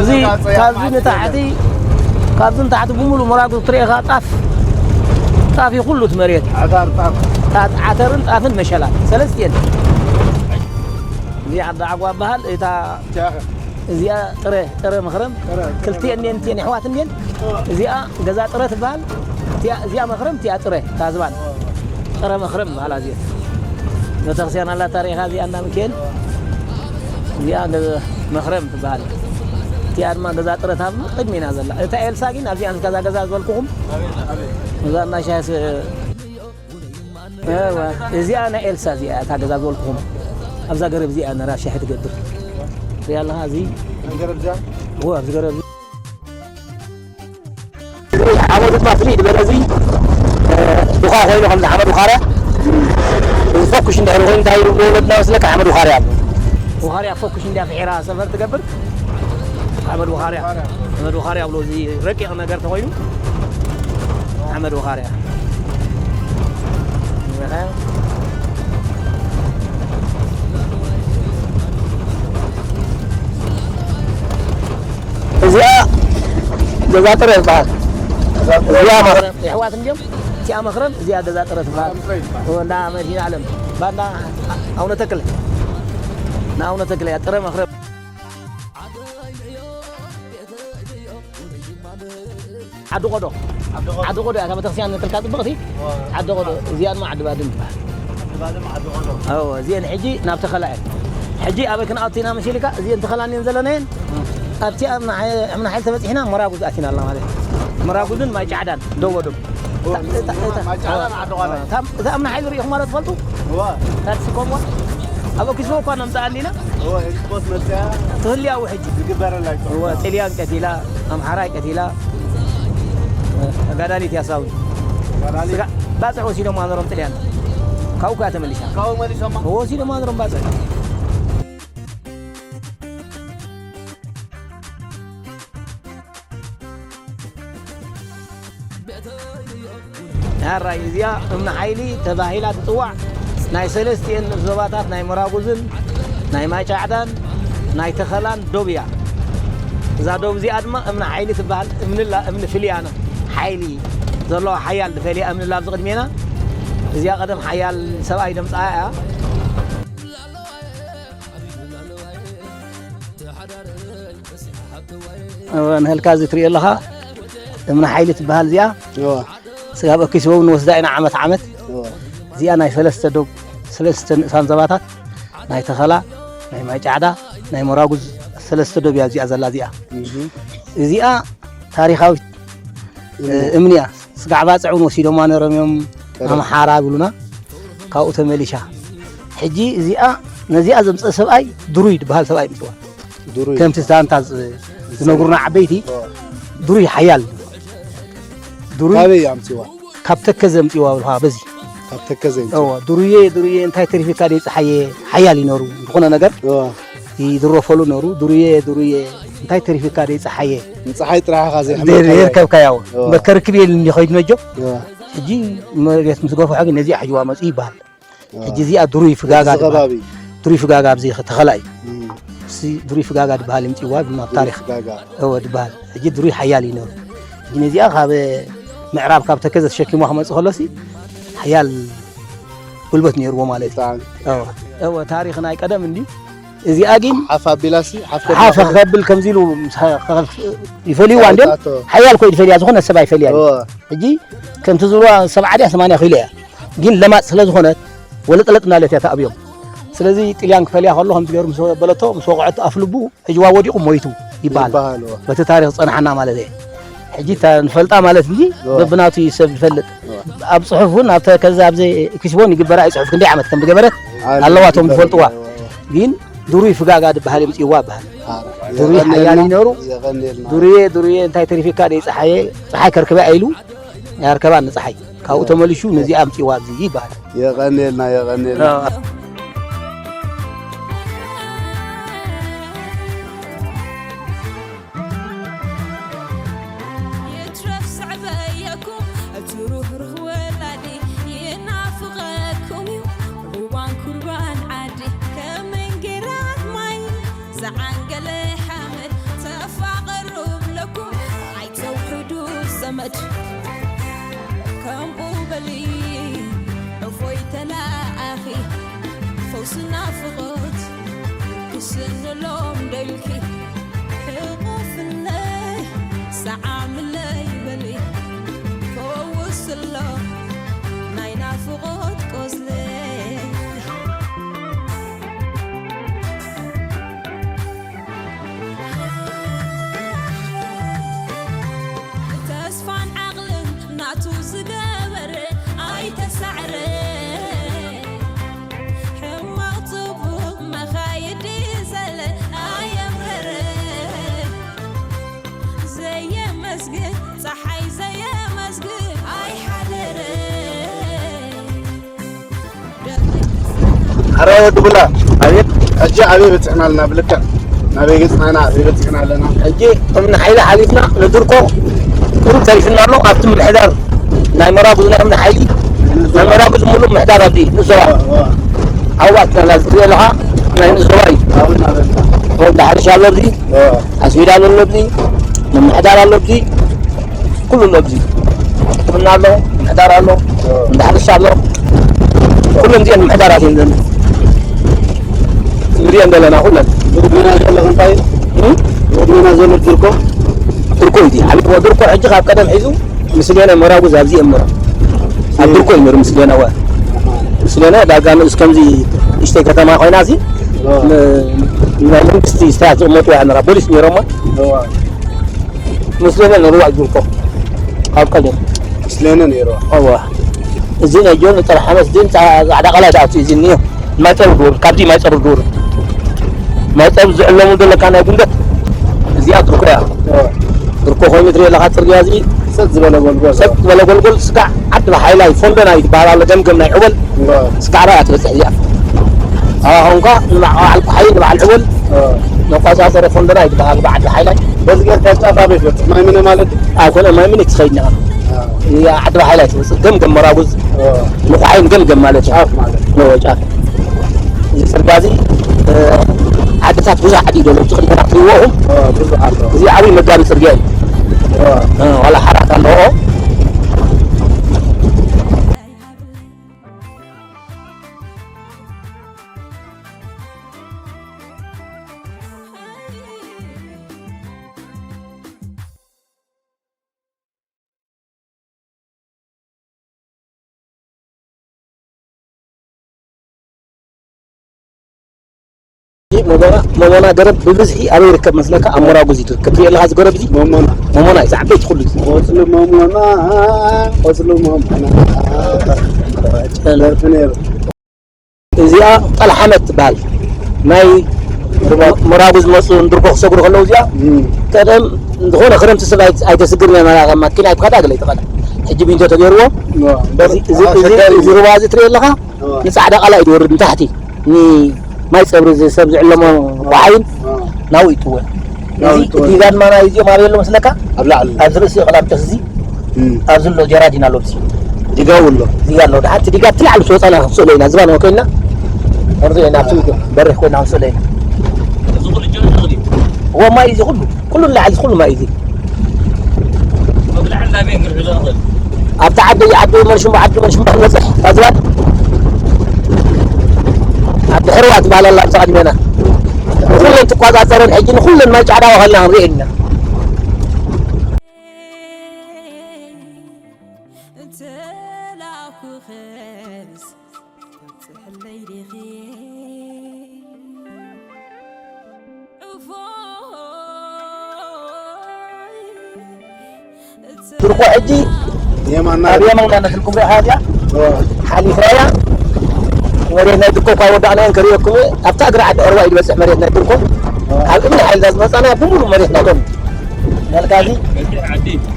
እዚ ካብዚ ንታሕቲ ካብዚ ንታሕቲ ብምሉእ መራጉ ትሪኢኻ ጣፍ ጣፍ እዩ ኩሉ እቲ መሬት ዓተርን ጣፍን መሸላን ሰለስቲኤን እዚ ዓዲ ዓጓ በሃል እታ እዚኣ ጥረ ጥረ መኽረም ክልቲኤን እየን እቲኤን ኣሕዋት እንድየን እዚኣ ገዛ ጥረ ትበሃል እዚኣ መኽረም እቲኣ ጥረ እታ ዝባን ጥረ መኽረም በሃላ እዚአ ቤተክርስትያን ኣላ ታሪኻ እዚኣ እንዳ ሚካኤል እዚኣ መኽረም ትበሃል እቲኣ ድማ ገዛ ጥረ ታብ ቅድሚና ዘላ እታ ኤልሳ ግን ኣብዚኣ ገዛ ገዛ ዝበልኩኹም እዛ እናሻስ እዚኣ ናይ ኤልሳ እዚኣ እታ ገዛ ዝበልኩኹም ኣብዛ ገረብ እዚኣ ነራ ሻሒ ትገብር ሪኣ ኣለኻ እዚ ኣብዚ ገረብ ሓመዱ ድማ ፍልይ ዝበለ እዚ ዱኻ ኮይኑ ከምዚ ሓመድ ውኻርያ እዚ ፈኩሽ እንድሕር ኮይኑ እንታይ ወለድና መስለካ ሓመድ ውኻርያ ኣሎ ውኻርያ ፈኩሽ እንዲያ ፍሒራ ሰፈር ትገብር ሓመድ ውኻርያ ሓመድ ውኻርያ ብሎ እዚ ረቂቕ ነገር ተኾይኑ ሓመድ ውኻርያ እዚኣ ገዛ ጥረ ይበሃል። እዚኣ መኽረም የሕዋት እንዲዮም እቲኣ መኽረም እዚኣ ገዛ ጥረ ትበሃል። እንዳ መድሂን ዓለም ባንዳ ኣቡነ ተክለ ንኣቡነ ተክለ እያ ጥረ መኽረም። ዓዲ ቆዶ ዓዲ ቆዶ እያ ቤተክርስትያን ነትልካ ፅብቕቲ ዓዲ ቆዶ እዚኣ ድማ ዓዲ ባድም ትበሃል። እዚአን ሕጂ ናብ ተኸላ እየን ሕጂ ኣበይ ክንኣቱ ኢና መሲልካ እዚአን ተኸላን እየን ዘለናየን ኣብቲ እምና ሓይል ተበፂሕና መራጉዝ ኣቲና ኣላ ማለት መራጉዝን ማይ ጫዕዳን ደወዶም እዛ እምና ሓይል ርኢኹም ማለት ትፈልጡ ታክሲ ኮምዋ ኣብ ኦኪስሞ እኳ ነምፅኣ እንዲና ትህልያዊ ሕጂ ጥልያን ቀቲላ ኣምሓራይ ቀቲላ ተጋዳሊት ያሳዊ ባፅዕ ወሲዶም ኣነሮም ጥልያን ካብኡ ከያ ተመሊሳ ወሲዶም ኣነሮም ባፅዕ ኣራይ እዚኣ እምኒ ሓይሊ ተባሂላ ትፅዋዕ ናይ ሰለስቲኤን ዞባታት ናይ መራጉዝን ናይ ማይጫዕዳን ናይ ተኸላን ዶብ እያ። እዛ ዶብ እዚኣ ድማ እምኒ ሓይሊ ትበሃል። እምንላ እምኒ ፍልያና ሓይሊ ዘለዋ ሓያል ዝፈልያ እምንላ ኣብዚ ቅድሜና እዚኣ ቀደም ሓያል ሰብኣይ ደምፅኣ እያ። ንህልካ እዚ ትሪኦ ኣለኻ እምኒ ሓይሊ ትበሃል እዚኣ። ስጋብ ኣኪስቦ ንወስዳ ኢና ዓመት ዓመት። እዚኣ ናይ ሰለስተ ዶብ፣ ሰለስተ ንእሳን ዘባታት፣ ናይ ተኸላ፣ ናይ ማይ ጫዕዳ፣ ናይ መራጉዝ፣ ሰለስተ ዶብ እያ እዚኣ ዘላ እዚኣ። እዚኣ ታሪኻዊት እምኒ እያ። ስጋዕ ባፅዕ እውን ወሲዶማ ነይሮም እዮም። ኣምሓራ ይብሉና። ካብኡ ተመሊሻ። ሕጂ እዚኣ፣ ነዚኣ ዘምፀእ ሰብኣይ ድሩይ ዝበሃል ሰብኣይ ምፅዋ። ድሩይ። ከምቲ ዛንታ ዝ-፣ ዝነግሩና ዓበይቲ፣ ድሩይ ሓያል። ድሩይ ካበይ ኣምፅዋ? ካብ ተከዘ ኣምፅዋ ብልኻ በዚ። ካብ ተከዘ ኣምፅዋ። እወ፣ ድሩየ፣ ድሩየ፣ እንታይ ተሪፊካ ደይ ፀሓየ? ሓያል ይነሩ። ዝኾነ ነገር እወ። ይድረፈሉ ነሩ። ድሩየ፣ ድሩየ፣ እንታይ ተሪፊካ ደይ ፀሓየ? ንፀሓይ ጥራሕ ኢኻ ዘይሕመልካ። ዘይርከብካያ እወ። እምበር ከርክብ የልን እንዲ ኸይድ መጆ። እወ። ሕጂ መሬት ምስ ገፍሖ ግን ነዚኣ ሕጅዋ መፅኡ ይበሃል። ሕጂ እዚኣ ድሩይ ፍጋጋ በዚ ድበሃል። ከባቢ። ድሩይ ፍጋጋ ኣብዚ ተኸላ እዩ። እም። እሲ ድሩይ ፍጋጋ ድበሃል ይምፅዋ ግን ኣብ ድሩይ ታሪኽ። ፍጋጋ። እወ ድበሃል። ሕጂ ድሩይ ሓያል እዩ ነሩ። ሕጂ ነዚኣ ካብ ምዕራብ ካብ ተከዘ ተሸኪሞ ክመፅእ ከሎሲ ሓያል ጉልበት ነይርዎ ማለት እዩ። ብጣዕሚ። እወ። እወ ታሪኽ ናይ ቀደም እንዲ እዚኣ ግን ሓፍ ኣቢላሲ፣ ሓፍ ሓፍ ከብል ከምዚ ኢሉ ምስ ሓ-፣ ይፈልይዋ እንድዮም። ኣቶ። ሓያል ኮይ ይፈልያ፣ ዝኾነ ሰብ ኣይፈልያን። እወ። ሕጂ ከምቲ ዝብልዋ ሰብዓ ድያ ሰማንያ ኪሎ እያ። ግን ለማጽ ስለ ዝኾነት ወለጥለጥ እናለት እያ ተኣብዮም። ስለዚ ጥልያን ክፈልያ ከሎ ከምዚ ገይሩ ምስ በለቶ፣ ምስ ወቕዐቶ ኣፍ ልቡ ሕጅዋ ወዲቑ ሞይቱ ይበሃል። ይበሃል፣ እወ። በቲ ታሪኽ ዝጸንሓና ማለት እየ። ሕጂ እታ ንፈልጣ ማለት እንጂ እወ። በብናቱ እዩ ሰብ ዝፈልጥ። እወ። ኣብ ጽሑፍ እውን ኣብተ-፣ ከዚ ኣብዚ ኪስቦን ይግበራ እዩ ጽሑፍ ክንደይ ዓመት ከም ዝገበረት ኣለ ኣለዋ እቶም ይግበራ ዝፈልጥዋ። እወ። ግን ድሩይ ፍጋጋ ድበሃል የምጽእዋ በሃል። ኣረ፣ ድሩይ የቐንየልና፣ ሓያል ይነሩ። የቐንየልና። ድሩየ፣ ድሩየ እንታይ ተሪፊካ ደይ ጸሓየ፣ ጸሓይ ከርክበ ኣይሉ ያርከባ ንጸሓይ። ካብኡ ተመሊሹ ነዚ ኣምጽእዋ ኣብዚ ይበሃል። የቐንየልና፣ የቐንየልና። ኣዎ። ይትረፍ ስዕበየኩም እቲ ሩህሩህ ወላዲ ይናፍቐኩም እዩ ሩባን ኩርባን ዓዲ ከም እንጌራ ማይ ዝዓንገለ ሓመድ ተፋቐሩ ብለኩም ኣይተውሕዱ ዘመድ ከምኡ በሊ እፎይ ተላኣኺ ፈውሲ ናፍቖት ክስንሎም ደልኪ ሕቑፍለይ ሰዓምለይ በሊ ፈውስሎ ናይ ናፍቖት ቆስለይ ተስፋን ዓቕልን ናቱ ዝገበረ ኣይተሳዕረ ሕማቕ ጽቡቕ መኻይዲ ዘለ ኣየምረረ ዘየመስግን ጸሓይ ዘየመስግን ኣይሓደረ ኣረ ወዲ ቡላ፣ ኣቤት። ሕጂ ኣበይ በጺሕና ኣለና? ብልክዕ ናበይ ገጽና ኢና? ኣበይ በጺሕና ኣለና? ሕጂ እምኒ ሓይሊ ሓሊፍና ንድርቆ ቁሩብ ተሪፍና ኣሎ። ኣብቲ ምምሕዳር ናይ መራጉዝ ናይ እምኒ ሓይሊ፣ ናይ መራጉዝ ሙሉእ ምምሕዳር ኣብዚ ንዞባ። ዋ፣ ዋ። ኣብኡ ኣትና ዝትሪኦ ኣለኻ ናይ ንዞባ እዩ። ኣብኡ እናበልካ። ወዲ ሓርሻ ኣሎ ኣብዚ፣ ዋ። ኣስቤዳ ኣሎ ኣብዚ፣ ምምሕዳር ኣሎ ኣብዚ። ኩሉ ኣሎ ኣብዚ። ሕክምና ኣሎ፣ ምሕዳር ኣሎ፣ እንዳ ሕርሻ ኣሎ። ኩሎም እዚአን ምሕዳራት እየን ዘለን። ንሪአን ዘለና ኩለን። ዝቕድመና ዘሎ እንታይ እዩ? እም? ዝቕድመና ዘሎ ድርቆ? ድርቆ እዩ። ዓሚቕዎ ድርቆ ሕጂ ካብ ቀደም ሒዙ ምስሌነ መራጉዝ ኣብዚ እየን ነይረን። ኣብ ድርቆ እዩ ነይሩ ምስሌነ ወ-፣ ምስሌነ ዳጋ ንኡስ ከምዚ ንእሽተይ ከተማ ኮይና እዚ ኦ። ን-፣ ናይ መንግስቲ ስታት ዝቕመጡ እያ ነራ። ፖሊስ ነይሮማ። ኦ። ምስሌነ ነርዋ እዩ ድርቆ። ካብ ቀደም። ምስሌነ ነይርዋ። እዋ። እዚ ናይ ጆን ጥረ ሓመስ ግን ጻ-፣ ጻዕዳ ቃላይ ትኣቱ እዩ ዝንዮ። ማይ ጸሩ ዱር፣ ካብቲ ማይ ጸሩ ዱር። ማይ ጸሩ ዝዕለሙ ዘለካ ናይ ጉንደት። እዚኣ ድርኮ እያ። ኦ። ድርኮ ኮይኑ ትሪኦ ኣለኻ ጽርግያ እዚ። ሰጥ ዝበለ ጎልጎል። ሰጥ ዝበለ ጎልጎል ስጋዕ ዓዲ ብሓይላይ ፎንደና እዩ ዝበሃል ኣሎ ገምገም ናይ ዕወል። ኦ። ስጋዕ ራእያ ትበጽሕ እዚኣ። ኣዋ ኾንኳ ንበዓል ቁሓይ ንበዓል ዕወል ኦ። መቋጻጸሪ ፎንደና እዩ ዝበሃል በዓዲ ሓይላይ። በዚ ጌርካ ጫፍ ኣበይ ትበጽሕ? ማይ ምነ ማለት ድዩ? ኣይኮነ፣ ማይ ምነ ትኸይድ ነኻ። ኦ። እያ ዓዲ ሓይላይ ትበጽሕ። ገምገም መራጉዝ ኦ። ንቑሓይን ገምገም ማለት እዩ። ጫፍ ማለት። ኦ፣ ጫፍ። እዚ ጽርግያ እዚ፣ እ፣ ዓድታት ብዙሕ ዓዲ እዩ ዘሎ። እቲ ቅድመና ትሪእዎ ኢኹም። ኦ፣ ብዙሕ ኣሎ። እዚ ዓብዪ መጋቢ ጽርግያ እዩ። ኦ። እ፣ ዋላ ሓራት ኣለዎ። ሞሞና፣ ሞሞና ገረብ ብብዝሒ ኣበይ ይርከብ መስለካ? ኣብ ሞራጉዝ እዩ ትርከብ። ትሪኦ ኣለኻ እዚ ገረብ እዚ? ሞሞና። ሞሞና እዩ፣ ዝዓበይቲ ኩሉ እዚ። ቆጽሊ ሞሞና፣ ቆጽሊ ሞሞና። ደርፊ ነይሩ። እዚኣ ጠልሓመት ትበሃል። ናይ ሞራጉዝ ዝመፁ እንድርጎ ክሰግሩ ከለዉ እዚኣ እም። ቀደም ዝኾነ ክረምቲ ሰብ ኣይት-፣ ኣይተስግርን እያ፣ ማርያ ከም ማኪና ኣይትኸዳ ገለ ኣይትኸዳ። ሕጂ ቢንቶ ተገይርዎ። ዋ፣ እዚ፣ እዚ፣ ዋ፣ እዚ፣ ኣሸጋሪ እዚ እዩ። ሩባ እዚ ትሪኦ ኣለኻ? ዋ። ንጻዕዳ ቃላይ ድወርድ ንታሕቲ ንማይ ጸብሪ እዚ ሰብ ዝዕለሞ ዋ። ወሓይን ዋ። ናብኡ ይጥወ። ናብኡ እዚ ይጥወ። እቲ ጋድማ ናይ እዚኦም ኣበይ ኣሎ መስለካ? ኣብ ላዕሊ። ኣብዚ ርእሲ ቀላምጠስ እዚ እም። ኣብዚ ኣሎ ጀራዲን ኣሎ፣ ኣብዚ ዲጋ እውን ኣሎ። ዲጋ ኣሎ። ደሓር እቲ ዲጋ እቲ ላዕሊ ትወጻና ክንስእሎ ኢና። ዝባን ኮይና ክንሪኦ ኢና። ኣብቲ በሪኽ ኮይና ክንስእሎ ኢና። እዚ ኩሉ ጀራዲን እዩ። እዎ፣ ማይ እዚ ኩሉ፣ ኩሉ ንላዕሊ፣ ኩሉ ማይ እዚ። መብልዕን ላሜን ክንሕዞ ንኽእል። ኣብቲ ዓዲ፣ ዓዲ መንሽምባ፣ ዓዲ መንሽምባ ክንበጽሕ፣ እታ ዝባን ዓዲ ሕርዋ ትበሃል ኣላ፣ ኣብቲ ቅድሜና። ኩለን ትቆጻጸረን፣ ሕጂ ንኩለን ማይ ጫዕዳ ወሃልና ክንሪኦ ኢና። እንተላኩኸስ ትብጽሐለይ ዲኺ? እፎይ፣ እተ- ብርኮ ሕጂ የማና ኣብ የማና ነትልኩም ሪኢኻ እዚኣ? ኦ። ሓሊፍናያ። ወደ ናይ ድኮ እኳ ወዳእናየን ከርእየኩም እየ። ኣብታ እግሪ ዓዲ ዕርዋ እዩ ዝበጽሕ መሬት ናይ ድርኮ። ኦ። ኣብ እምኒ ሓይልታ ዝመጻና ብምሉእ መሬት ናቶም። መልካ እዚ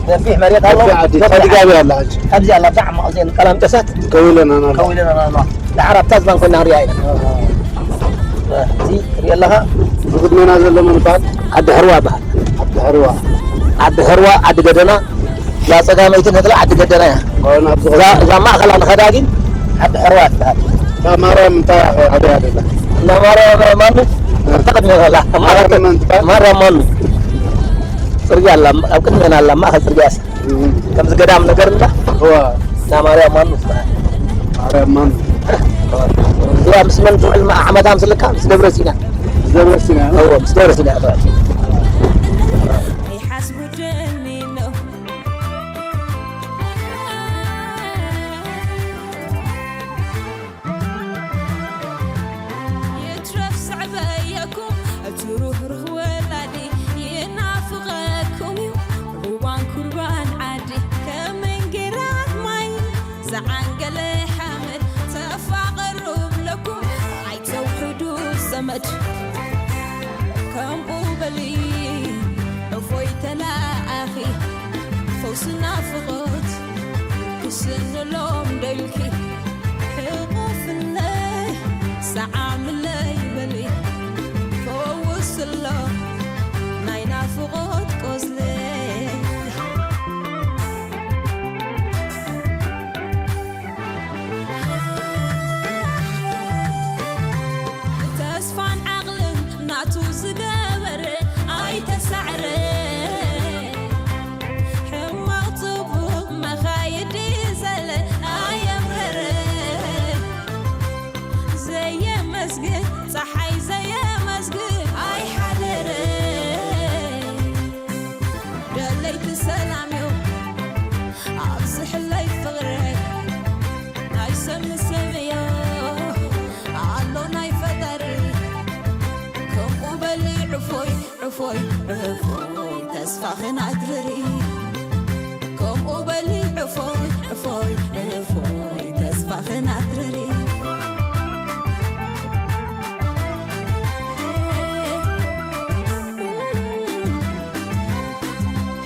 ነፊሕ መሬት ኣሎ። ነፊሕ ዓዲ። ነፊሕ ከዲጋ ዓዲ። ኣላ ሕጂ። ኣብዚ ኣላ፣ ብዛዕባ ማእዜን ቀላምጠሳት። ከው ኢለና ናላ። ከው ኢለና ናላ። ደሓር ኣብታ ዝባን ኮይና ንሪኣ ኢና። ኦ። እዚ ትሪኦ ኣለኻ? እዚ ቅድሜና ዘሎ መን ይበሃል? ዓዲ ሕርዋ ይበሃል። ዓዲ ሕርዋ። ዓዲ ሕርዋ፣ ዓዲ ገደና። እዛ ጸጋመይቲ ነትላ ዓዲ ገደና እያ። ኦ፣ ናብዚ እዛ፣ እዛ ማእኸላ ንኸዳ ግን ዓዲ ሕርዋ ትበሃል። እታ ማርያም እንታይ ዓዲ እያ ደላ? እንዳ ማርያም ማኑ? እ። ኣብታ ቅድሜና ኣላ። ማርያም መን ትበሃል? ማርያም ማኑ። ጽርግያ ኣላ፣ ኣብ ቅድሜና ኣላ፣ ማእኸል ጽርግያ እያ። እም። ከምዚ ገዳም ነገር እንዳ እዋ። እንዳ ማርያም ማኑ ትበሃል። ማርያም ማኑ። እዚኣ ምስ መን ትውዕል ማ-፣ ዓመታ ምስልካ? ምስ ደብረ ሲና። ምስ ደብረ ሲና። እዎ፣ ምስ ደብረ ሲና ትውዕል። ኣይሓስቡድን ኢሎም። ይትረፍ ስዕበየኩም፣ እቲ ሩህሩህ ወላዲ ይናፍቐኩም እዩ። ሩባን ኩርባን ዓዲ ከም እንጌራን ማይን ዝዓንገለ ሓመድ ተፋቐሩ እብለኩም። ኣይተውሕዱ ዘመድ ከምኡ በሊ እፎይ ተላኣኺ ፈውሲ ናፍቖት ክስንሎም ደልኪ ሕቑፍለይ ሰዓምለይ በሊ ፈውስሎ ናይ ናፍቖት ቆስለይ። ተስፋን ዓቕልን ናቱ ዝገበረ ኣይተሳዕረ። ሕማቕ ጽቡቕ መኻይዲ ዘለ ኣየምረረ። ዘየመስግን ጸሓይ ዘየመስግን ኣይሓደረ። ደለይቲ ሰላም እዩ ኣብዚ ሕለይ ፍቕረይ። ናይ ሰብ ንሰብ እዮ ኣሎ ናይ ፈጣሪ። ከምኡ በሊ ዕፎይ፣ ዕፎይ፣ ዕፎይ ተስፋኽን ኣትርሪ። ከምኡ በሊ ዕፎይ፣ ዕፎይ፣ ዕፎይ ተስፋኽን ኣትርሪ።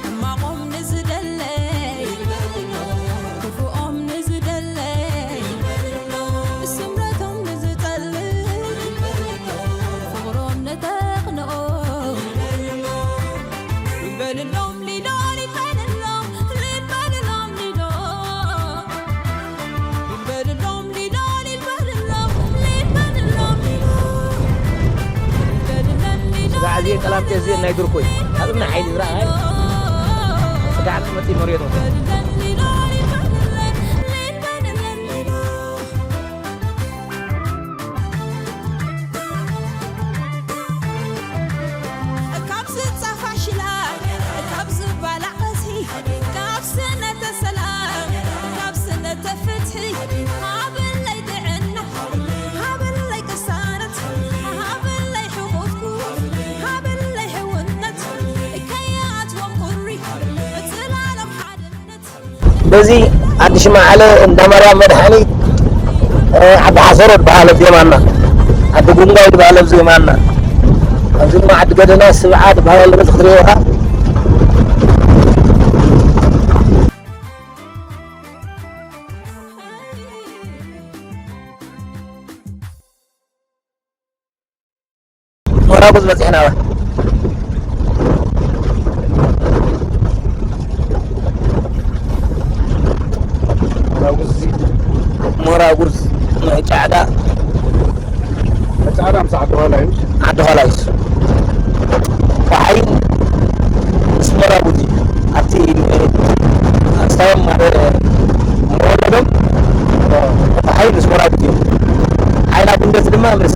ሕማቖም ንዝደለይ፣ ክፉኦም ንዝደለይ፣ ስምረቶም ንዝጠልብ፣ ፍቕሮም ንተቕንኦ። በልሎም ሊዶ፣ ሊድ በልሎም፣ ሊድ በልሎም ሊዶ። ስጋዕ እዚ ቀላምጤ እዚ ናይ ድርኮይ። ኣብ እምኒ ሓይሊ ዝረኣይ። ስጋዕ መፂ መሬት ነው። ካብ ዝጻፋ ሽላ፣ ካብ ዝባላዕ ቀስሒ፣ ካብ ስነተ ሰላም፣ ካብ ስነተ ፍትሒ፣ ሃበለይ ጥዕና፣ ሃበለይ ቅሳነት፣ ሃበለይ ሕው እዚ ዓዲ ሽማዓለ፣ እንዳ ማርያም መድሓኒት፣ እ፣ ዓዲ ሓሰሮ ዝበሃል ኣብ የማና፣ ዓዲ ጉንጓይ ዝበሃል ኣብዚ የማና፣ ኣብዚ ድማ ዓዲ ገደና ስብዓ ዝበሃል ኣሎ፣ በዚ ክትሪኦ ኢኻ። ሞራጉዝ በጺሕና። ሞራጉዝ፣ ሞራጉዝ ናይ ጫዕዳ። ጫዕዳ ምስ ዓዲ ኋላ እዩ። ዓዲ ኋላ እዩ። ኳሓይን ምስ ሞራጉዝ እዩ። ኣብቲ ኣስታዮም ኣብ መወለዶም ኳሓይን ምስ ሞራጉዝ እዩ። ሓይላ ጉንደት ድማ ምስ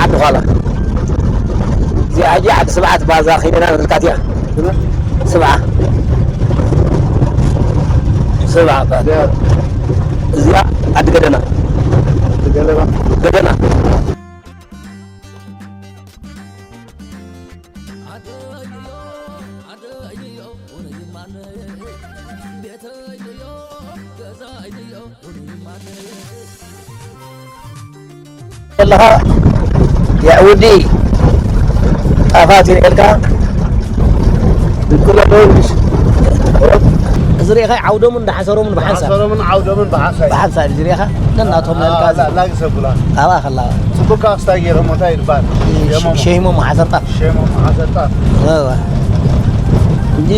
ዓዲ ኋላ። እዚኣ ሕጂ ዓዲ ስብዓት ባዛ ኺደና ንብልካት እያ። ስብዓ። ስብዓ እባ። እዚኣ ዓዲ ገደና። ገደና። ኣለኻ የዕውዲ ጣፋት ይልዕልካ። ድኩሎ ዶ ይብልሽ? እዚ ርኢኻ ዓውዶምን እንዳሓሰሮምን ብሓንሳብ። ሓሰሮምን ዓውዶምን ብሓንሳብ። ብሓንሳብ እዚ ርኢኻ ነናቶም ነልካ። ላ-፣ ላግ ሰጉላ። ኣብኣ ከላ። ጽቡቅ ካስታ ገይሮም እንታይ ይባል? ሸይሞም። ሸይሞም ሓሰርጣ። ሸይሞም ሓሰርጣ። እዋ። እንጂ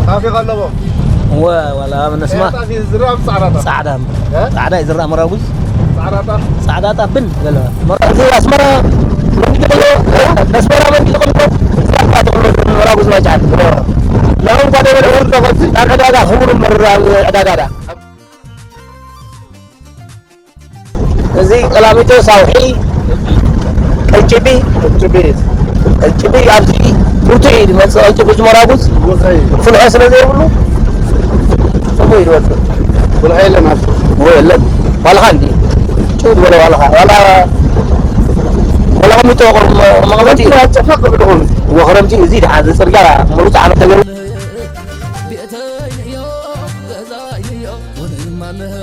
ጣፍ ይቐለቦ። ወ-፣ ዋላ ኣብ ነስማ። ጣፍ ይዝራብ ጻዕዳ ጣፍ። ጻዕዳ። እ? ጻዕዳ ይዝራእ መራጉዝ። ጻዕዳ ጣፍ። ጻዕዳ ጣፍ ብል በለ። መራጉዝ ኣስመራ መንገዲ ኣሎ። ኣስመራ መንገዲ ኣሎ። ጻዕዳ ጣፍ ኣሎ። መራጉዝ ማይ ጫት። ላሁን ጓደ ወደ ወርዶ ፈት። ዕዳጋ ክቡር መራ ዕዳጋ ዳ። እዚ ቀላሚጦ ሳውሒ፣ ቅንጭቢ፣ ቅንጭቢ። ቅንጭቢ ኣብዚ ብርቱዕ እዩ ዝመጽእ። ቅንጭቢ ዝመራጉዝ ውዑይ። ፍልሖ ስለ ዘይብሉ ጽቡቕ እዩ ዝወጽእ። ፍልሖ የለን ኣብዚ። ወይ የለን። ዋላኻ እንዲ ጭው ዝበለ ዋላኻ። ዋላ፣ ዋላ ቀሚጦ መቐመጢ እዩ። ጨፈቅ ብድኹም። ወኽረምቲ እዚ ደሓን እዚ ጽርግያ ሙሉእ ዓመት ተገይሩ። ቤተይንዮ ገዛይንዮ ወደይማንህ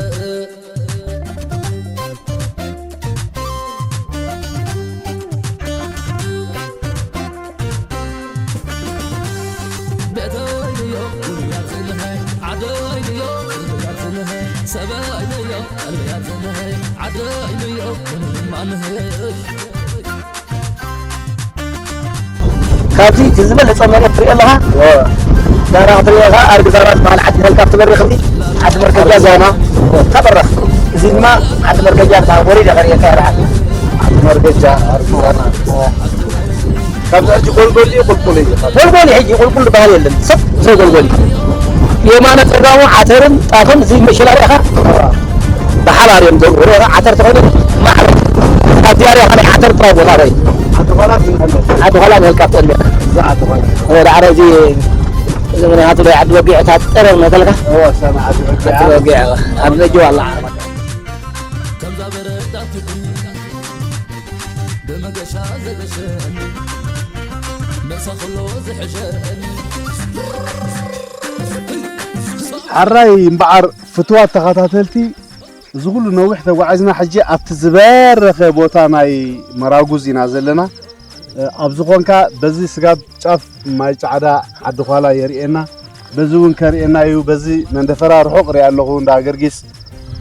ቤተይንዮ ውሩያትንህ ዓደይንዮ ውሩያትንህ ሰበይንዮ ቀልብያትንህ ዓደይንዮ ወደይማንህ ካብዚ እቲ ዝበለጸ መሬት ትሪኦ ኣለኻ? ዛና ክትሪኦ ከኣ ኣርግዛና ዝበሃል ዓዲ ነልካ ክትበሪ ከምዚ ዓዲ መርገጃ ዛና ተበረኽ። እዚ ድማ ዓዲ መርገጃ ዝበሃል ወሪደ ከርእየካ ይረኣል። ዓዲ መርገጃ ኣርግዛና። ካብዚ ሕጂ ጎልጎል እዩ፣ ቁልቁል እዩ። ጎልጎል እዩ፣ ሕጂ ቁልቁል ዝበሃል የለን። ሰብ ዘይጎልጎል እዩ። የማነ ጸጋሙ ዓተርን ጣፍን እዚ መሸላ ርኢኻ? ብሓባር እዮም ዘውዕሉ። ዓተር ተኾይኑ ማዕረ ኣብዚኣ ርኢኻ ናይ ዓተር ጥራይ ቦታ ርእ። ዓዲ ዃላ ትንቀለ። ዓዲ ዃላ ንህልካ ትጠልዕ። እዛ ዓዲ ዃላ። ወደ ዓረ እዚ እዚ ምኽንያቱ ናይ ዓዲ ወጊዕ እታ ጠረር መተልካ። እወ፣ ሰና ዓዲ ወጊዕ። ዓዲ ወጊዕ፣ ኣብ ደጅ ዋላ ዓረ። ከምዛ በረድ ኣትኹም ብመገሻ ዘገሸኒ መሳ ኩሎ ዝሕሸኒ። ሕራይ እምበኣር ፍትዋት ተኸታተልቲ፣ እዚ ኩሉ ነዊሕ ተጓዒዝና ሕጂ ኣብቲ ዝበረኸ ቦታ ናይ መራጉዝ ኢና ዘለና። እ፣ ኣብ ዝኾንካ በዚ ስጋብ ጫፍ ማይ ጫዕዳ ዓዲ ዃላ የርእየና። በዚ እውን ከርእየና እዩ። በዚ መንደፈራ ርሑቕ ርኢ ኣለኹ፣ እንዳ ገርጊስ።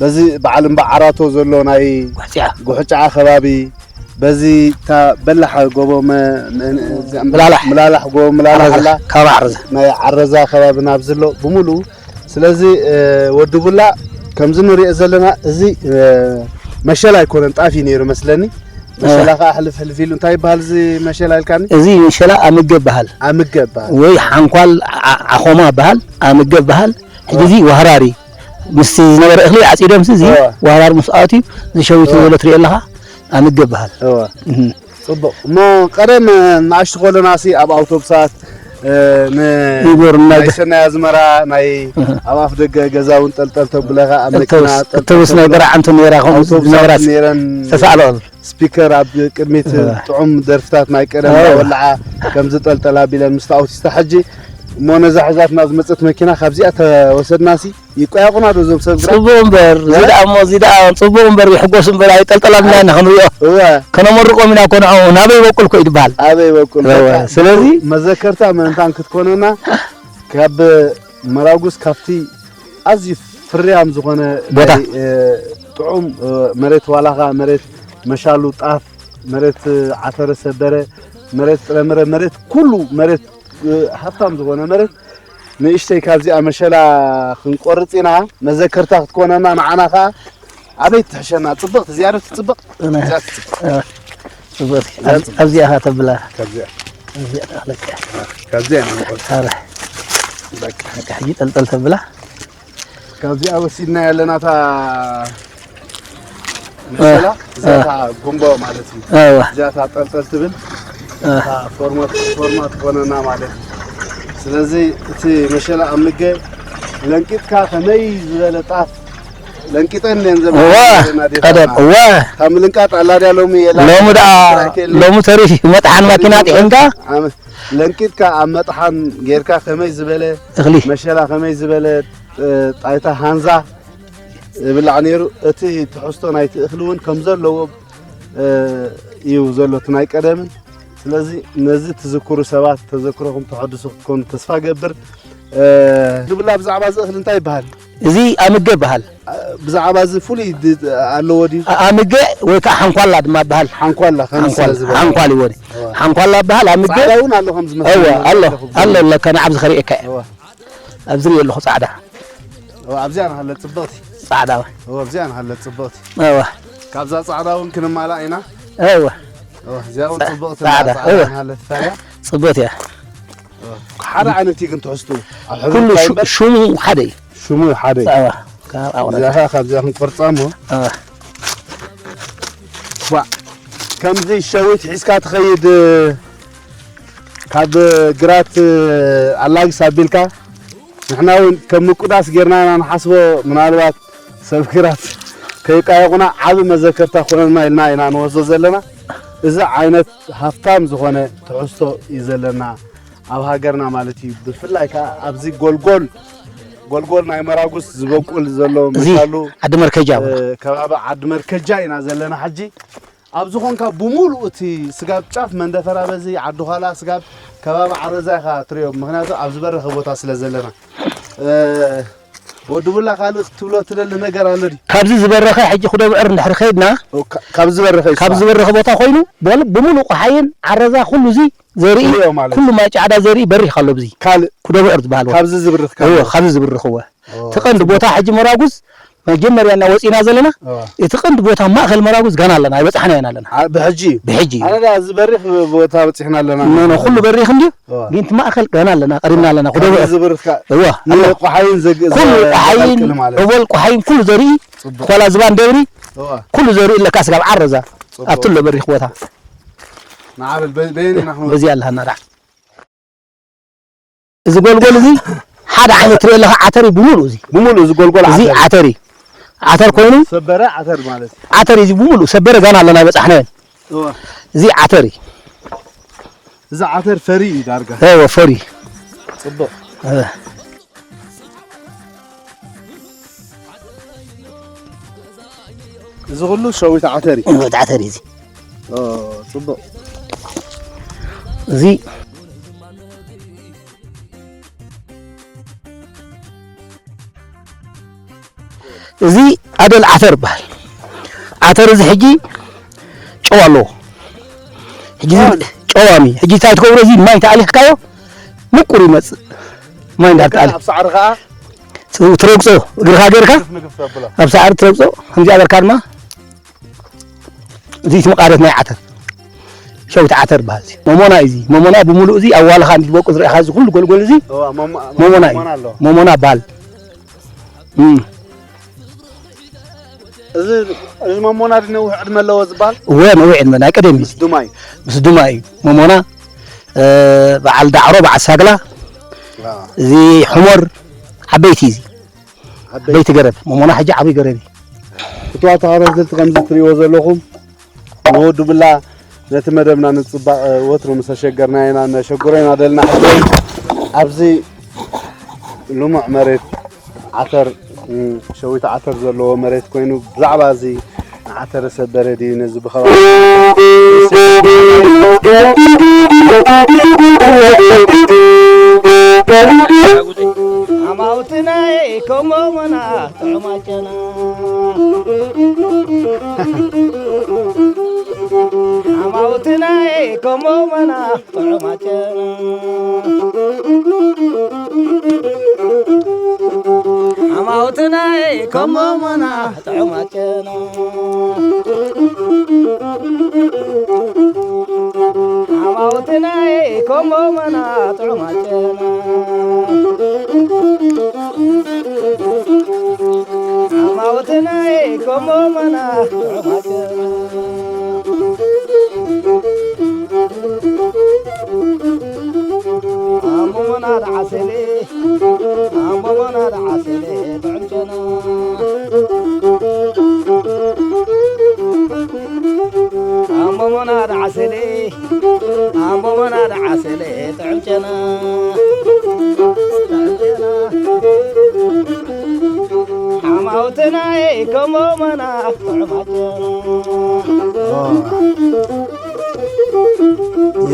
በዚ በዓል እምባ ዓራቶ ዘሎ ናይ ጉሕጫ። ጉሕጫ ከባቢ፣ በዚ እታ በላሕ ጎቦ መ-፣ መ-፣ ምላላሕ። ምላላሕ፣ ጎቦ ምላላሕ ዓረዛ፣ ኣላ። ከባቢ ዓረዛ። ናይ ዓረዛ ከባቢ ናብ ዘሎ ብምሉኡ። ስለዚ፣ እ፣ ወዲ ቡላ ከምዚ ንሪኦ ዘለና፣ እዚ፣ እ፣ መሸላ ኣይኮነን፣ ጣፍ እዩ ነይሩ መስለኒ። መሸላ እ። ከዓ ሕልፍ ሕልፍ ኢሉ፣ እንታይ ይበሃል እዚ መሸላ ኢልካኒ? እዚ መሸላ ኣምገ ይበሃል። ኣምገ ይበሃል። ወይ ሓንኳል ዓ-፣ ዓኾማ ይበሃል፣ ኣምገ ይበሃል። ሕጂ እዚ ዋህራር እዩ። ምስቲ ዝነበረ እኽሊ ዓፂዶም፣ እዚ እወ። ዋህራር ምስ ኣትዩ፣ እዚ ሸዊቱ እወ። ዘሎ ትሪኦ ኣለኻ፣ ኣምገ ይበሃል። እወ። እህ። ጽቡቕ። እሞ ቀደም ንኣሽቱ ከለናሲ ኣብ ኣውቶቡሳት፣ እ፣ ን-፣ ይጎርና ናይ ሰናይ ኣዝመራ፣ ናይ እህ። ኣብ ኣፍ ደገ ገዛ እውን ጠልጠል ተብለኻ፣ ኣብ መኪና እተውስ፣ ጠልጠል እተውስ ናይ ተብለኻ፣ በራዕንቱ ነይራ፣ ከምኡ ኣውቶቡሳት ዝነበራ ነይረን። ተሳእለኦም። ስፒከር ኣብ ቅድሚት እወ። ጥዑም ደርፍታት ናይ ቀደም እወ። እናወልዓ ከም ዝጠልጠል ኣቢለን ምስቲ ኣውቲስታ። ሕጂ እሞ ነዛ ሒዛትና ዝመጸት መኪና ካብዚኣ ተወሰድናሲ ይቆያቑና ዶ እዞም ሰብ ግራት? ጽቡቕ እምበር፣ እዚ እ? ደኣ እሞ፣ እዚ ደኣ ጽቡቕ እምበር፣ ይሕጎስ እምበር፣ ኣይጠልጠላልና ኢና ክንሪኦ። እወ። ከነመርቆም ኢና እኮ ንዕኡ፣ ናበይ ይበቁል እኮ እዩ ዝበሃል። ኣበይ ይበቁል? እወ፣ በቃ፣ ስለዚ መዘከርታ ምእንታን ክትኮነና፣ ካብ መራጉስ፣ ካብቲ ኣዝዩ ፍርያም ዝኾነ ቦታ። ናይ፣ እ፣ ጥዑም፣ እ፣ መሬት ዋላኻ፣ መሬት መሻሉ ጣፍ፣ መሬት፣ እ፣ ዓተረ ሰበረ፣ መሬት ጥረምረ፣ መሬት ኩሉ፣ መሬት፣ እ፣ ሃብታም ዝኾነ መሬት ንእሽተይ ካብዚኣ መሸላ ክንቆርጽ ኢና፣ መዘከርታ ክትኮነና፣ ንዓና ኸኣ ኣበይ ትሕሸና? ጽብቕቲ፣ እዚኣ ዶ ትጽብቕ? እነ-፣ እዚኣ ትጽብቕ። እ፣ ጽብቕቲ። እዚኣ ኣብ-፣ ጽብቕ። ኣብዚኣ ኸኣ ተብላ። ካብዚኣ። ኣብዚኣ ተኽለካ። ካብዚኣ ኢና ንቆርጽ። ኣረ። በቃ። በቃ፣ ሕጂ ጠልጠል ተብላ። ካብዚኣ ወሲድና ያለናታ መሸላ፣ እ፣ እዚኣታ እ። ጉምቦ ማለት እዩ። እወ። እዚኣታ ጠልጠል ትብል፣ እ። እታ ፎርማት፣ ፎርማት ትኾነና ማለት እዩ። ስለዚ እቲ መሸላ ኣብ ምገ ለንቂጥካ ከመይ ዝበለ ጣፍ ለንቂጠን እየን እወ፣ ዘመሓላልፈና ዴታና። ቀደም፣ እወ። ካብ ምልንቃጥ ኣላ ድያ ሎሚ የላ? ሎሚ ደኣ፣ ስራሕ ከየለ? ሎሚ ተሪፍ መጥሓን ማኪና ጥሒንካ? ኣመ-፣ ለንቂጥካ ኣብ መጥሓን ጌርካ ከመይ ዝበለ እኽሊ። መሸላ ከመይ ዝበለ እ፣ ጣይታ ሃንዛ ይብላዕ ነይሩ። እቲ ትሕዝቶ ናይቲ እኽሊ እውን ከም ዘለዎ፣ እ፣ እዩ ዘሎ፣ እቲ ናይ ቀደምን። ስለዚ ነዚ ትዝክሩ ሰባት ተዘክሮኹም ተሐድሱ ክትኮኑ ተስፋ ገብር። እ፣ ድብላ ብዛዕባ እዚ እኽሊ እንታይ ይበሃል? እዚ ኣምገ ይበሃል። እ፣ ብዛዕባ እዚ ፍሉይ ድ-፣ ኣለዎ ድዩ? ኣ-፣ ኣምገ ወይ ከዓ ሓንኳላ ድማ ይበሃል። ሓንኳላ፣ ከም ሓንኳላ፣ ስለ ዝበሃል። ሓንኳል ይወኒ። እወ። ሓንኳላ ይበሃል፣ ኣምገ። ጻዕዳ እውን ኣሎ ከም ዝመስል እወ፣ ኣሎ፣ ኣለኹ። ኣሎ፣ ኣሎ፣ ከነ ኣብዚ ከርእየካ እየ። እወ። ኣብዚ ሪኦ ኣለኹ ጻዕዳ። እወ፣ ኣብዚኣ ናሃለ ጽብቕቲ። ጻዕዳ። እወ፣ ኣብዚኣ ናሃለ ጽብቕቲ። እወ። ካብዛ ጻዕዳ እውን ክንማላእ ኢና። እወ። እወ፣ እዚኣ እውን ጻ-፣ ጽብቕቲ ጻዕዳ፣ እያ፣ ጻዕዳ እወ። ናሃለ ትታያ። ጽብቕቲ እያ። እወ፣ ሓደ ዓይነት እዩ ግን ትሕዝቱ። ኣብ ሕብሪ ኩሉ እንታይ ሹ-፣ እምበር? ሽሙ ሓደ እዩ። ሽሙ ሓደ እዩ። እወ፣ ካብ ኣውራ-፣ እዚኣ ኸዓ ካብዚኣ ክንቆርጻ እሞ። እወ። ዋ፣ ከምዚ ሸዊት ሒዝካ ትኸይድ፣ ካብ ግራት ኣላግስ ኣቢልካ፣ ንሕና እውን ከም ምቁዳስ ጌርና ኢና ንሓስቦ። ምናልባት ሰብ ግራት ከይቃየቑና ዓቢ መዘከርታ ክኾነና ኢልና ኢና ንወስዶ ዘለና። እዚ ዓይነት ሃብታም ዝኾነ ትሕዝቶ እዩ ዘለና ኣብ ሃገርና ማለት እዩ። ብፍላይ ከኣ ኣብዚ ጎልጎል፣ ጎልጎል ናይ መራጉስ ዝበቁል ዘሎ እዚ መሻሉ፣ ዓዲ መርከጃ እ፣ ከባቢ ዓዲ መርከጃ ኢና ዘለና ሕጂ። ኣብ ዝኾንካ ብምሉእ እቲ ስጋብ ጫፍ መንደፈራ በዚ ዓዲ ዃላ ስጋብ ከባቢ ዓረዛ ኢኻ ትሪኦ፣ ምኽንያቱ ኣብ ዝበረኸ ቦታ ስለ ዘለና። እ፣ ወዲ ቡላ ካልእ ክትብሎ ትደሊ ነገር ኣሎ ድዩ? ካብዚ ዝበረኸ ሕጂ ኩደብዕር እንድሕሪ ከይድና፣ ኦ፣ ካ-፣ ካብ ዝበረኸ ካብ ይስፋ። ዝበረኸ ቦታ ኮይኑ በል-፣ ብምሉእ ቆሓይን ዓረዛ ኩሉ እዚ ዘርኢ፣ ትሪኦ ማለት ኩሉ እዩ። ማይ ጫዕዳ ዘርኢ በሪኽ ኣሎ ብዚ። ካልእ ኩደብዕር ዝበሃል እዎ። ካብዚ ዝብርኽ ካልእ እዎ፣ እዎ። ካብዚ ዝብርኽ እዎ። ኦ፣ እቲ ቀንዲ ጽቡቅ። ቦታ ሕጂ መራጉዝ መጀመርያ እና ወፂና ዘለና፣ እዋ። እቲ ቀንዲ ቦታ ማእኸል መራጉዝ ገና ኣለና፣ ኣይበፃሕናዮን ኣለና። አ-፣ ብሕጂ? ብሕጂ። ኣነ ደኣ እዚ በሪኽ ቦታ በፂሕና ኣለና። ኖ፣ ኖ፣ ኩሉ በሪኽ እንድዩ፣ እዋ። ግን እቲ ማእኸል ገና ኣለና፣ ቀሪብና ኣለና። ኩሉ ኩሉ በ-፣ ዝብርካ እዋ፣ ኣሎ። ንቆሓይን ዘግ-፣ ኩሉ ዘ-፣ ቆሓይን፣ ዘቐልቅል ማለት። ዕወል ቆሓይን ኩሉ ዘርኢ፣ ጽቡቅ። ኳላ ዝባን ደብሪ፣ እዋ። ኩሉ ዘርኢ ኣለካ ስጋብ ዓረዛ፣ ጽቡቅ። ኣብቲ ኣሎ በሪኽ ቦታ። ንዓበል በ-፣ በየን ኢና ክንወጽእ? በዚ ኣለሃና ደኣ። እዚ ጎልጎል እዚ ሓደ ዓይነት ትርኢ ኣለኻ፣ ዓተር እዩ ብምሉእ እዚ። ብምሉእ እዚ ጎልጎል እዚ ዓተር እዩ። ዓተር እዩ። ዓተር ኮይኑ ሰበረ ዓተር ማለት እዩ። ዓተር እዩ እዚ ብምሉእ ሰበረ ጋና ኣለና ኣይበጻሕናዮን። እዋ። እዚ ዓተር እዩ። እዚ ዓተር ፈሪ እዩ ዳርጋ። እወ፣ ፈሪ። ጽቡቕ። እወ። እዚ ኩሉ ሸዊት ዓተር እዩ። ሸዊት ዓተር እዩ እዚ። ኦ፣ ጽቡቕ። እዚ፣ እዚ ኣደል ዓተር ይበሃል። ዓተር እዚ ሕጂ ጨው ኣለዎ። ሕጂ እዚ ጨዋሚ። ጨዋሚ። ሕጂ እንታይ ትገብሮ፣ እዚ ማይ ተኣሊኽካዮ ምቁር ይመጽእ። ማይ እንዳተኣለ። ኣብ ሳዕሪ ከኣ ት-፣ ትረግጾ፣ እግርኻ ገይርካ ንግፍ ንግፍ ተብሎ። ኣብ ሳዕሪ ትረግጾ፣ ከምዚኣ ገርካ ድማ እዚ እቲ መቃርዮት ናይ ዓተር፣ ሸዊት ዓተር ይበሃል እዚ። መሞና እዩ እዚ። መሞና ብምሉእ እዚ ኣዋልኻ እንዲ ዝበቁ ዝረኣኻ እዚ ኩሉ ጎልጎል እዚ እዋ፣ መሞ-፣ መሞና እዩ። መሞና ኣሎ። መሞና ይበሃል። እም። እዚ፣ እዚ መሞና ድዩ ነዊሕ ዕድመ ኣለዎ ዝበሃል? እወ፣ ነዊሕ ዕድመ፣ ናይ ቀደም እዩ እዚ። ምስ ዱማ እዩ። ምስ ዱማ እዩ። መሞና፣ እ፣ በዓል ዳዕሮ፣ በዓል ሳግላ፣ ዋ። እዚ ሕሞር፣ ዓበይቲ እዩ እዚ። ዓበይቲ። ዓበይቲ ገረብ። መሞና ሕጂ ዓብይ ገረብ እዩ። ክቡራት ተኸታተልቲ፣ ከምዚ ትሪእዎ ዘለኹም፣ ንወዲ ቡላ ነቲ መደብና ንጽባቐ ወትሩ ምስ ኣሸገርና ኢና፣ ነሸግሮ ኢና ደልና። ሕጂ ኣብዚ ልሙዕ መሬት ዓተር፣ ሸዊት ዓተር ዘለዎ መሬት ኮይኑ፣ ብዛዕባ እዚ ንዓተረ ሰበረ ድዩ ነዚ ብኸባቢ ኣማውትናይ ከምኦምና ጥዑማጨና ኣማውትናይ ከምኦምና ጥዑማጨና ኣማውትናይ ከምኦምና ጥዑማጨና ኣማውትናይ ከምኦምና ጥዑማጨና ኣማውትናይ ከምኦምና ጥዑማጨና ኣሞሞና ደዓሰሌ ኣሞሞና ደዓሰሌ ጥዑም ጨና ኣሞሞና ደዓሰሌ ኣሞሞና ደዓሰሌ ጥዑም ጨና ሓማውትናይ ከሞሞና ጥዑም ጨና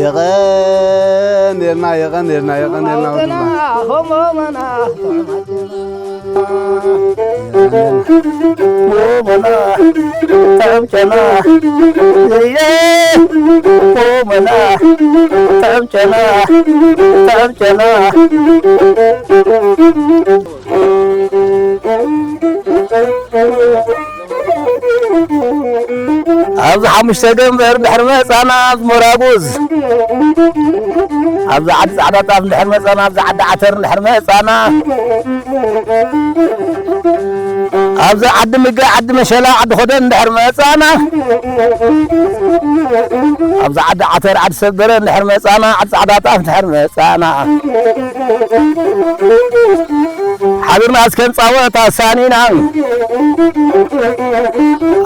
የቐንየልና የቐንየልና የቐንየልና ወድና። ሆሞመና ኣብዚ ሓሙሽተ ገንበር ድሕሪ መፃና ኣብዚ ሞራጉዝ ኣብዚ ዓዲ ፃዕዳ ጣፍ ድሕሪ መፃና ኣብዚ ዓዲ ዓተር ድሕሪ መፃና ኣብዚ ዓዲ ምገ ዓዲ መሸላ ዓዲ ኮደን ድሕሪ መፃና ኣብዚ ዓዲ ዓተር ዓዲ ሰበረ ድሕሪ መፃና ዓዲ ፃዕዳ ጣፍ ድሕሪ መፃና ሓቢርና እስከ ንፃወት ኣሳኒና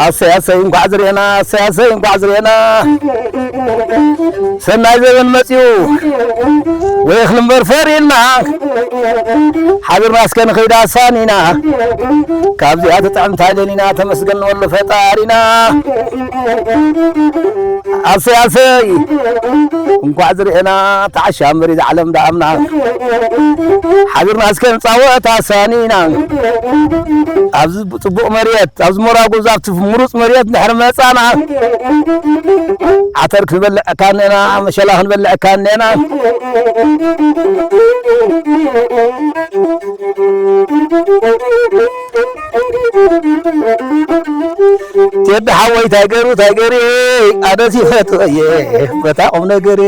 ኣሰይ ኣሰይ እንኳዕ ዝርኤና ኣሰይ ኣሰይ እንኳዕ ዝርኤና ሰናይ ዘበን መፅዩ ወይ እኽሊ እምበር ፈሪልና ሓቢርና እስከ ንኸይድ ኣሳኒና ካብዚኣ ትጥዕም ታይለኒና ተመስገን ንበሎ ፈጣሪና ኣሰይ ኣሰይ እንኳዕ ዝርኤና ተዓሻ እምበር እዚ ዓለም ደኣምና ሓቢርና እስከ ንፃወት ኣሳኒና ኣብዚ ፅቡቕ መሬት ኣብዚ ሞራጎ ዛብቲ ምሩፅ መሬት እንድሕር መፃና ዓተር ክንበልዕ ካኔና መሸላ ክንበልዕ ካኔና ቴዲ ሓወይ ታይገሩ ታይገሪ ኣነስ ይፈትወየ በታ ቁም ነገሪ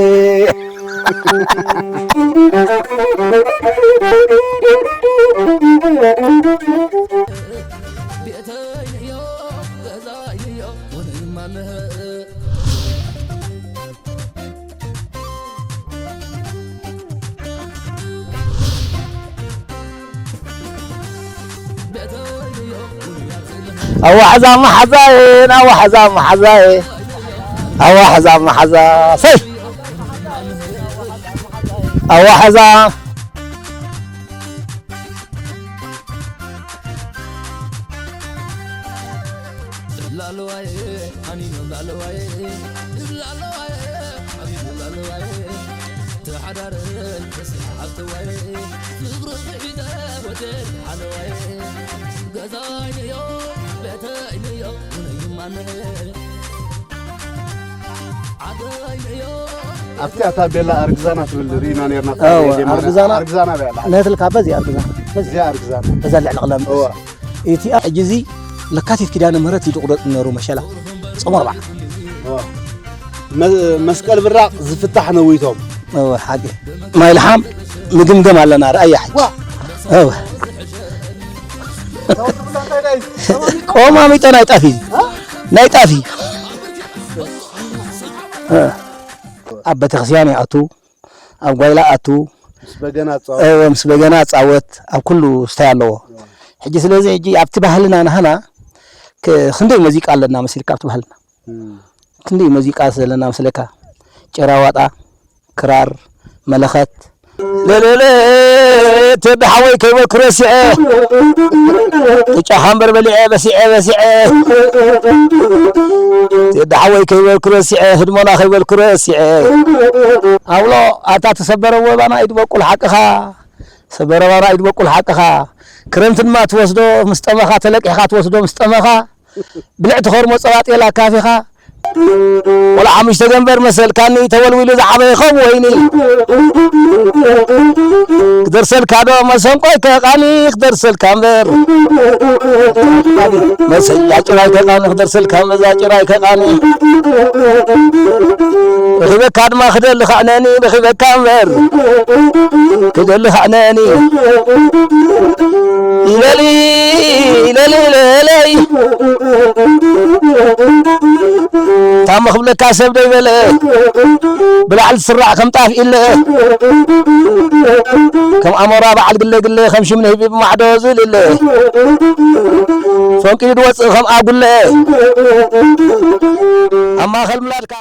ኣዋሕዛ መሓዛየን ኣዋሕዛ መሓዛየ ኣዋሕዛ መሓዛ ሰይ ኣዋሕዛ ኣብቲ ኣታ ቤላ ኣርግዛና ትብል ርኢና ነርና ኣርግዛና ኣርግዛና በላ ነትልካ በዚ ኣርግዛና በዚ ኣርግዛና በዛ ልዕሊ ቅለም እዋ እቲ ሕጂ እዚ ለካቲት ኪዳነ ምህረት እዩ ዝቁረጽ ነሩ መሸላ ጾም ኣርባዓ መስቀል ብራቕ ዝፍታሕ ነዊቶም ሓቂ ማይ ልሓም ምግምገም ኣለና ርኣያ ሕጂ ቆማሚጦ ናይ ጣፊ ናይ ጣፊ ኣብ ቤተክርስትያን ይኣቱ ኣብ ጓይላ ኣቱ ምስ በገና ጻወት ኣብ ኩሉ ስታይ ኣለዎ ሕጂ ስለዚ ሕጂ ኣብቲ ባህልና ናህና ክንደይ ሙዚቃ ኣለና መሲልካ ኣብቲ ባህልና ክንደይ ሙዚቃ ዘለና መስለካ ጭራ ዋጣ ክራር መለኸት ለለለ፣ ቴዲ ሓወይ ከይበልኩ ረሲዐ፣ ቅጫኻ እምበር በሊዐ በሲዐ በሲዐ። ቴዲ ሓወይ ከይበልኩ ረሲዐ፣ ህድሞና ከይበልኩ ረሲዐ። ኣብሎ፣ ኣታ ተሰበረ ወባና ኢድ በቁል ሓቅኻ፣ ሰበረ ባና ኢድ በቁል ሓቅኻ። ክረምቲ ድማ ትወስዶ ምስ ጠመኻ፣ ተለቂሕካ ትወስዶ ምስ ጠመኻ። ብልዕቲ ኸርሞ ጸባጤላ ካፊኻ። ቆልዓ ሓሙሽተ ገንበር መሰልካኒ፣ ተወልዊሉ ዝዓበየ ከም ወይኒ። ክደርሰልካ ዶ መሰንቆይ ከቓኒ፣ ክደርሰልካ እምበር። መሰያ ጭራይ ከቓኒ፣ ክደርሰልካ መዛ ጭራይ ከቓኒ። ረኺበካ ድማ ክደሊ ኸዕነኒ፣ ረኺበካ እምበር። ክደሊ ኸዕነኒ። ይበሊ፣ ይለሊ፣ ይለለይ። ታሞ ክብለካ ሰብ ደይበለ፣ ብላዕሊ ትስራዕ ከም ጣፍ ኢለ። ከም ኣሞራ በዓል ግለ ግለ፣ ከም ሽም ንህቢ ብማዕዶ ዝልለ። ፈንቂሉ ድወፅእ ከም ኣጉለ፣ ኣብ ማእኸል ምላድካ።